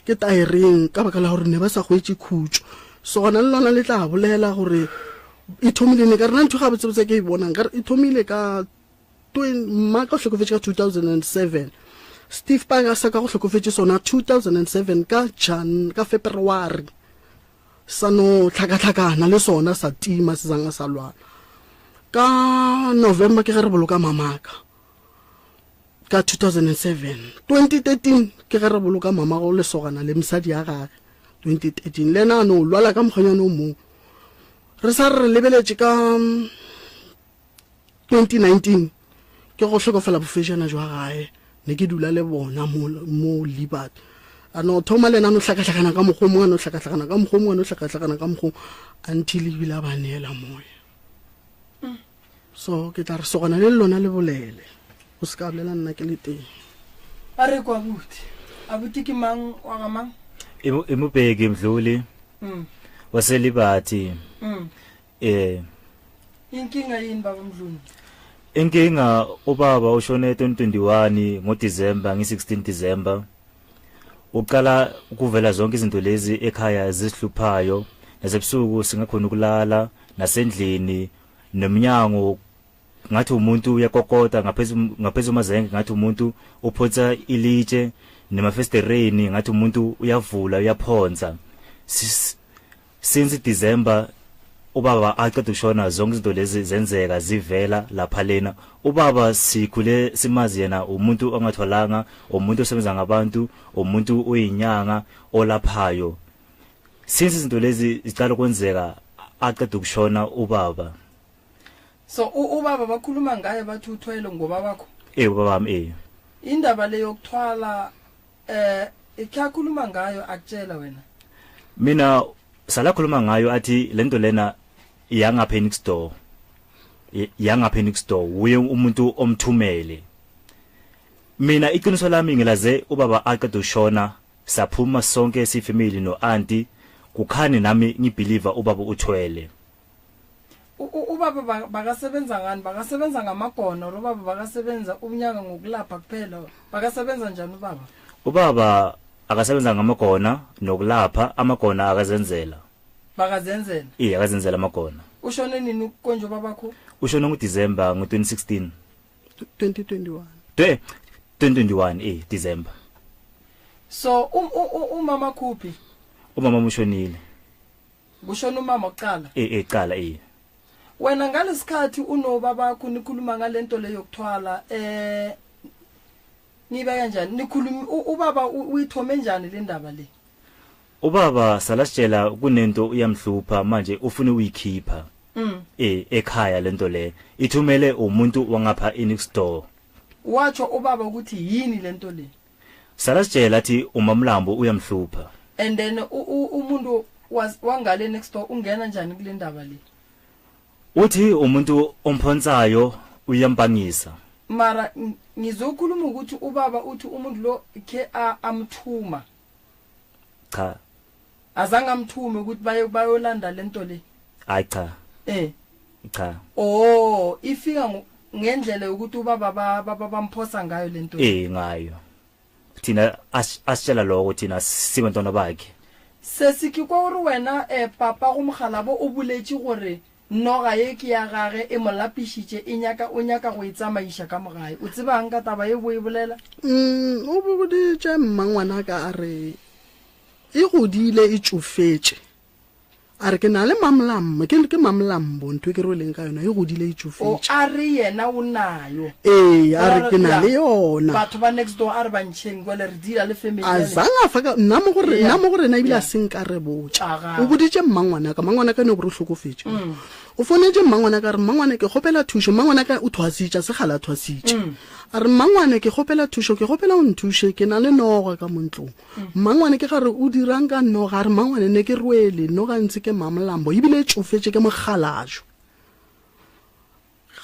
ke taereng ka baka la gore ne ba sa hwetše khutšo. So gona le lona le tla bolela gore e thomile ne ka rena ntho gabotsebotse ke e bonang ka re e thomile ka mma ka o hlokofetše ka 2007 Steve Paka sa ka go hlokofetše sona 2007 ka Jan ka February sa no tlhakatlhakana le sona sa tima se sanga sa lwana ka November ke ge re boloka mamaka ka 2007 2013 ke ge re boloka mamago lesogana le mosadi ya gage 2013 le ena a no lwala ka mokgwanyane o mongwe re sa re re lebeletše ka 2019 ke go hlokofela bofejana jwa gae ne ke dula le bona mo mo Libert a no thoma le ena a no hlakahlakana ka mokgwa o mongwe a no hlakahlakana ka mokgwa o mongwe a no hlakahlakana ka mokgwa until ebile a ba neela moya So ke tla re sogana le lona le bolele. O se ka bolela nna ke le teng. A re kwa abuti. Abuti ke mang wa ga mang? Imubheki Mdluli. Mm. Waselibathi. Mm. Eh. Inkinga yini baba Mdluli? Inkinga ubaba ushone 2021 ngoDecember nge-16 December. Uqala ukuvela zonke izinto lezi ekhaya zisihluphayo nasebusuku singakhona ukulala nasendlini nomnyango ngathi umuntu uyakokota ngaphezu ngaphezu mazenge ngathi umuntu uphotsa ilitshe nemafestereni ngathi umuntu uyavula uyaphonsa since December ubaba aqeda ukushona zonke izinto lezi zenzeka zivela lapha lena ubaba sikhule simazi yena umuntu ongathwalanga umuntu osebenza ngabantu umuntu oyinyanga olaphayo Since izinto lezi ziqala ukwenzeka aqeda ukushona ubaba. So ubaba bakhuluma ngaye bathi uthwele ngoba bakho? Eh ubaba wami eh. Indaba le yokuthwala eh ikhakhuluma ngayo akutshela wena. Mina salakhuluma ngayo athi lento lena yangapha next door. Yangapha next door uye umuntu omthumele. Mina iqiniso lami ngilaze ubaba aqeda ushona Saphuma sonke sifamily no aunty kukhani nami ngibeliever ubaba uthwele. Ubaba bakasebenza ngani bakasebenza ngamagona or ubaba bakasebenza ubunyanga ngokulapha kuphela bakasebenza njani ubaba? Ubaba akasebenza ngamagona nokulapha amagona akazenzela. Bakazenzela? Iye akazenzela amagona. Ushone nini konje ubabakho? Ushone ngoDecember ngo-2016. 2021. 2021 eh December. So um, umama kuphi? Umama ushonile. Kushona umama kuqala? Eh eh qala eh. Wena ngalesikhathi unobabakho nikhuluma ngalento le yokuthwala eh niba kanjani nikhuluma ubaba uyithome njani le ndaba le? Ubaba salasitshela kunento uyamhlupha manje ufuna uyikhipha. Eh ekhaya lento le ithumele umuntu wangapha inext door. Watsho ubaba ukuthi yini lento le? Sala sitshela athi umamlambo uyamhlupha. And then umuntu wangale next door ungena njani kule ndaba le? Uthi umuntu omphonsayo uyampangisa. Mara ngizokhuluma ukuthi ubaba uthi umuntu lo ke amthuma. Cha. Azange amthume ukuthi baye bayolanda lento le. Hayi cha. Eh. Cha. Oh, ifika ngendlela yokuthi ubaba bamphosa ngayo lento. Eh ngayo. Thina asitshela lokho thina sibantwana bakhe. Sesi ke kwa gore wena eh papa go mogalabo o boletše gore noga ye ke ya gage e mo lapišitše e nyaka o nyaka go e tsamaiša ka mogae. O tsebang ka taba ye bo e bolela? O boditše mmangwanaka a re e godile e tšofetše. A re ke na le mamlambo, ke, ke mamlambo ntho e ke rweleng ka yona, e godile e O, tšofetše. a re yena o nayo. Ee, a re ke na le yona. Batho ba next door a re ba ntšheng kwele re deala le family A ya zang a fa ka, nna mo go re, Yeah. nna mo go rena ebile a Yeah. se nka re botša. Aga. O boditše mmangwanaka, mmangwanaka ene o bo re hlokofetše. O founetše mmangwanaka a re, Mmangwane ke kgopela thušo, mmangwanaka o thwasitše, a se kgale a thwasitše. A re, Mmangwane ke kgopela thušo, ke kgopela o nthuše, ke na le noga ka mo ntlong. Mmangwane ke gare o dirang ka noga? A re, Mmangwane ne ke rwele noga ntse ke Mamlambo ebile e tšofetše ke mokgalajwe.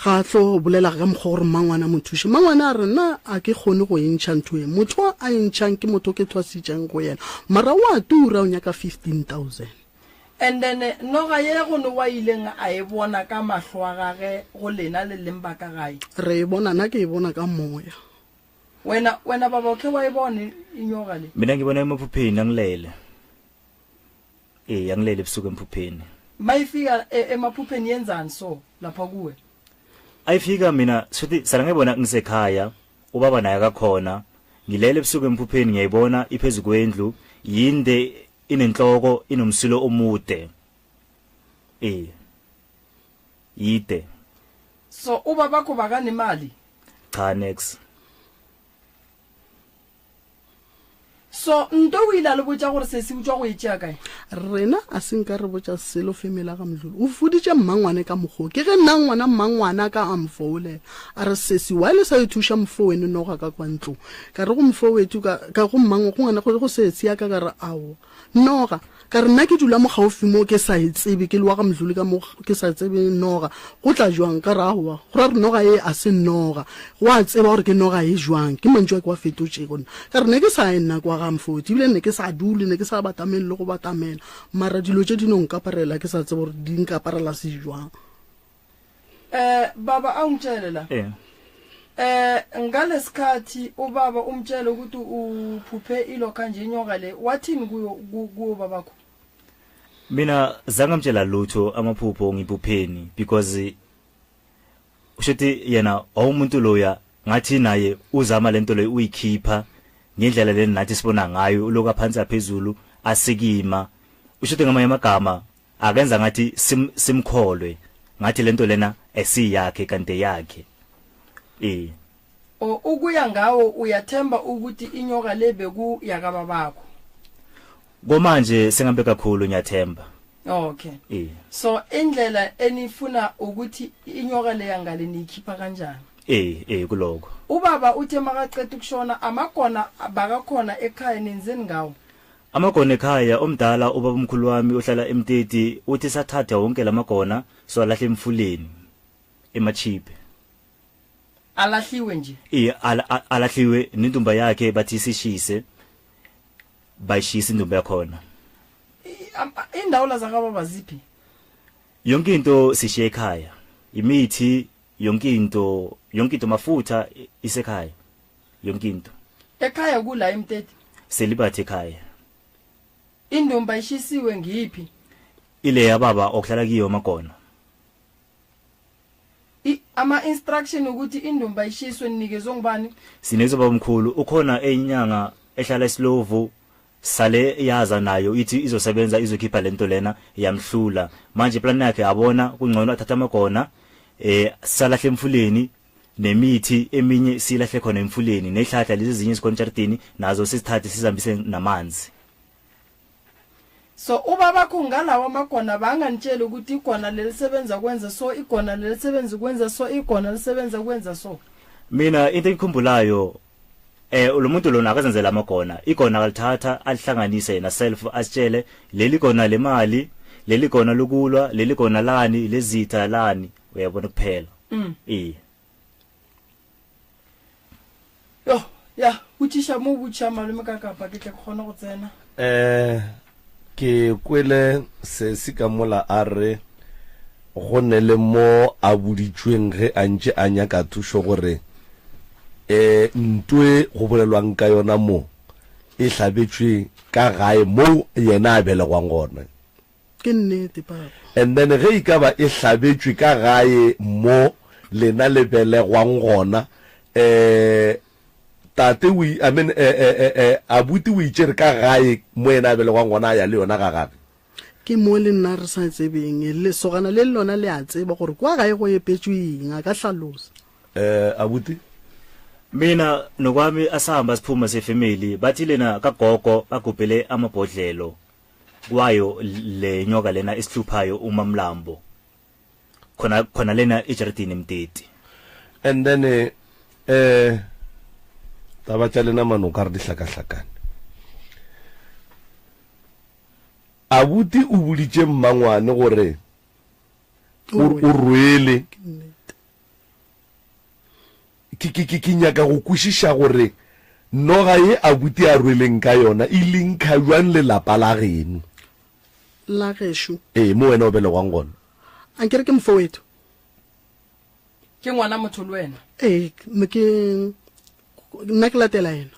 Ga a tlo bolela ka mokgwa gore mmangwane a mo thuše. Mmangwane a re, Nna a ke kgone go e ntšha ntho e. Motho a e ntšhang ke motho ke thwasitšeng go yena. Mara o a tura o nyaka 15000. And then noga ye go ne wa ileng a e bona ka mahlo a gage go lena le leng ba ka gae. Re e bona, nna ke e bona ka moya. Wena, wena baba o khe wa e bona inyoka le? Mina ngibona emaphupheni angilele. Eh angilele ebusuku emphupheni. Mayifika e, emaphupheni yenzani so lapha kuwe? Ayifika mina shuthi sala ngibona ngisekhaya ubaba naye akakhona ngilele ebusuku emphupheni ngiyayibona iphezu kwendlu yinde inenhloko inomsilo omude. Eh. Yide. So ubabakho bakanemali? Cha nex. So nto o ile a le botša gore sesi o tšwa go e tšea kae? Rena a se nka re botša selo family ya ga Mdluli. O foditše mmangwane ka mokgwa o. Ke ge nna ngwana mmangwana ka a mfoulela. A re sesi why le sa yo thuša mfo weno noga ka kwa ntlong. Ka re go mfo wetu ka ka go mmangwe go ngwana go sesi ya ka ka re aowa. Noga, ka re nna ke dula mo gaufi mo ke sa e tsebe, ke le wa ga Mdluli ka mo ke sa tsebe noga, go tla jwang? Ka re aowa, go ra re noga ye a se noga, wa tseba gore ke noga ye jwang, ke mantšu a ke wa fetotšego nna. Ka re ne ke sa ye nna kwa ga Mfoti, ebile ne ke sa dule, ne ke sa batamele le go batamela, mara dilo tše di no nkaparela ke sa tsebe gore di nkaparela se jwang. Eh baba awungitshele la. Eh. Eh ngalesikhathi ubaba umtshele ukuthi uphuphe ilokha nje inyoka le wathini kuyo kuwo babakho? Mina zange ngimtshela lutho amaphupho ngiphupheni because ushuthi yena awumuntu loya ngathi naye uzama lento leyo uyikhipha ngendlela le nathi sibona ngayo uloka phansi aphezulu asikima ushuthi ngamanye amagama akenza ngathi sim, simkholwe ngathi lento lena esiyakhe kanti yakhe eh O ukuya ngawo uyathemba ukuthi inyoka le beku yakababakho. Komanje sengambe kakhulu ngiyathemba. Okay. Eh. So indlela enifuna ukuthi inyoka le yangale niyikhipha kanjani? Eh eh kuloko. Ubaba uthe makaqeda ukushona amagona bakakhona ekhaya nenzeni ngawo? Amagona ekhaya omdala ubabamkhulu wami ohlala eMteti uthi sathatha wonke lamagona siwalahle emfuleni emachipe. Alahliwe nje. Eh alahliwe nendumba yakhe bathi sishise bayishisa indumba yakhona. Indawo la zakababa ziphi? Yonke into sishiye ekhaya. Imithi yonke into yonke into mafutha isekhaya. Yonke into. Ekhaya kula eMteti. Selibathe ekhaya. Indumba ishisiwe ngiphi? Ile yababa okuhlala kiyo amagona. I ama instruction ukuthi indumba ishiswe nikezwe ngubani? Sinezo babamkhulu ukhona eyinyanga ehlala esilovu sale yaza nayo ithi izosebenza izokhipha lento lena yamhlula manje plan yakhe abona kungcono athatha amagona eh salahle emfuleni nemithi eminye silahle khona emfuleni nehlahla lezi ezinye ezikhona ejardini nazo sizithathe sizambise namanzi. So ubabakho ngalawa amagona bangantsheli ukuthi igona lelisebenza kwenza so igona lelisebenza kwenza so igona lisebenza kwenza so. Mina into engikhumbulayo eh lo muntu lona akazenzela amagona igona akalithatha alihlanganise yena self asitshele leli gona lemali leli gona lokulwa leli gona lani lezitha lani uyabona kuphela mm. eh Yo, ya, botšiša mo botšiša malome ka kapa ke tle ke kgone go tsena. Eh, ke kwele sesi ka mola a re go ne le mo a boditšweng ge a ntše a nyaka thušo gore eh ntwe go bolelwang ka yona mo e hlabetšwe ka gae moo yena a belegwang gona. Ke nnete, Papa. And then ge e ka ba e hlabetšwe ka gae mo lena le belegwang gona, eh, tate o, I mean, eh, eh, eh, eh, abuti o itšere ka gae mo yena a belegwang gona a ya le yona ga gage. Ke mo le nna re sa tsebeng. Lesogana le le lona le a tseba gore kwa gae go epetšwe eng, a ka hlalosa. Eh, abuti? Mina nokwami asihamba siphuma sefamily bathi lena kagogo bagubhele amabhodlelo kwayo le nyoka lena esihluphayo umamlambo khona khona lena ejaridini emteti and then eh, eh taba tša lena mano ka re di hlakahlakane abuti o boditše mmangwane gore o rwele Ke, ke, ke, ke nyaka go kwešiša gore noga ye abuti a rweleng ka yona e linkha bjang le lapa la geno. La gešo. Ee, mo wena o belegwang gona. Ankere ke mfowethu. Ke ngwana motho le wena. Ee, ke, nna ke latela yena.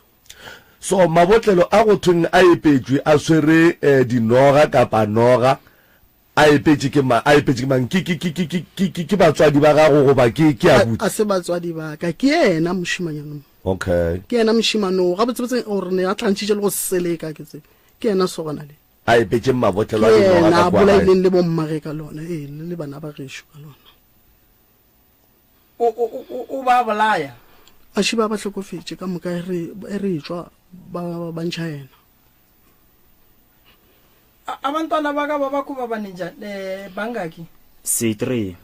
So mabotlelo a go thweng a epetšwe a swere eh, dinoga kapa noga A epetše ke mang? A epetše ke mang? Ke, ke, ke, ke, ke, ke, ke, ke batswadi ba gago goba ke, ke abuti? A se batswadi ba ka, ke yena mošemanyana mo. Okay. Ke yena mošemane o, gabotsebotse gore ne a tlantšhitše le go seleka, ke tsebe. Ke yena sogana le. A epetše mabotlelo a Ke dinoga yena ka a kua gae. bolaileng le bommage ka lona, ee, le, le bana ba gešo ka lona. O, o, o, o ba bolaya? A še ba ba hlokofetše ka moka e re, e re etšwa ba, ba ntšha yena. Abantwana baka babakho babaninjani eh bangaki? Si-3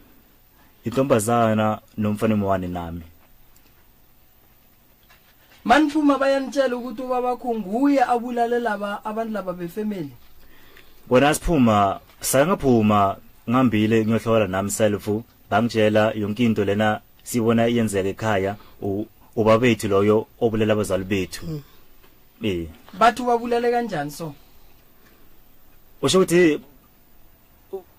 intombazana nomfana omuwane nami. Maniphuma bayanitshela ukuthi ubabakho nguye abulale laba abantu laba befamily. Kona siphuma sake ngaphuma ngihambile ngiyohlola nami self bangitshela yonke into lena sibona iyenzeka ekhaya ubabethu loyo obulela abazali bethu. Mm. Eh. Batho ba bulale kanjani so? Usho ukuthi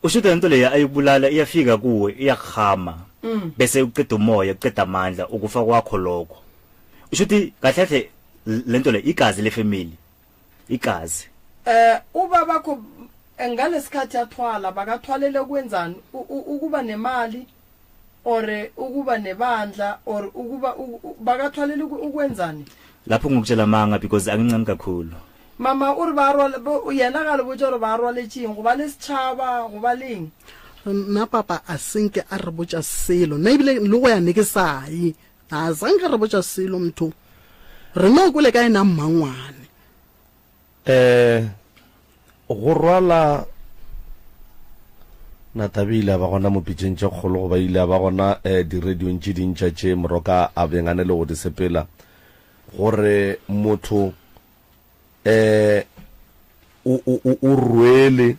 usho ukuthi lento leya ayikubulala iyafika kuwe iyakuhama. Mm. Bese uqeda umoya, uqeda amandla ukufa kwakho lokho. Usho ukuthi kahle kahle lento le igazi le family. Igazi. Eh ubabakho ngalesikhathi athwala bakathwalele kwenzani ukuba nemali or ukuba nebandla or ukuba bakathwalele ukwenzani lapho ngokutshela manga because angincami kakhulu mama o re ba rwale yena ga le botsa gore ba rwaletšeng go ba le setšhaba go ba leng nna papa a senke a re botša selo nna ebile le go ya ne ke sa ye a sanke re botša selo motho re no kwele ka ena mmangwane Eh, go rwala Natabe ile a ba gona mo pitšeng tše kgolo goba ile a ba gona eh, diradiong tše dintšha tše Moroka a beng a ne le go di sepela gore motho eh o, o, o, o rwele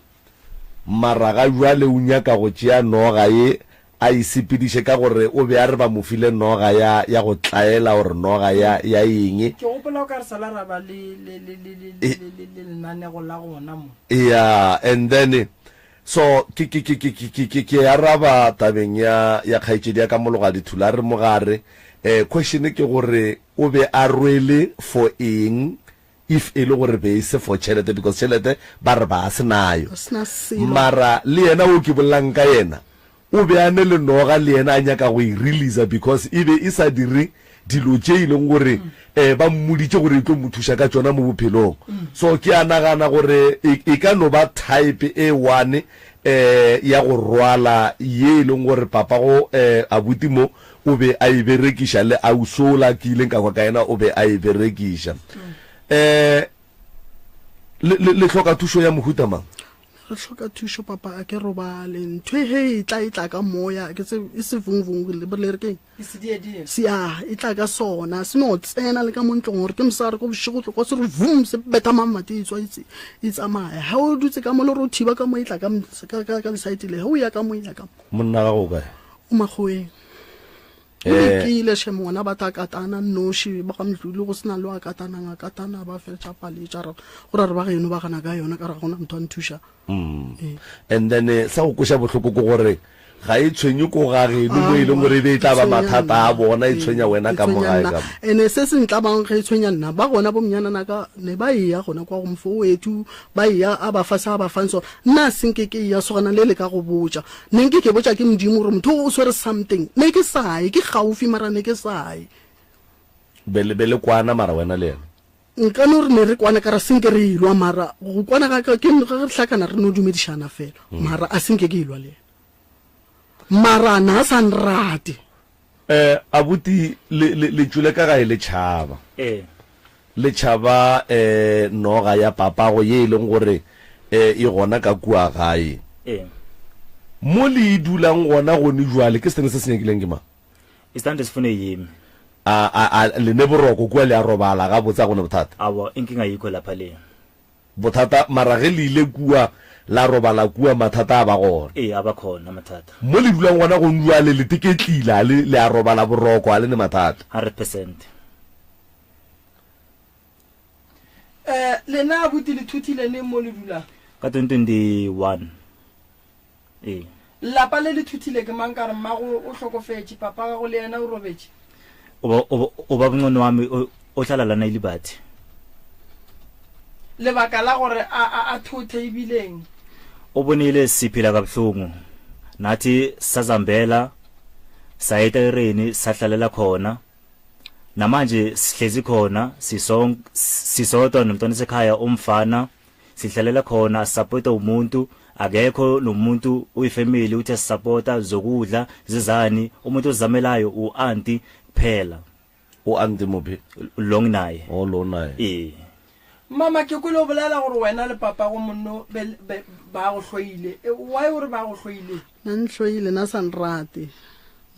mara ga bjale o nyaka go tšea noga ye a e sepediše ka gore o be a re ba mo file noga ya, ya go tlaela or noga ya, ya eng. Ke gopola o ka re sala ra ba le, le, le, le, le, le, le, le lenanego la gona mo. Yeah, and then so ke, ke, ke, ke, ke, ke, ke araba tabeng ya, ya kgaetšedi ya ka Mologadi Thulare Mogare. Eh, question ke gore o be a rwele for eng if e le gore be e se for tšhelete because tšhelete ba re ba se nayo mara le yena o ke bolelang ka yena o be a ne le noga le yena a nyaka go e releasa because e be e sa dire dilo tše e leng gore um ba mmoditše gore e tlo mo thuša ka tšona mo bophelong so ke a nagana gore e, e ka no ba type e one um ya go rwala ye e leng gore papago um abuti mo o be a e berekiša le ausi ola ke ileng ka kwa ka yena o be a e berekiša um. Le, le, le hloka thušo ya mohuta mang? Re hloka thušo, papa, a ke robale. Ntho e he e tla e tla ka moya, ke tse e se vungvung le le re keng? E sediedie. Se ya, e tla ka sona, se no tsena le ka mo ntlong gore ke mosare ko bošego tlo kwa se re vum se betha mamati e tswa e tse e tsamaya. Ha o dutse ka mo le re o thiba ka mo e tla ka ka ka ka lesaete le, he o ya ka mo e ya ka mo. Monna gago o kae? O makgoweng. O Eh. lekile shem ngwana ba ta katana nnoši ba ga mdluli go sena le wa katanang a katana ba fetša paletša ra go ra re ba geno ba gana ka yona ka re ga gona motho a nthuša Mm. Ee. And then eh, sa go kweša bohloko ke gore ga e tshwenye ko ga geno mo e leng gore e be e tla ba mathata a bona e tshwenya wena ka mo gae ka mo. Ene se se ntlabang ge e tshwenya nna ba gona bo mnyanana ne ba eya gona kwa go mfo wethu ba eya a ba fa sa ba fang sona nna a senke ke eya sogana le le ka go botša Ne nke ke botša ke Modimo gore motho o swere something. Ne ke sa ye, ke gaufi mara ne ke sa ye. Be le be le kwana mara wena le yena? Nka no re ne re kwana ka ra senke re elwa mara go kwana ga ka ke ge re hlakana re no dumedišana fela mara a senke ke elwa le yena. Mara na a sa nrate. Eh, abuti, le, le, le tšwele ka gae le tšhaba. Ee. Le tšhaba eh, noga ya papago ye e leng gore eh, e gona ka kua gae. Ee. Mo le e dulang gona gone jwale, ke setene se se nyakileng ke mang? Isitande sifune yimi. A, a, a, le ne boroko kua le a robala gabotse, a go ne bothata? Aowa, inkinga ayikho lapha le. Bothata, mara ge le ile kua la robala kua, mathata a ba gona. Ee, a ba khona mathata. Mo le dulang gona gong jwale, le teketlile, a le, le a robala boroko, a le ne mathata. 100%. Eh, lena abuti le thuthile neng mo le dulang? Ka 2021. Ee. Lapa le le thuthile ke mang ka re mmago o hlokofetše, papa gago le yena o robetše? Uba, uba, ubabuncono wami o, ohlala lana eLibathi. Lebaka la gore a, a, a thothe e bileng? O bonile siphila kabuhlungu. Nathi sazambela saya etayereni sahlalela khona. Namanje sihlezi khona sisonke sisodwa nomntwana sekhaya umfana. Sihlalela khona asisapota umuntu akekho nomuntu uyifamily uthi asisapota zokudla zizani umuntu ozamelayo uanti kuphela. U anti muphi? Lo nginaye. Oh lo naye. Ee. Mama ke kwele o bolela gore wena le papago monno be, be, ba go hloile. E, why o re ba go hloile? Na nhloile, na sa nrate.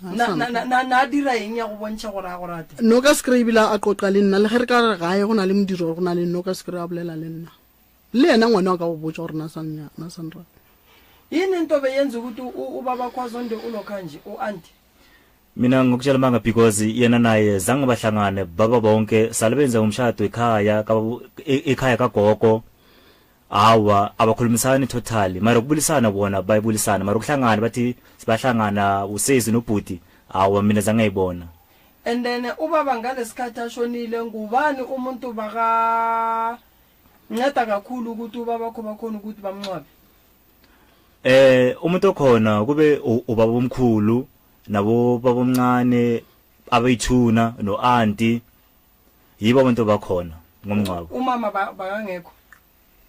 Na Na, sa na, na, na, na dira eng ya go bontšha gore a go rate? No ka se kry ebile a qoqa le nna, le ge re ka re gae go na le modiro go na le no ka se kry a bolela le nna. Le yena ngwana wa ka go botša gore na sa nnya, na sa nrate. Yini into beyenza ukuthi u- ubaba Khwazonde ulokha nje, u-anti? Mina ngokutshela manga because yena naye zange bahlangane baba bonke sale benza umshado ekhaya ka e- ekhaya kagogo Awa abakhulumisani totally mara ukubulisana bona bayibulisana mara ukuhlangana bathi sibahlangana usesi nobhuti awa mina zange ngayibona. And then ubaba ngalesikhathi ashonile ngubani umuntu baka nceda kakhulu ukuthi ubabakho bakhona ukuthi bamncwabe? Eh umuntu okhona kube ubaba omkhulu nabo baba omncane abayithuna no auntie yibo abantu bakhona ngomngcwabo. Umama bakangekho.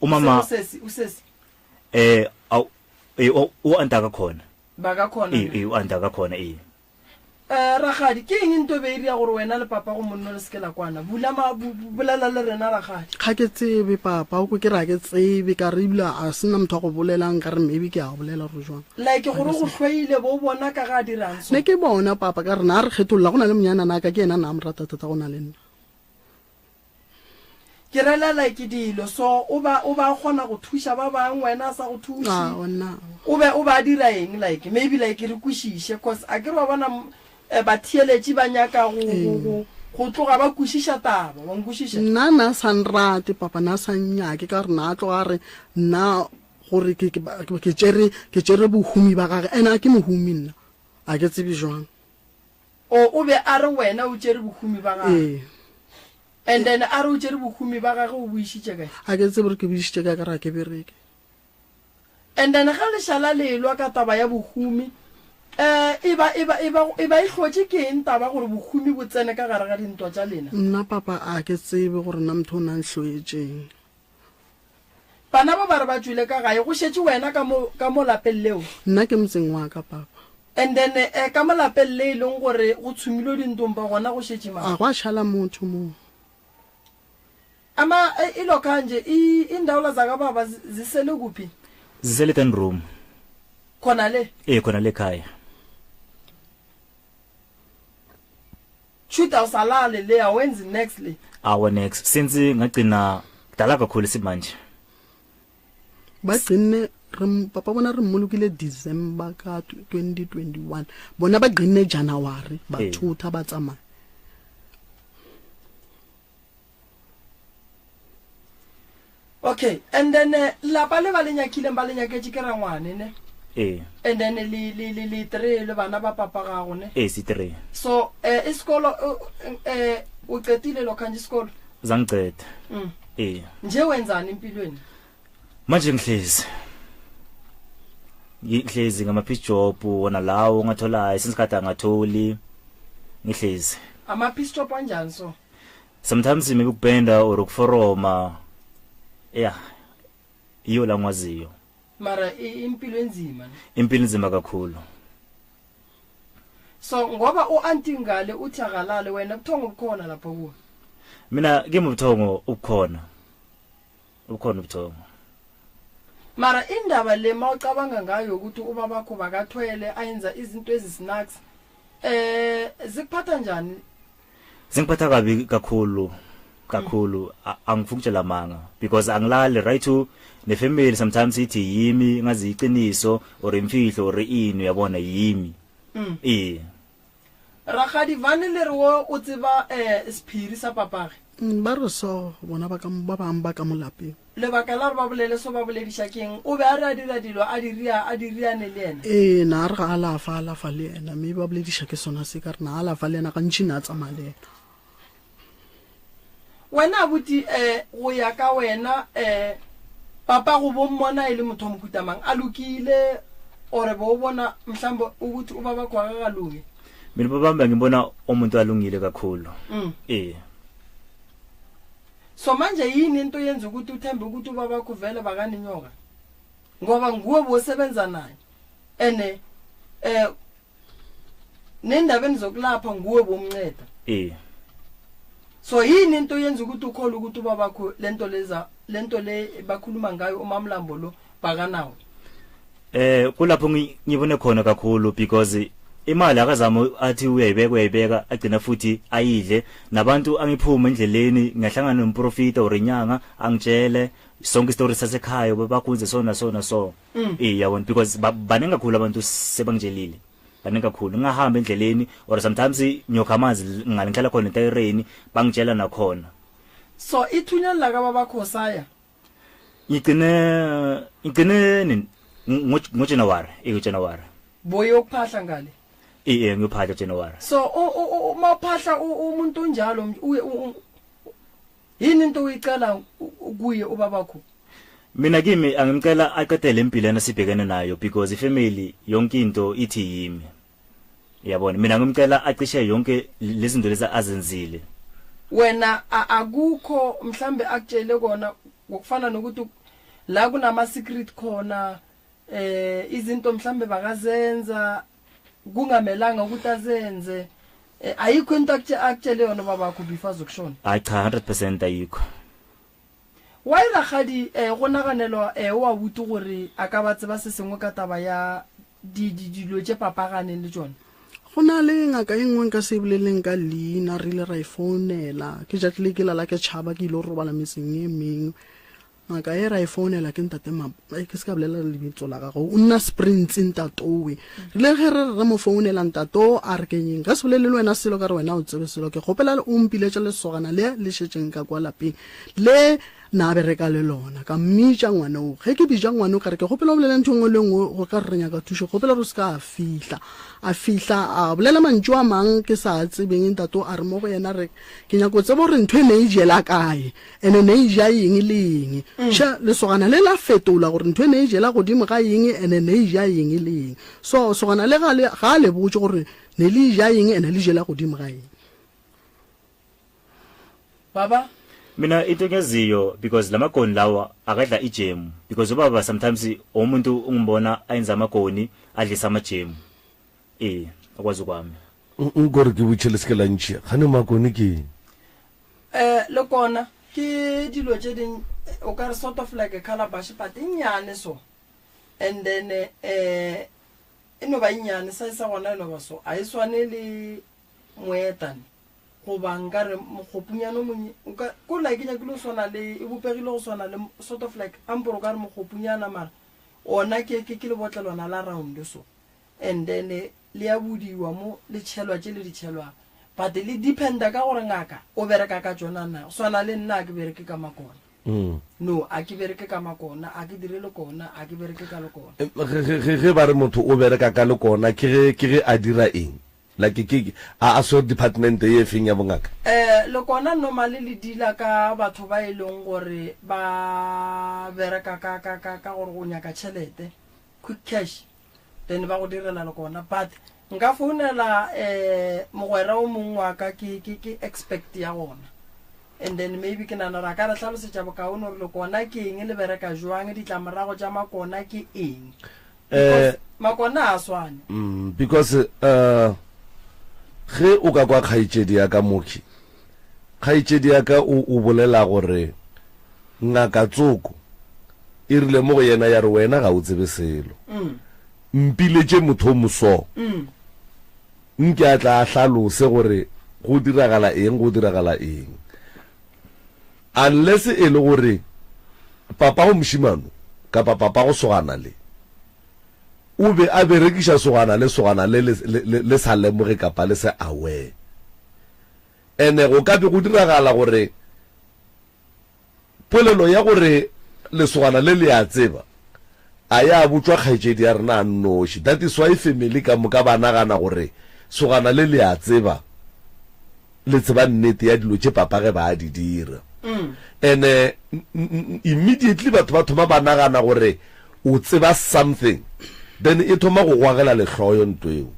Umama usesi usesi eh aw eh u-aunt akakhona. Bakakhona. Eh eh u-aunt akakhona eh. Eh ragadi ke eng nto be ira gore wena le papa go monno le seke la kwana bula ma bolela le rena ragadi ga ke tsebe papa o ke ra ke tsebe ka re ebile a sena motho wa go bolelang ka re maybe ke a bolela gore jwang like gore go hloile bo bona ka ga dirang so ne ke bona papa ka re na re kgetholla go na le monyana na ka ke yena na mo rata thata go na le nna Ke rela like dilo so o ba o ba kgona go thuša ba bang wena a sa go thuše. Aowa nna. O be o ba dira eng like maybe like re kwešiše cause a ke re wa bona eh, batheeletši ba nyaka go go go go tloga ba kwešiša taba wa nkwešiša. Nna na sa nrate papa na sa nnyake ka gore na tloga a re nna gore ke ke ke tšere ke tšere bohumi ba gage ene a ke mohumi nna a ke tsebe jwang. O o be a re wena o tšere bohumi ba gage. Ee. And then a re o tšere bohumi ba gage o bo išitše kae? A ke tsebe gore ke bo išitše kae ka re ga ke bereke. And then ge le šala le elwa ka taba ya bohumi, eh, e ba, e ba, e ba, e ba e hlotše ke eng taba gore bohumi bo tsene ka gare ga dintwa tša lena? Nna papa a ke tsebe gore na motho o na nhloetšeng. Bana ba ba re ba tšwele ka gae, go šetše wena ka mo, ka mo lapeng leo. Nna ke motseng wa ka, papa. And then, eh, ka mo lapeng le e leng gore go tshumilwe dintompa gona go šetše mang? A gwa šala motho moo. Ama eh, ilokha nje i- indawula zakababa zi- zisele kuphi? Zisele ten room. Khona le. Eh khona le khaya. Shoot awusalale le awenzi next le. Awa next since ngagcina kudala kakhulu simanje. Ba gcine re papa bona re mmolokile December ka 2021. Bona ba gcine January ba Ee. thutha ba tsamaya. Okay, and then eh, lapa le ba le nyakileng ba le nyaketše ke rangwane ne? Ee. And then le le le le three le bana ba papa gago ne? Ee, se three. So eh isikolo eh o qetile lokho nje isikolo? Zangiceda. Ee. Nje wenzani empilweni? Manje ngihlezi. Ngihlezi ngama piece job wona lawo ngatholayo since kade angatholi. Ngihlezi. Ama piece job anjani so? Sometimes maybe ukupenda or ukuforoma. Yeah. Iyo la ngwaziyo. Mara impilo enzima ne? Impilo inzima kakhulu. So ngoba uanti ngale uthi akalale wena ubuthongo bukhona lapho kuwe. Mina kimi ubuthongo ubukhona. Ubukhona ubuthongo. Mara indaba le mawucabanga ngayo ukuthi ubabakho bakathwele ayenza izinto ezisnacks eh zikuphatha njani? Zingiphatha kabi kakhulu kakhulu angifuni ukutshela manga because angilali right to ne family sometimes ithi yimi ngazi iqiniso or imfihlo or ini uyabona yimi. Eh. Rakgadi vane le re wo o tseba eh sephiri sa papage. Ba re so bona ba ka ba bang ba ka mo lapeng. Lebaka la gore ba bolele so ba bolediša keng? O be a re a dira dilo a di ria a di riane le yena? Ee, na re ga alafa alafa le yena mme ba bolediša ke sona se ka re na alafa le yena gantši na tsamaya le yena. Wena abuti eh go ya ka wena eh papa go bo mmona e le motho wa mohuta mang? A lokile or bo o bona mhlambe ukuthi ubabakho akakalungi? Mina babami ngibona umuntu alungile kakhulu. Eh. So manje yini into yenza ukuthi uthembe ukuthi ubabakho vele bakaninyoka? Ngoba nguwe bosebenza naye. Ene eh nendabeni zokulapha nguwe bomnceda. Eh. So yini into yenza ukuthi ukhole ukuthi ubabakho lento leza lento le bakhuluma ngayo umamlambo lo bakanawo? Eh kulapho ngibone khona kakhulu because imali akazama athi uyayibeka uyayibeka agcina futhi ayidle nabantu angiphuma endleleni ngiyahlangana nomprofita or inyanga angitshele sonke story sasekhaya babakunze so na so na so. Eh yabona because baningi kakhulu abantu sebangitshelile baningi kakhulu ngahamba endleleni or sometimes ngiyokha amanzi ngale ngihlala khona etayireni bangitshela nakhona. So ithunya la kababakho saya Ngigcine ngigcine nini ngo January eh January. Boye ukuphahla ngale. Eh eh ngiyophahla January. So uma uphahla umuntu onjalo uye yini into uyicela kuye ubabakho? Mina kimi angimcela aqedele impilo yena sibhekene nayo because ifamily yonke into ithi yimi. Uyabona mina ngimcela acishe yonke lezinto lezi azenzile. Wena akukho mhlambe akutshele kona ngokufana nokuthi la kunama secret khona eh izinto mhlambe bakazenza kungamelanga ukuthi azenze eh, ayikho into akutshele yona babakho before azokushona. Hayi cha 100% ayikho. Why rakgadi eh go naganelwa eh o abuti gore a ka ba tseba se sengwe ka taba ya di di dilo tše papaganeng le tšona? Go na le ngaka e nngwe nka se e boleleng ka leina, re ile ra e founela. Ke tšatši le ke lala ke tšhaba ke ile go robala metseng e mengwe. Ngaka e ra e founela ke ntate ma ke se ka bolela lebitso la gagwe, o nna Springs ntatowe. Re ile ge re re mo founela ntato a re kenyeng ka se bolele le wena selo ka re wena o tsebe selo ke kgopela o mpiletša lesogana le le šetšeng ka kwa lapeng le na bereka le lona. Ka mmitša ngwana o ge ke bitša ngwana o ka re ke kgopela o bolele ntho nngwe le nngwe go ka re re nyaka thušo kgopela re se ka a fihla. A fihla a bolela mantšu a mang ke sa tsebeng ntato a re mo go yena re ke nyako tseba gore ntho e ne e jela kae ene ne e ja eng le eng. Še lesogana le la fetola gore ntho e ne e jela godimo ga eng ene ne e ja eng le eng. So sogana le ga le ga le botše gore ne le ja eng ene le jela godimo ga eng. Baba Mina into engiyaziyo because lamagoni lawa akadla ijemu because ubaba sometimes umuntu ungibona ayenza amagoni adlisa amajemu. Eh akwazi kwami. Nkore ke botšhe le se ke la ntšhia. Gane makone ke eng? Eh le kona. Ke dilo tše ding o ka re sort of like a calabash but e nnyane so and then eh e no ba e nnyane size sa gona e no ba so a e swane le moetane goba nka re mokgopunyana o monye o ka ko like e nyakile go swana le e bopegile go swana le sort of like ampore o ka re mokgopunyana mara ona ke ke ke lebotlelwana la round so and then le ya budiwa mo le tšhelwa tše le di tšhelwang but le dependa ka gore ngaka o bereka ka tšona na go swana le nna a ke bereke ka makona mm. no a ke bereke ka makona a ke dire lekona a ke bereke ka lekona eh, ge ge ba re motho o bereka ka lekona ke ge ke ge a dira eng like ke a a swere department ye feng ya bongaka eh lekona normally le dila ka batho ba e leng gore ba bereka ka ka ka ka gore go nyaka tšhelete quick cash then ba go direla le kona but nka founela um mogwera o mongwe wa ka ke ke ke expect ya gona and then maybe ke nana gore a ka re hlalosetša bokaone gore le kona ke eng le bereka jwang ditlamorago tša makona ke eng eh makona a swane mm, because uh ge o ka kwa kgaetšedi ya ka mokhi kgaetšedi ya ka o o bolela gore Ngaka tsoko e rile mo go yena ya re, Wena ga o tsebe selo. Mpiletše motho o moso. Nke a tla a hlalose gore go diragala eng, go diragala eng. Unless e le gore papago mošemano kapa papago sogana le o be a berekiša sogana le sogana le le le sa lemoge kapa le se aware. Ene go ka be go diragala gore Polelo ya gore lesogana le le a tseba a ya botšwa kgaetšedi ya rena a nnoši. That is why family ka moka ba nagana gore sogana le le a tseba, le tseba nnete ya dilo tše papa ge ba a di dira. And immediately batho ba thoma ba nagana gore o tseba something then e thoma go gwagela lehloyo ntlo eo.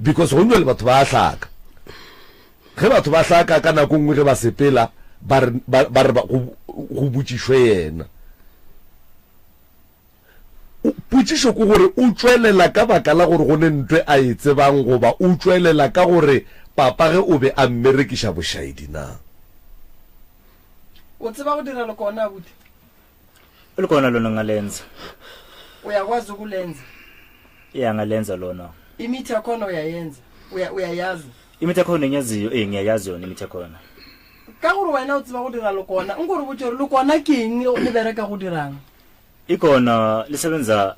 Because go njwale batho ba a hlaka. Ge batho ba hlaka ka nako nngwe ge ba sepela ba re, ba, ba re ba, go, go botšišwe yena. O, potšišo ke gore o tšwelela ka baka la gore go ne ntwe a e tsebang goba o tšwelela ka gore papa ge o be a mmerekiša bošaedi na? O tseba go dira lekona, abuti? Ulikhona lona ngalenza. Uyakwazi ukulenza? Yeah, ngalenza lona. Imithi yakhona uyayenza? Uya, uyayazi? Imithi yakhona engiyaziyo, eh ngiyayazi yona imithi yakhona. Ka gore wena o tseba go dira lekona, nko re botše gore lekona ke eng le bereka go dirang? Ikona lisebenza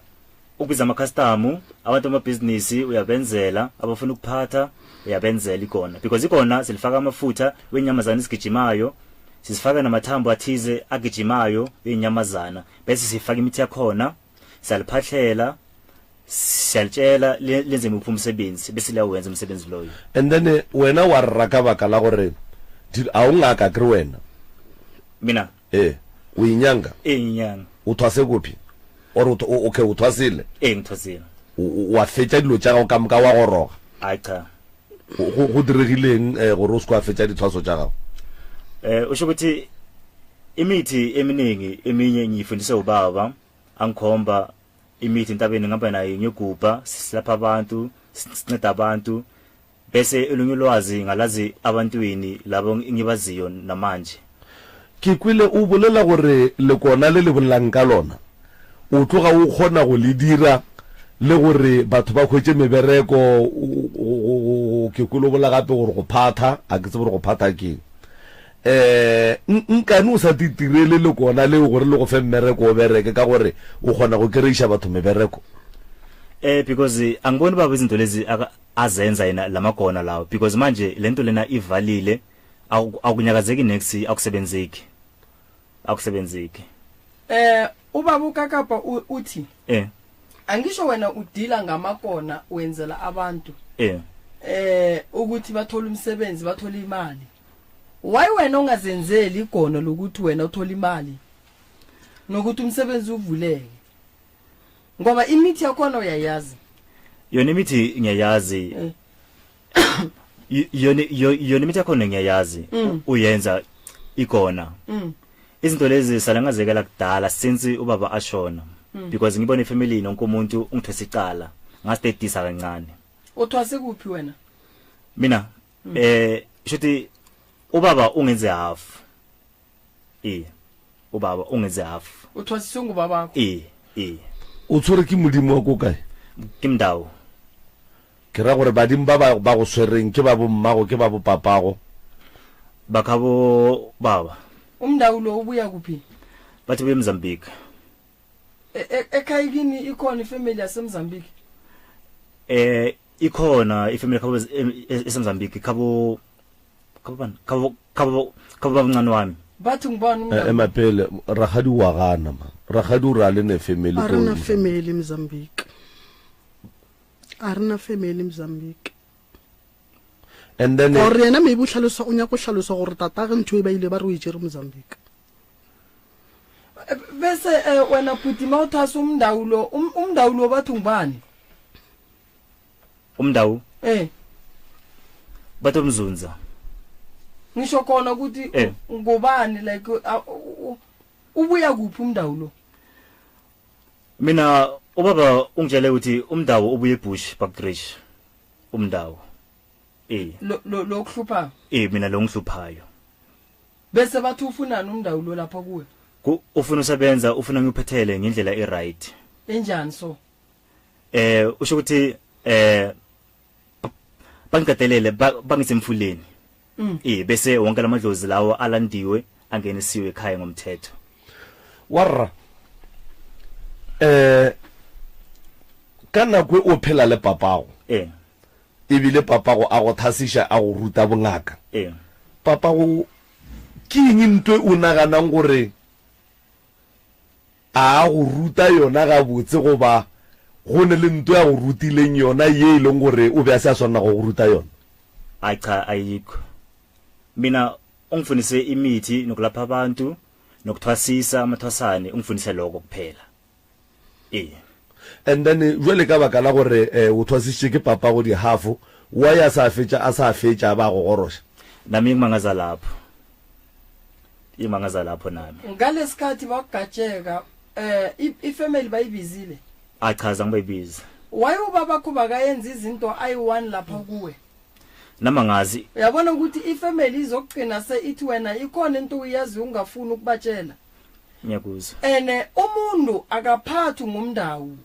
ukubiza ama-customer, abantu bamabhizinisi uyabenzela, abafuna ukuphatha uyabenzela ikona. Because ikona silifaka amafutha wenyamazana esigijimayo, sisifaka namathambo athize agijimayo wenyamazana, bese sifaka imithi yakhona, siyaliphahlela, siyalitshela lenze muphi umsebenzi, bese liyawenza umsebenzi loyo. And then eh, wena wa rra ka baka la gore a o ngaka kere wena? Mina? Ee, o inyanga? Ee, nginyanga. O thwase kuphi? Or o, o, okay, o thwasile? Ee, ngithwasile. O, o, wa fetša dilo tša gago ka moka wa goroga? Ai, cha. Go, go, go diregileng eh, gore o se ke wa fetša dithwaso tša gago? Eh, usho ukuthi imithi eminingi eminye ngiyifundise ubaba angikhomba imithi entabeni ngihamba naye ngiyogubha silapha abantu sinceda abantu Bese elunye ulwazi ngalazi abantwini labo ngibaziyo namanje. Ke kwele o bolela gore lekona le le bolelang ka lona o tloga o kgona go le dira le gore batho ba hwetše mebereko, ke kwele o bolela gape gore go phatha, a ke tsebe gore go phatha keng. Um nkane o sa titirele lekona leo gore le go fe mmereko o bereke ka gore o kgona go kereiša batho mebereko? Eh because angiboni baba izinto lezi azenza yena lamagona lawo because manje lento lena ivalile akunyakazeki next akusebenzeki akusebenzeki eh ubaba ukakapa uthi eh angisho wena udila ngamakona wenzela abantu eh eh ukuthi bathole umsebenzi bathole imali why wena ungazenzeli igono lokuthi wena uthole imali nokuthi umsebenzi uvuleke ngoba imithi yakhona uyayazi yona imithi ngiyayazi eh. yona yona imithi yakhona ngiyayazi mm. uyenza ikona mm. izinto lezi salangazekela kudala since ubaba ashona mm. because ngibona ifamily nonke umuntu ungithwesa icala ngasitedisa kancane uthwase kuphi wena mina eh shuthi ubaba ungenze half. Ee, ubaba ungenze half. O thwasiswe ngubabakho? Ee, ee. O tshwere ke modimo wa ko kae? Ke Mndau. Ke ra gore badimo ba ba ba go swereng ke ba bommago ke ba bopapago? Ba ka bo baba. UMndau lo ubuya kuphi? Bathi ubuya eMozambique. E, e, ekhaya kini ikhona ifamily yaseMozambique? Eh ikhona ifamily khabo eseMozambique khabo khabo bani khabo khabo khabo babncane wami. Bathi ngubani Eh, uMndau? Emapele rakgadi wa gana man. Rakgadi o re a le ne family A ko re na Mozambique. family Mozambique. A re na family Mozambique. And then Gore yena maybe o hlalosa o nyaka go hlalosa gore tatage ntho e ba ile ba re o e tšere Mozambique. Bese eh, wena bhuti mawuthasa umndawu lo um, umndawu lo bathi ngubani? Umndawu Eh bathi umzunza. ngisho khona ukuthi Eh. ngubani like uh, u- u- ubuya kuphi umndawu lo? Mina ubaba ungitshele ukuthi umndawu ubuye eBush Buckridge. Umndawu. Eh, Lo lo lokuhlupha. eh mina lo ngihluphayo. Bese bathi ufunani umndawu lo lapha kuwe? Ku ufuna usebenza ufuna ngiphethele ngendlela e-right. Enjani so? Eh usho ukuthi eh bangiqedelele bangisemfuleni. Mm. Eh bese wonke lamadlozi lawo alandiwe angenisiwe ekhaya ngomthetho. Warra. Eh ka nako e o phela le papago. Eh. Ebile papago a go thasiša a go ruta bongaka. Eh. Papago ke eng ntwe o naganang gore a go ruta yona gabotse goba go ne le ntwe a go rutileng yona ye e leng gore o be a se a swanela go go ruta yona? Hayi cha ayikho. Mina ungifundise imithi nokulapha abantu nokuthwasisa amathwasane ungifundise lokho kuphela. Ee. And then jwale ka baka la gore eh, o thwasisitše ke papago dihafo, why a sa fetša a sa fetša a ba go goroša? Nami ngimangaza lapho. Imangaza lapho nami. Ngalesikhathi bakugatsheka eh ifamily bayibizile. Achaza ngibayibiza. Why ubabakho bakayenza izinto ayi-one lapha kuwe? Nama ngazi. Uyabona ukuthi ifamily izokugcina se ithi wena ikhona into uyazi ungafuni ukubatshela. Ngiyakuzwa. Ene umuntu akaphathwi ngumndawu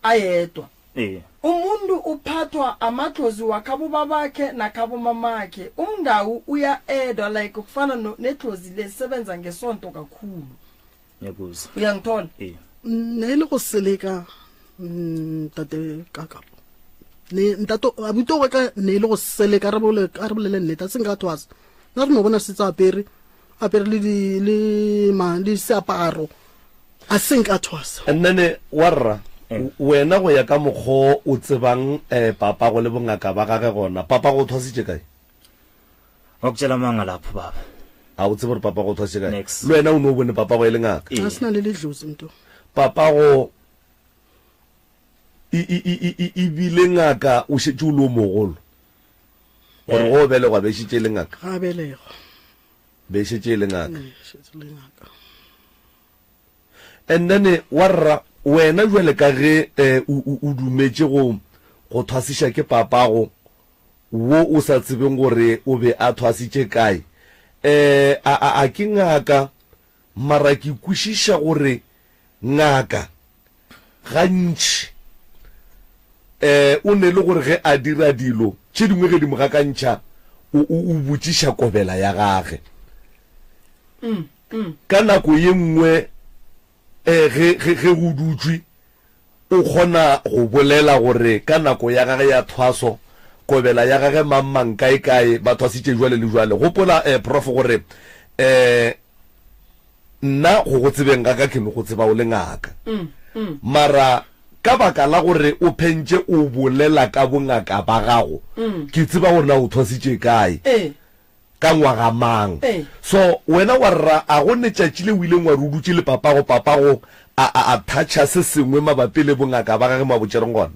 ayedwa. Eh. Umuntu uphathwa amadlozi wakhabo babakhe nakhabo mamakhe. Umndawu uya-edwa like kufana nedlozi lesebenza ngesonto kakhulu. Ngiyakuzwa. Uyangithola? Eh. Ne e le go seleka mm, ntate Kakapo. Ne ntate abuti wa ka ne e le go seleka re bole a re bolele nnete a se nka thwasa. Nna re no bona setse apere apere le di le ma le seaparo a se nka thwasa. And then warra wena go ya ka mokgo o tsebang eh papago le bongaka ba gage gona papago o thwasitše kae? Ngakutshela manga lapho baba. A o tsebe gore papago o thwasitše kae? Next. Le wena o ne o bone papago e le ngaka. A se na le ledlozi mntu. Papago e e e e e bile ngaka o šetše o le o mogolo. Gore go belegwa be šetše e le ngaka. Ga belegwa. Be šetše e le ngaka. Ee, šetše le ngaka. And then warra wena jwale ka ge eh, o, o, o dumetše go go thwasiša ke papago wo o sa tsebeng gore o be a thwasitše kae, eh, a, a, a ke ngaka, mara ke kwešiša gore ngaka gantši eh, o ne le gore ge a dira dilo tše dingwe ge di mo gakantšha o, o, o botšiša kobela ya gage. Ka nako ye nngwe eh, ge, ge, ge go dutšwe, o kgona go bolela gore ka nako ya gage ya thwaso, kobela ya gage mang mang kae kae ba thwasitše jwale le jwale. Gopola eh, Prof gore eh, nna go go tsebeng ga ka ke no go tseba o le ngaka. Mara ka baka la gore o phentše o bolela ka bongaka ba gago, ke tseba gore na o thwasitše kae. Ka ngwaga mang? So wena wa rra a go ne tšatši le o ileng wa re o dutše le papago, papago a, a, a thatšha se sengwe mabapi le bongaka ba gage mo a bo tšereng gona?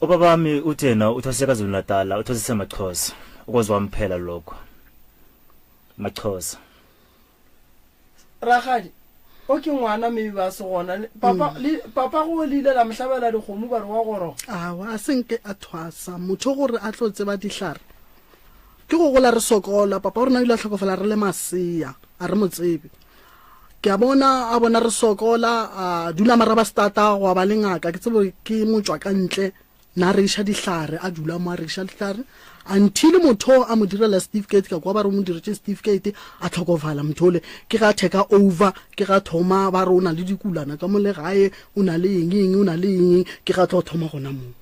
Ubabami uthi yena uthwasise KwaZulu Natal, uthwasise maXhosa. Ukwazi wami phela lokho. MaXhosa. Rakgadi, o ke ngwana maybe ba se gona. Le- Papa, le, papa go le ile la mo hlabela dikgomo ba re wa goroga. Awa, a se nke a thwasa. Motho gore a tlo tseba dihlare. Ke go gola re sokola, papa wa rena o ile a hlokofala re le masea, a re mo tsebe. Ke a bona a bona re sokola, a dula Marabastata gwa ba le ngaka, ke tsebe ke motšwa ka ntle, na re iša dihlare, a dula mo a re iša dihlare, until motho a mo direla certificate, ka kwa ba re o mo diretše certificate, a hlokofala motho ole, ke ga take over, ke ga thoma ba re o na le dikulana ka mo le gae, o na le eng eng, o na le eng eng, ke ga tlo thoma gona moo.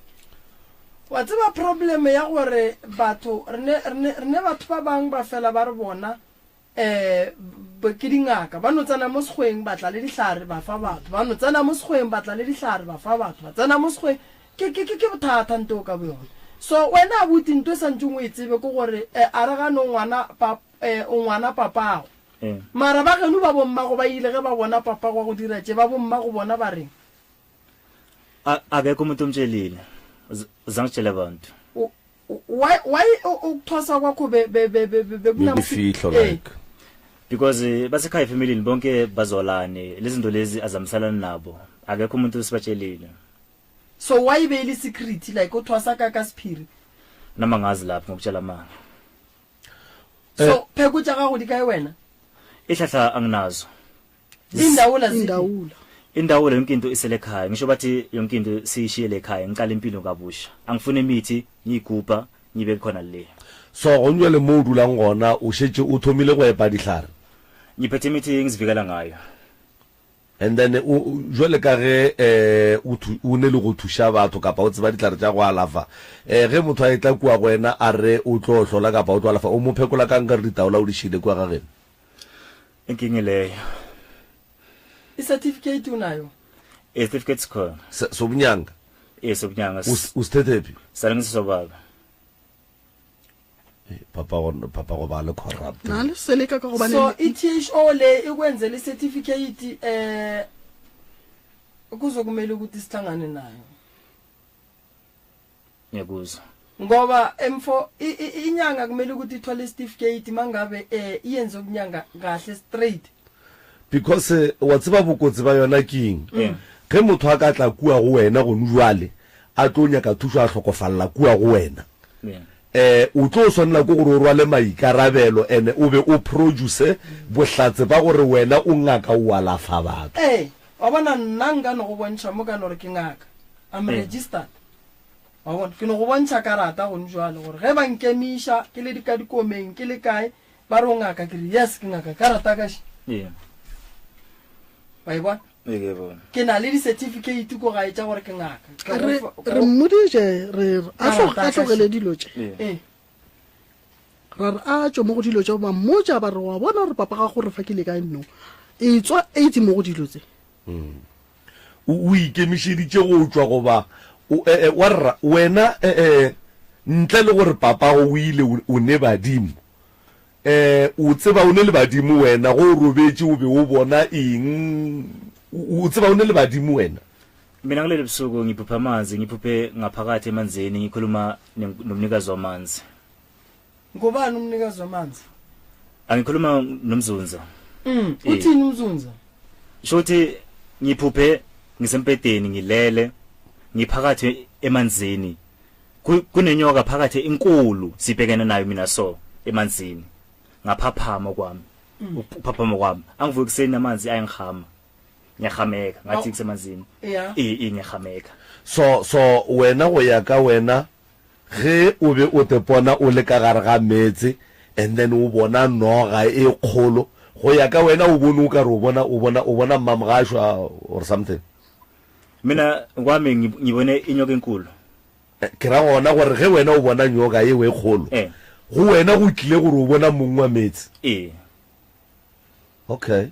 Wa tseba problem ya gore batho re ne, re ne, re ne batho ba bang ba fela ba re bona um ke dingaka, ba no tsena mo sekgweng ba tla le dihlare ba fa batho, ba no tsena mo sekgweng ba tla le dihlare ba fa batho, ba tsena mo sekgweng, ke, ke, ke, ke bothata nto ka boyona. So wena abuti nto e santšeng o e tsebe ke gore um a re gane o ngwana pa, um o ngwana papago. Mara ba geno ba bommago ba ile ge ba bona papago a go dira tše, ba bommago bona ba reng? A- akekho umuntu omtshelile Z- zangitshela abantu U- u- why why u- ukuthwasa kwakho be- be- be- be- be- bekunam- Bebefihlo Eh, like. because eh, basekhaya efamilini bonke bazwalane lezi zinto lezi azamsalani nabo akekho umuntu osibatshelile so why be e le secret like o thwasa ka ka sephiri noma ngazi lapho ngokutshela amanga so pheko tša gago di kae wena ihlahla anginazo Indawula ziphi? Indawula. Indawula yonke into isele ekhaya. Ngisho bathi yonke into siyishiyele ekhaya. Ngiqala impilo kabusha. Angifuni imithi ngiyigubha ngiyibeke khona le. So gong jwale mo o dulang gona o šetše o thomile go epa dihlare? Ngiphethe imithi engizivikela ngayo. And then o jwale ka ge eh o o ne le go thuša batho kapa o tseba dihlare tša go alafa eh ge motho a etla kua go wena a re o tlo hlola kapa o tlo alafa o mo phekola kang ka re ditaola o di šiile kua ga geno? Inkinga leyo. I-certificate unayo? I-certificate sikhona. Sobunyanga? Eh sobunyanga. Usithethephi? Sale ngisesobaba. Eh, papa go papa go ba le corrupt. Na le seleka ka gobane So i-THO le ikwenzele i-certificate eh kuzokumele ukuthi sihlangane nayo. Ngiyakuzwa. Ngoba emfo inyanga kumele ukuthi ithole isitifiketi mangabe eh iyenze ukunyanga kahle straight. Because eh, wa tseba bokotsi ba yona keng? Mm. Ge motho a ka tla kua go wena gone jwale a tlo nyaka thušo a hlokofalla kua go wena. Eh o tlo swanela ke gore o rwale maikarabelo ene o be o produce bohlatse ba gore wena o ngaka o alafa batho. Eh, wa bona nna nka no go bontšha mo ka no re ke ngaka. I'm registered. Wa bona? Ke no go bontšha karata gone jwale gore ge ba nkemiša ke le ka dikomeng ke le kae ba re o ngaka ke re yes ke ngaka karata ka še. Yeah. Wa e bona? Ee, ke e bona. Ke na le di-certificate ko gae tša gore ke ngaka. Ke re go fa- re mmoditše re re a tlo- Karata a ka tlogele še. dilo tše Yeah. Ee. ra re a tšwe mo go dilo tše ba mmotša ba re wa bona gore papa gago re fakile kae no e tswa aids mo go dilo tse O, o ikemišeditše go tšwa goba o, e, e, wa rra, wena, e, e, ntle le gore papago o ile, o, o ne badimo. E, o tseba o ne le badimo wena, ge o robetše o be o bona eng? O, o tseba o ne le badimo wena? Mina ngilele ebusuku ngiphuphe amanzi ngiphuphe ngaphakathi emanzini ngikhuluma nomnikazi wamanzi. Ngubani umnikazi wamanzi? Angikhuluma nomzunza. Mm, uthini umzunza? Shothi ngiphuphe ngisempedeni ngilele ngiphakathi emanzini. Kunenyoka phakathi inkulu sibhekene nayo mina so emanzini. Ngaphaphama kwami. Mm. Ukuphaphama kwami. Angivuki kuseni amanzi ayangihama. Ngiyahameka ngathi kusemanzini. Yeah. Eh, eh ngiyahameka. So so wena go ya ka wena Ge o be o tepona o le ka gare ga meetse and then o bona noga e kgolo, go ya ka wena o bone o ka re o bona o bona o bona mmamogashwa or something. Mina kwami ngibone inyoka enkulu. Ke ra gona gore ge wena o bona nyoka yeo e kgolo, go wena go tlile gore o bona mong wa meetse. Ee. Okay.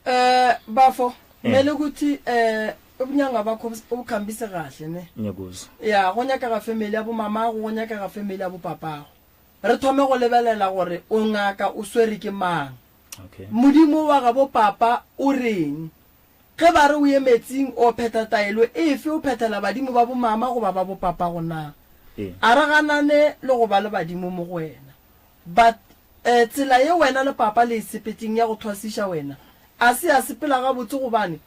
Eh bafo kumele ukuthi eh ubunyanga bakho ubukhambise kahle ne. Ngiyakuzwa. Ya go nyakega family ya bo mamago go nyakega family ya bo papago. Re thome go lebelela gore o ngaka o swere ke mang. Okay. Modimo wa ga bo papa o reng? Ge ba re o ye metsing o phetha taelo efe o phethela badimo ba bo mama goba ba bo papago na? Ee. A re ganane le go ba le badimo mo go wena. But eh tsela ye wena le papa le e sepetšeng ya go thwasiša wena a se ya sepela gabotse gobane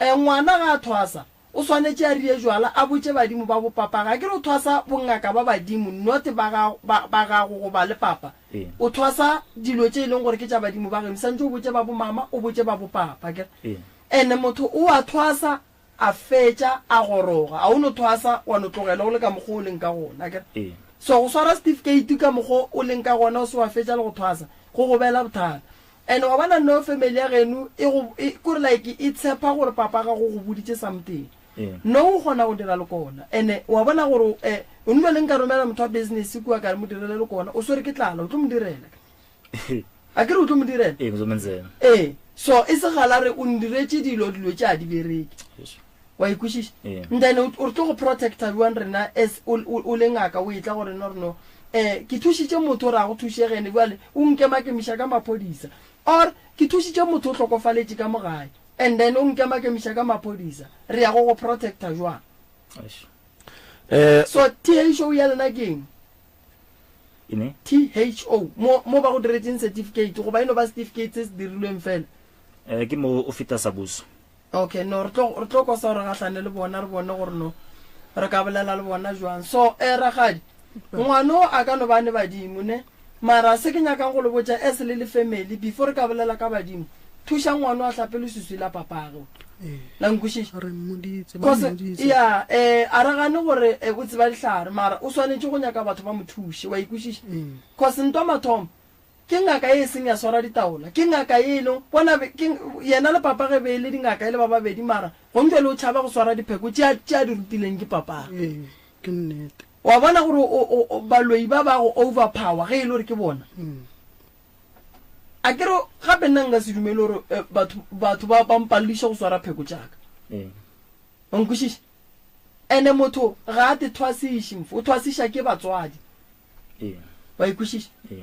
eh ngwana ga a thwasa. o swanetše a rie jwala a botše badimo ba bo papa ga ke re o thwasa bongaka ba badimo not ba ga ba ba gago goba le papa Ee. o thwasa dilo tše e leng gore ke tša badimo ba geno santše o botše ba bo mama o botše ba bo papa akere Ee. ene motho o a thwasa a fetša a goroga a o no thwasa wa no tlogela o le ka mokgwa o leng ka gona akere Ee. so go swara certificate ka mokgwa o leng ka gona o se wa fetša le go thwasa go go beela bothata And wa bona no family ya geno e go e kore like e tshepa gore papa gago go boditše something. Ee. No o kgona go dira lekona. And wa bona gore eh o nno le nka romela motho wa business kua ka re mo direle lekona o swere ke tlala o tlo mo direla. A ke re o tlo mo direla? Ee, ngizomenzela. Ee. So e se gala re o ndiretše dilo dilo tše a di bereke. Wa e kwešiša? Ee. And then o re tlo go protecta bjang rena as o o le ngaka o etla go rena gore no eh ke thušitše motho gore a go thušege ene bjale o nkemakemiša ka maphodisa or ke thušitše motho o hlokofaletše ka mo gae and then o nkemakemiša ka maphodisa re ya go go protecta jwang? Eish. Eh, So THO ya lena ke eng? Ene? THO mo mo ba go diretseng certificate goba e no ba certificate se se dirilweng fela? Eh, ke mo o feta sa buso. Okay, no, re tlo, re tlo kosa gore gahlane le bona, re bone gore no re ka bolela le bona jwang. So, eh, rakgadi, ngwano a ka no ba ne badimo, ne? Mara se ke nyakang go le botša, as le le family, before re ka bolela ka badimo, thuša ngwano a hlape leswiswi la papage. La nkwešiša? Re mmoditse, ba Cause, mmoditse. ya, eh, a re gane gore eh, o tseba dihlare, mara o swanetše go nyaka batho ba mo thuše, wa ikwešiša? Cause ntwa mathomo, Ke ngaka ye e seng ya swara ditaola. Ke ngaka ye e leng, bona, ke, yena le papa ge be e le dingaka e le ba babedi, mara gonjwale o tšhaba go swara dipheko tše a, tše a di rutileng ke papagwe. Ee, ke nnete. Wa bona gore o, o, o, baloi ba ba go overpower ge e le gore ke bona. A ke re, gape nna nka se dumele gore eh, batho, batho ba, ba mpalediše go swara pheko tša ka. Ee. Wa nkwešiša? Ene motho ga a te thwasiše, mfo, o thwasiša ke batswadi. Ee. Wa e kwešiša? Ee.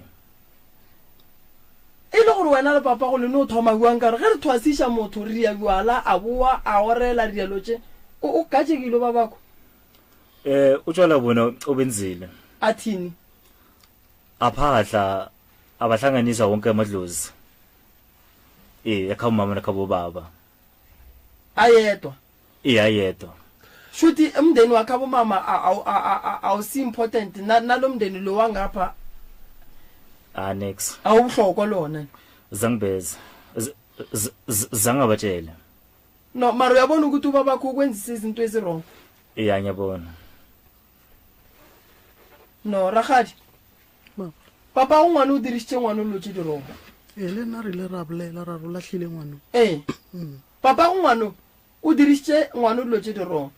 E le gore wena le papa go le no thoma bjang ka gore ge re thwasiša motho re ya bjala a boa a orela dielo tše o o katše ke ilo ba bako. Eh utshwala bona obenzile. Athini? Aphahla abahlanganisa wonke amadlozi. Eh ekhabo mama nakhabo baba. Ayedwa. Ee ayedwa. Shuthi umndeni wakhe abomama awusi important nalomndeni lo wangapha. Ah next. Awubuhlokwa lona. Zangibeza. Zangabatshela. No mara uyabona ukuthi ubabakho ukwenzisa izinto ezi wrong. Iya ngiyabona. No rakgadi. Papa o ngwana o dirišitše ngwana o lotše di wrong. Ee le nna re ile ra bolela ra re o lahlile ngwana. Ee. Papa go ngwano o dirišitše ngwano dilo tše di wrong.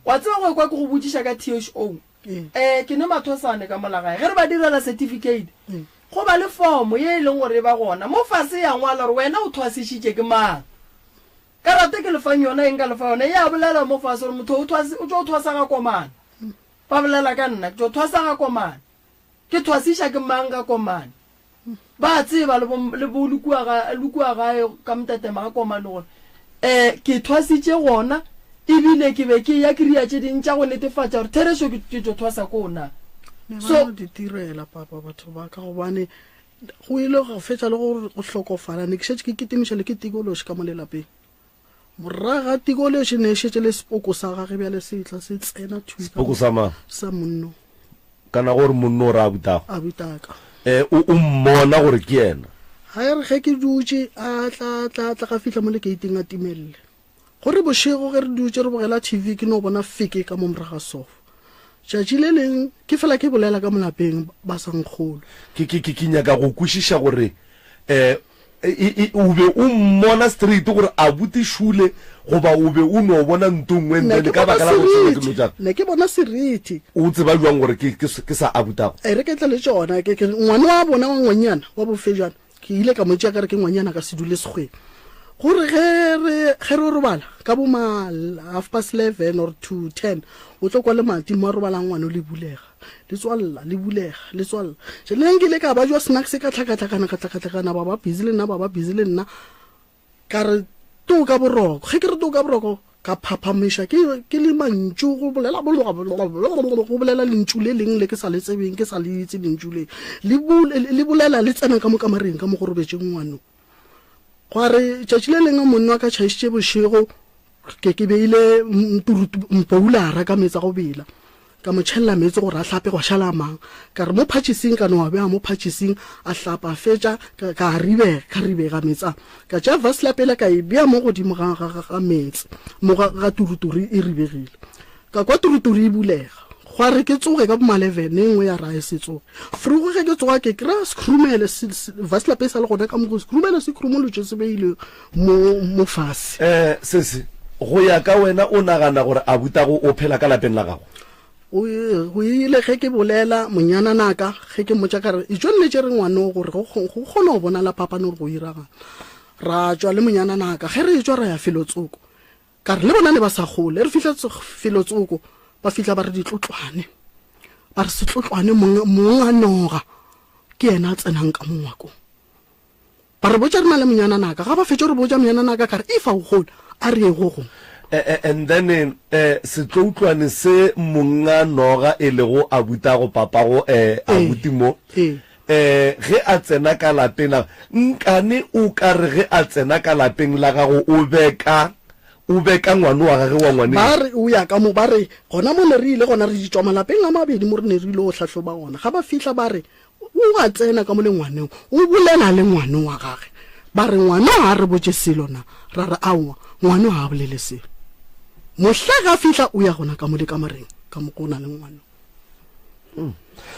Wa tseba go ekwa ke go botšiša ka THO. Eh ke ne mathosane ka mola gae. Ge re ba direla certificate go ba le form ye e leng gore e ba gona. Mo fase ya ngwala gore wena o thwasišitše ke mang. Karata ke le fang yona e nka le fa yona e a bolela mo fase gore motho o thwasi o tšo thwasa ga komana. Ba bolela ka nna ke tšo thwasa ga komana. Ke thwasiša ke mang ga Komane? Ba a tseba le bo, le bo le kua ga, le kua gae ka Mtetema ga Komane gore um ke thwasitše gona, ebile ke be ke eya ke ria tše ding tša go netefatša gore therešo ke, ke tšo thwasa koo na. Ne ba So, no di tirela papa batho ba ka gobane go ile go fetša le go go hlokofala ne ke šetše ke kitimiša le ke tikološi ka mo lelapeng. Morago ga tikološi ne e šetše le sepoko sa gage bjale se tla se tsena thwi ka Sepoko sa mang? Sa monno. Kana gore monno o ra abutago? Abutaka. Eh, o, o mmona gore ke yena? Ga e re ge ke dutše, a tla, tla, tla ga fihla mo lekeiting a timelele. Gore bošego ge re dutše re bogela TV ke no bona feke ka mo morago ga sofa. Tšatši le leng ke fela ke bolela ka mo lapeng ba sa nkgolwe. Ke, ke, ke, ke nyaka go kwešiša gore eh, e, e, o be o mmona straight gore abuti šule goba o be o no bona nto nngwe Ne ntle ke ka bona baka la go tseba seriti, dilo tša ne ke bona seriti. O tseba bjang gore ke, ke, ke sa abutago? E re ke tle le tšona, ke, ke, ngwana wa bona wa ngwanyana, wa bofejana, ke ile ka mo tšea ka re ke ngwanyana ka se dule sekgweng. Gore ge re, ge re robala, ka bo ma half past 11 or to 10, o tlo kwa lemati mo a robalang ngwana o le bulega. Le tswalla, le bulega, le tswalla. Tše le nkile ka ba jwa snacks ka tlhakatlhakana, ka tlhakatlhakana, ba ba busy le nna, ba ba busy le nna. Ka re too ka boroko. Ge ke re too ka boroko, ka phaphamiša ke, ke le mantšu go bolela, go bolela lentšu le leng le ke sa le tsebeng, ke sa le itse lentšu le. Le le bolela le tsena ka mo kamareng ka mo go robetšeng ngwano. Gwa re tšatši le lengwe monna wa ka tšhaišitše bošego. Ke ke beile mpoulara ka meetse a go bela. Ka mo tšhelela meetse gore a hlape gwa šala a mang. Ka re mo phatšhising ka no a bea mo phatšhising a hlapa a fetša ka ka ribega ka ribega meetse a. Ka tšea vaslap ela ka e bea mo godimo ga ga ga meetse mo ga ga turuturu e ribegile. Ka kwa turuturu e bulega. Gwa re ke tsoge ka bo maleven e nngwe ya re a e se tsoge. Frugo ge ke tsoga ke kry-a sekhurumele se se vaslap e sa le gona ka mo sekhurumele se khurumolotšwe se beilwe mo mo fase. Eh, sesi, go ya ka wena o nagana gore abutago o phela ka lapeng la gago? O go ile ge ke bolela monyananaka ge ke mmotša ka re etšwa nne tše re ngwano gore go go kgona go bonala phapano gore go iragala. Ra tšwa le monyananaka ge re etšwa ra ya felo tsoko. Ka re le bona ne ba sa gole re fihla felo tsoko ba fihla ba re ditlotlwane. Ba re setlotlwane mong mong a noga ke yena a tsenang ka mo ngwakong. Ba re botša re na le monyananaka. Ga ba fetša go re botša monyananaka ka re, Efa o gola, a re ye go go. And then setloutlwane se monga noga e lego abutago papago abuti mo, ge a tsena ka lapeng la, nkane o ka re ge a tsena ka lapeng la gago o beka, o beka ngwano wa gage wa ngwaneno? Ba re o ya ka mo, ba re gona mo ne re ile gona re ditšwa malapeng a mabedi mo re ne re ile go hlahloba gona. Ga ba fihla ba re O a tsena ka mo le ngwaneng, o bolela le ngwano wa gage. Ba re, Ngwano ga a re botše selo na? Ra re, Aowa, ngwano ga a bolele selo. Mohla ge a fihla, o ya gona ka mo le kamareng, ka mo go na le ngwano. Hmm.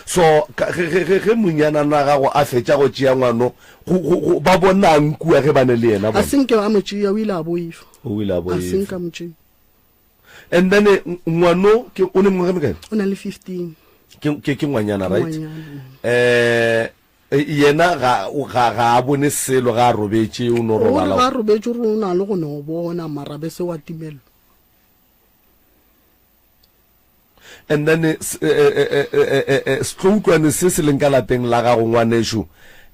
So, ka, ge, ge, ge, ge monyanana gago a fetša go tšea ngwano, go, go, go, ba bonang kua ge ba ne le yena bona? A se nke a mo tšea, o ile a boifa. O ile a A se nke boifa. a mo tšea. And then eh, ngwano ke o ne mengwaga mekae? O na le 15. Ke ke ke ngwanyana Ke right? ngwanyana. Eh eh, yena ga o- ga ga a bone selo ga a robetše o no O re robala. ga a robetše o re o na le go no bona mara be se wa timelwa. And then eh, s- eh, eh, eh, eh, eh, eh, setloutlwane se se leng ka lapeng la gago ngwanešu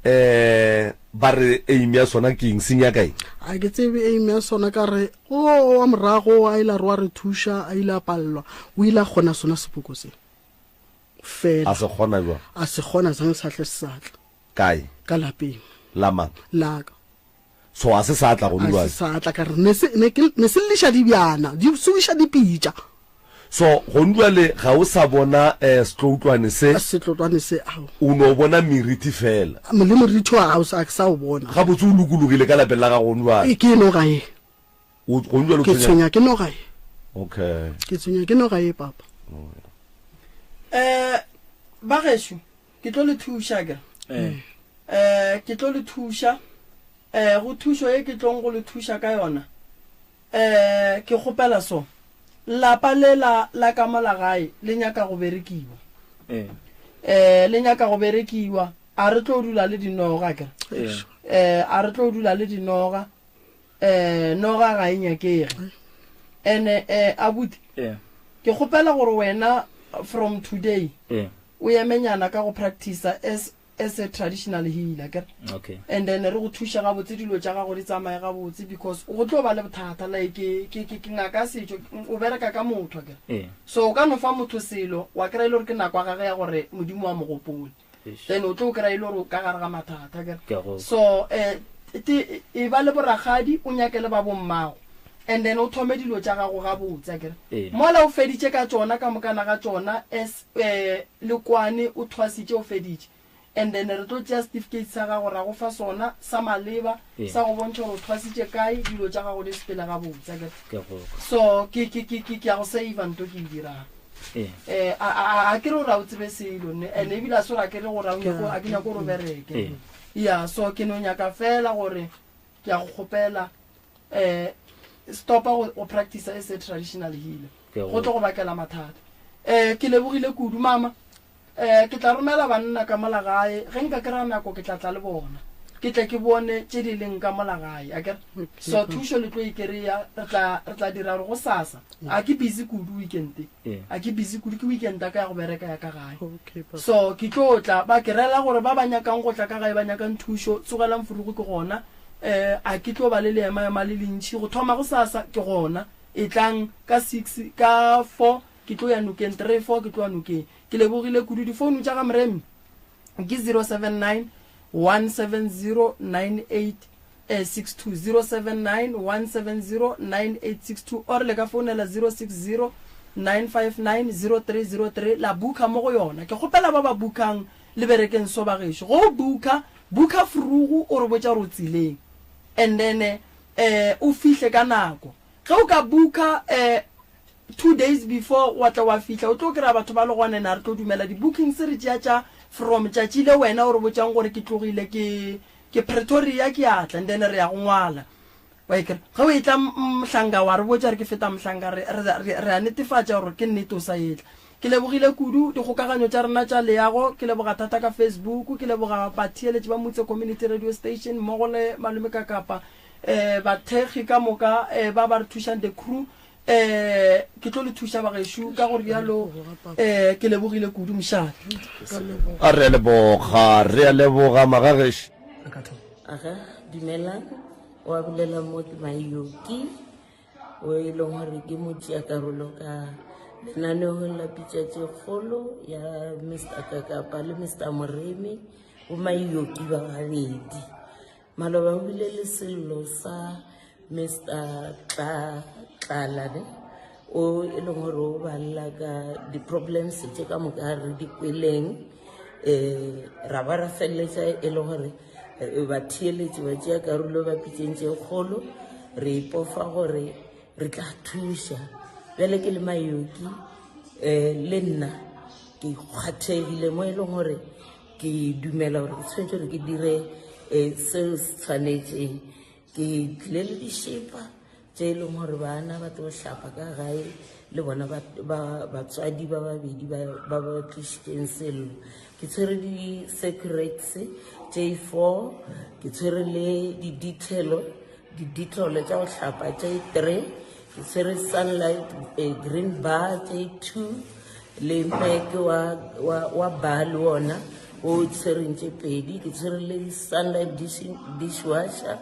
eh ba re aim ya sona ke eng se nyaka eng? A ke tsebe aim ya sona ka re o wa morago a ile a re wa re thuša a ile a palelwa o ile a kgona sona sepoko se fela A se kgona jwang? a se kgona sang sa tle se sa tla Kae? ka lapeng La mang? la ka So a se sa tla go a se dulwa. sa tla ka re ne se ne ke ne se lliša dibjana di subiša dipitša So gone bjale ga o sa bona eh, setloutlwane se, setlotlwane se ao o no bona meriti fela. le moriti wa ga o sa ke sa o bona Gabotse o lokologile ka lapeng la gago gone bjale. e ke noga ye O gone bjale o ke tshwenya. tshwenya ke noga ye Okay. ke tshwenya ke noga ye papa um ba gešo ke tlo le thuša ke Eh. um ke tlo le thuša um go thušo ye ke tlong go le thuša ka yona um ke kgopela so lapa le la la ka mola gae le nyaka go berekiwa Eh. um le nyaka go berekiwa a re tlo dula le dinoga ke Eh. um a re tlo dula le dinoga um noga ga e nyakege ene um abuti Eh. ke kgopela gore wena from today Eh. o emenyana ka go practice as as a traditional healer kere Okay. and then re go thuša gabotse dilo tša gago di tsamaye gabotse because go tlo ba le bothata like ke ke ke ngaka ya setšo o bereka ka motho akere Eh. so o ka no fa motho selo wa kry-a e le gore ke nako ya gage ya gore modimo wa mo gopole Eish. then o tlo kry-a e le gore o ka gare ga mathata akere Ke a go kwa. so um te e ba le borakgadi o nyake le ba bommago and then o thome dilo tša gago gabotse akere Ee. mola o feditše ka tšona ka mokana ga tšona as um le kwane o thwasitše o feditše and then re tlo tšea certificate sa gago ra go fa sona sa maleba Ee. sa go bontšha gore o thwasitše kae dilo tša gago di sepele gabotse akere Ke a go kwa. so ke ke ke ke ke ya go save nto ke e dirang Ee. eh a a a ke re gore a o tsebe selo ne and ebile a se gore a ke re gore a o nyako a ke nyako gore o bereke Ee. ya so ke no nyaka fela gore ke ya go kgopela eh stopa go go practice as a traditional healer Ke go tlo go bakela mathata eh ke lebogile kudu mama eh ke tla romela banna ka mola gae ge nka kry-a nako ke tla tla le bona ke tle ke bone tše di leng ka mola gae akere so thušo le tlo e kry-a re tla re tla dira gore go sasa a ke busy kudu weekend Ee. a ke busy kudu ke weekend ya ka ya go bereka ya ka gae Okay, papa. so ke tlo tla ba ke rela gore ba ba nyakang go tla ka gae ba nyakang thušo tsogelang furugo ke gona um a ke tlo ba le leemaema le lentši go thoma go sasa ke gona etlang ka six ka four ke tlo ya nokeng three four ke tlo ya nokeng ke lebogile kudu difounu tša ga moremi ke 079 170 98. 62 079 170 9862 or le ka founela 060 959 0303 la booka mo go yona. Ke kgopela ba ba bookang le berekeng so bagešo. Go o booka, booka frugu o re botša gore o tseleng and then eh o fihle ka nako. Ge o ka booka eh 2 days before wa tla wa fihla o tlo kry-a batho ba le gona and a re tlo dumela di-bookings re tšea tša from tšatši le wena o re botšang gore ke tlogile ke Ke Pretoria ke a tla and then re ya go ngwala. Wa e kry-a. Ge o etla Mhlanga wa re botša re ke feta Mhlanga re, re, re, re a netefatša gore ke nnete o sa etla. Ke lebogile kudu dikgokaganyo tša rena tša leago, ke leboga thata ka Facebook, ke leboga batheeletši ba Mutse Community Radio Station mmogo le Malome Kakapa, eh, bathekgi ka moka eh, ba ba re thušang the crew. Eh, ke tlo le thuša bagešo ka go rialo eh, ke lebogile kudu mošate. A re a leboga, re a leboga magagešo. Aga, dumelang, wa bolela mo ke Mayoki, o e leng gore ke motšea karolo ka lenaneong la pitša tše kgolo ya Mr Kakapa le Mr Moremi, bo Mayoki ba babedi. Maloba o bile le sello sa Mister Tla Tlala ne o e leng gore o balela ka di-problems tše ka moka re di kweleng um ra ba ra feleletša e le gore eh, batheeletši ba tšea karolo ba pitšeng tše kgolo re ipofa gore re tla thuša bjale ke le mayoki um le nna ke kgwathegile mo e leng gore Ke dumela gore ke tshwanetse gore ke dire um seo se tshwanetseng. Ke tlile le dišepa tše e leng gore bana ba tlo hlapa ka gae le bona batswadi ba babedi ba ba tlišitšeng sello. Ke tshwere di-secrets tše four, ke tshwere le di-detail di-ditlolo tša go hlapa tše three, ke tshwere sunlight eh, green bar tše two le mpeke wa, wa, wa bar le ona o tshwereng tše pedi ke tshwere le sunlight dish, dishwasher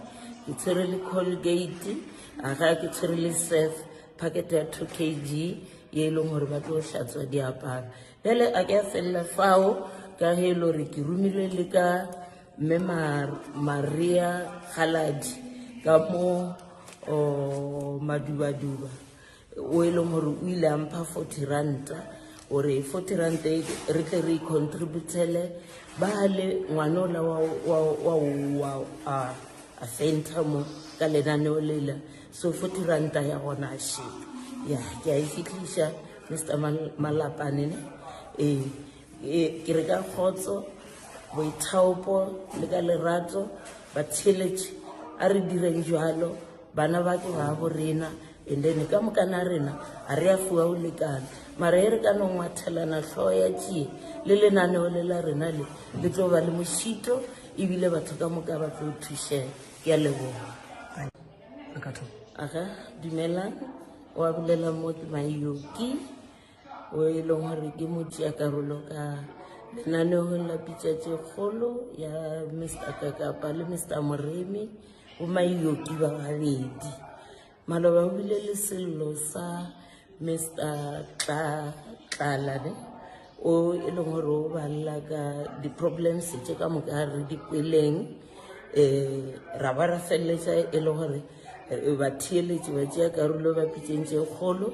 ke tshwere le colgate aga ke tshwere le surf packet ya 2 kg ye e leng gore ba tlo hlatswa diaparo bjale a ke a felela fao ka ge e le gore ke romilwe le ka Mme Maria Kgaladi ka mo Madubaduba o e leng gore o ile a mpha 40 ranta gore 40 ranta e re tle re contributele ba le ngwana ola wa wa wa wa a a fenta mo ka lenaneo lela so 40 ranta ya gona a she ya ke a e fitlhiša Mr Malapane ne ee Ee, ke re ka kgotso, boithaopo le ka lerato, batheeletši, a re direng jwalo, bana ba ke ba bo rena, and then ka mokana rena a re a fiwa go lekana. Mara e re ka no ngwathelana hlogo ya tšie le lenaneo le la rena le, le tlo ba le mošito ebile batho ka moka ba tlo thušega. Ke a leboga. Aga, dumelang, wa bolela mo ke Mayoki. o e leng gore ke motšea karolo ka lenaneong la pitša tše kgolo ya Mr Kakapa le Mr Moremi bo Mayoki ba babedi. Maloba o bile le sello sa Mr Tla Tlala ne o e leng gore o balela ka di-problems tše ka moka re di kweleng um ra ba ra feleletša e le gore Batheeletši ba tšea karolo ba pitšeng tše kgolo,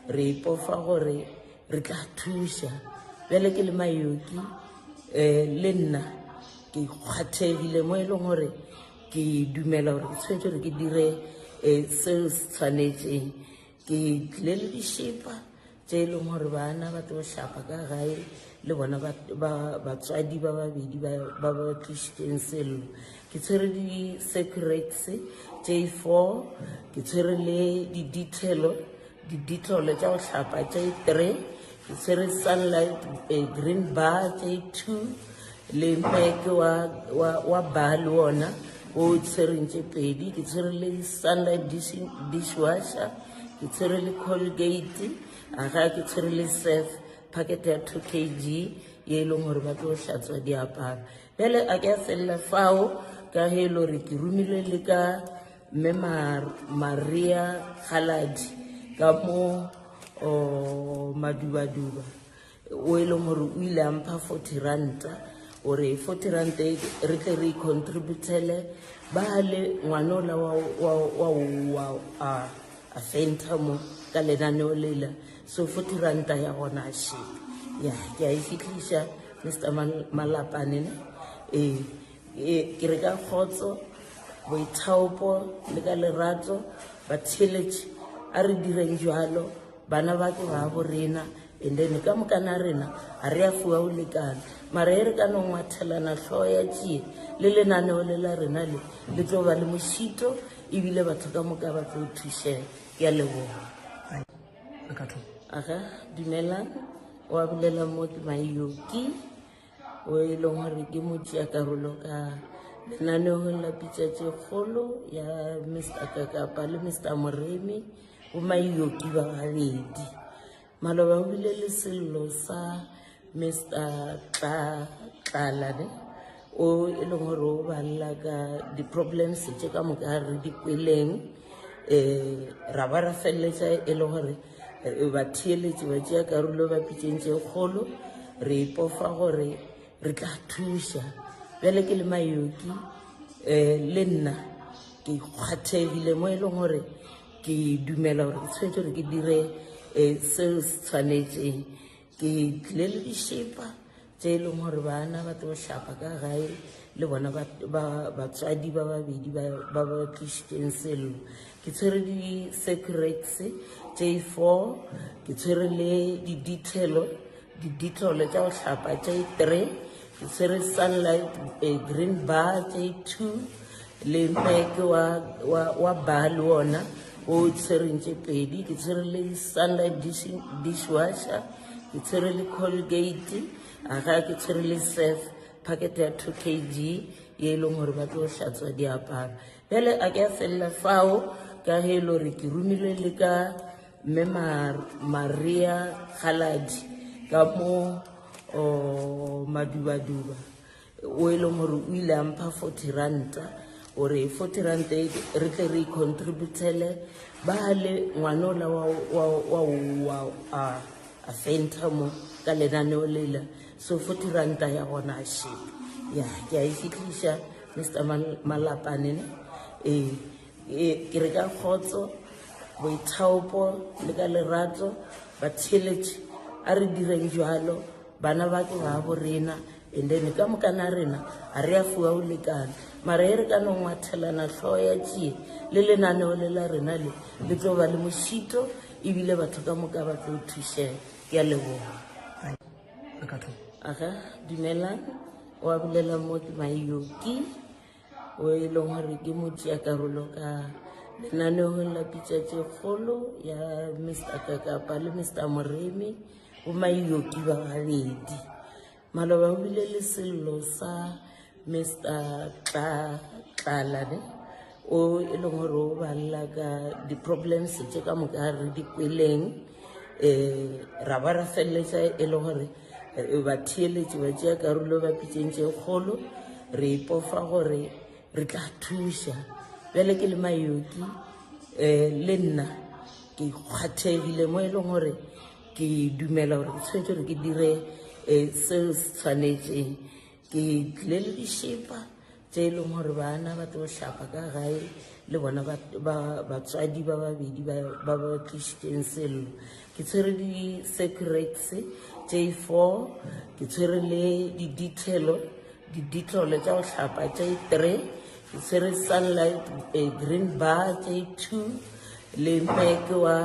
re ipofa gore re tla thuša. Bjale ke le Mayoki um le nna ke kgwathegile mo e leng gore ke dumela gore ke tshwanetse gore ke dire um seo se tshwanetseng. Ke tlile le dišepa tše e leng gore bana ba tlo hlapa ka gae le bona batswadi ba babedi ba ba tlišitšeng sello. Ke tshwere di-secrets tše four, ke tshwere le di-detail di-ditlolo tša go hlapa tše three, ke tshwere sunlight eh, green bar tše two le mpeke wa, wa, wa bar le ona o tshwereng tše pedi, ke tshwere le sunlight dish, dishwasher Ke tshwere le Colgate, aga ke tshwere le Surf packet ya 2 kg ye e leng gore ba tlo hlatswa diaparo. Bjale a ke a felela fao ka ge e le gore ke romilwe le ka mme Maria Kgaladi ka mo Madubaduba. o e leng gore o ile a mpha 40 ranta Gore 40 rand e re tle re contributele ba le ngwanola wa wa wa wa a a fenta mo ka lenaneo lela so 40 ranta ya gona a she ya ke a e fitlhiša Mr Malapane ne ee e, ke re ka kgotso boithaopo le ka lerato batheeletši a re direng jalo bana ba ke ba bo rena and then ka mokana rena ga re a fiwa go lekana mara e re ka no ngwathelana hlogo ya tšie le lenaneo le la rena le le tlo ba le mošito ebile batho ka moka ba tlo thušega ke a leboga aga dumelang wa bolela mo ke mayoki o e leng gore ke motšeakarolo ka lenaneong la pitša tše kgolo ya Mr Kakapa le Mr Moremi bo Maioki ba babedi. Maloba o bile le sello sa Mr Tla Tlala ne o e leng gore o balela ka di-problems tše ka moka re di kweleng um ra ba ra feleletša e le gore Batheeletši ba tšea karolo ba pitšeng tše kgolo, re ipofa gore re tla thuša. Bjale ke le Mayoki um le nna ke kgwathegile mo e leng gore ke dumela gore ke tshwanetse gore ke dire um seo se tshwanetseng. Ke tlile le dišepa tše e leng gore bana ba tlo hlapa ka gae le bona batswadi ba babedi ba ba tlišitšeng sello. Ke tshwere di-securex tše four, ke tshwere le di-detail di-detail tša go hlapa tše three, ke tshwere sunlight eh, green bar tše two le mpeke wa, wa, wa bar le ona o tshwereng tše pedi, ke tshwere le sunlight dish, dishwasher ke tshwere le colgate aga ke tshwere le surf packet ya 2 kg ye e leng gore ba tlo hlatswa diaparo bjale a ke a felela fao ka ge e le gore ke romilwe le ka mme maria kgaladi ka mo madubaduba o e leng gore o ile a mpha 40 ranta gore 40 ranta e re tle re contributele ba le ngwanola wa wa wa wa a a fenta mo ka lenaneo lela so 40 ranta ya gona a she ya ke a e fitlhiša Mr Malapane ne ee e, ke re ka kgotso boithaopo le ka lerato batheeletši a re direng jalo Bana ba ke ba bo rena and then ka mokana rena ga re a fiwa go lekana mara e re ka no ngwathelana hlogo ya tšie le lenaneo le la rena le le tlo ba le mošito ebile batho ka moka ba tlo thušega. Ke a leboga. Aga dumelang wa bolela mo ke Mayoki o e leng gore ke motšeakarolo ka lenaneong la pitša tše kgolo ya Mr Kakapa le Mr Moremi Bo Maioki ba babedi. Maloba o bile le sello sa Mr Tla Tlala ne o e leng gore o balela ka di-problems tše ka moka re di kweleng um ra ba ra feleletša e le gore batheeletši ba tšea karolo ba pitšeng tše kgolo re ipofa gore re tla thuša bjale ke le Mayoki um le nna ke kgwathegile mo e leng gore ke dumela gore ke tshwanetse gore ke dire um seo se tshwanetseng. Ke tlile le dišepa tše e leng gore bana ba tlo hlapa ka gae le bona batswadi ba babedi ba ba tlišitšeng sello. Ke tshwere di-securex tše four, ke tshwere le di-detail di-detail tša go hlapa tše three, ke tshwere sunlight eh, green bar tše two le mpeke wa.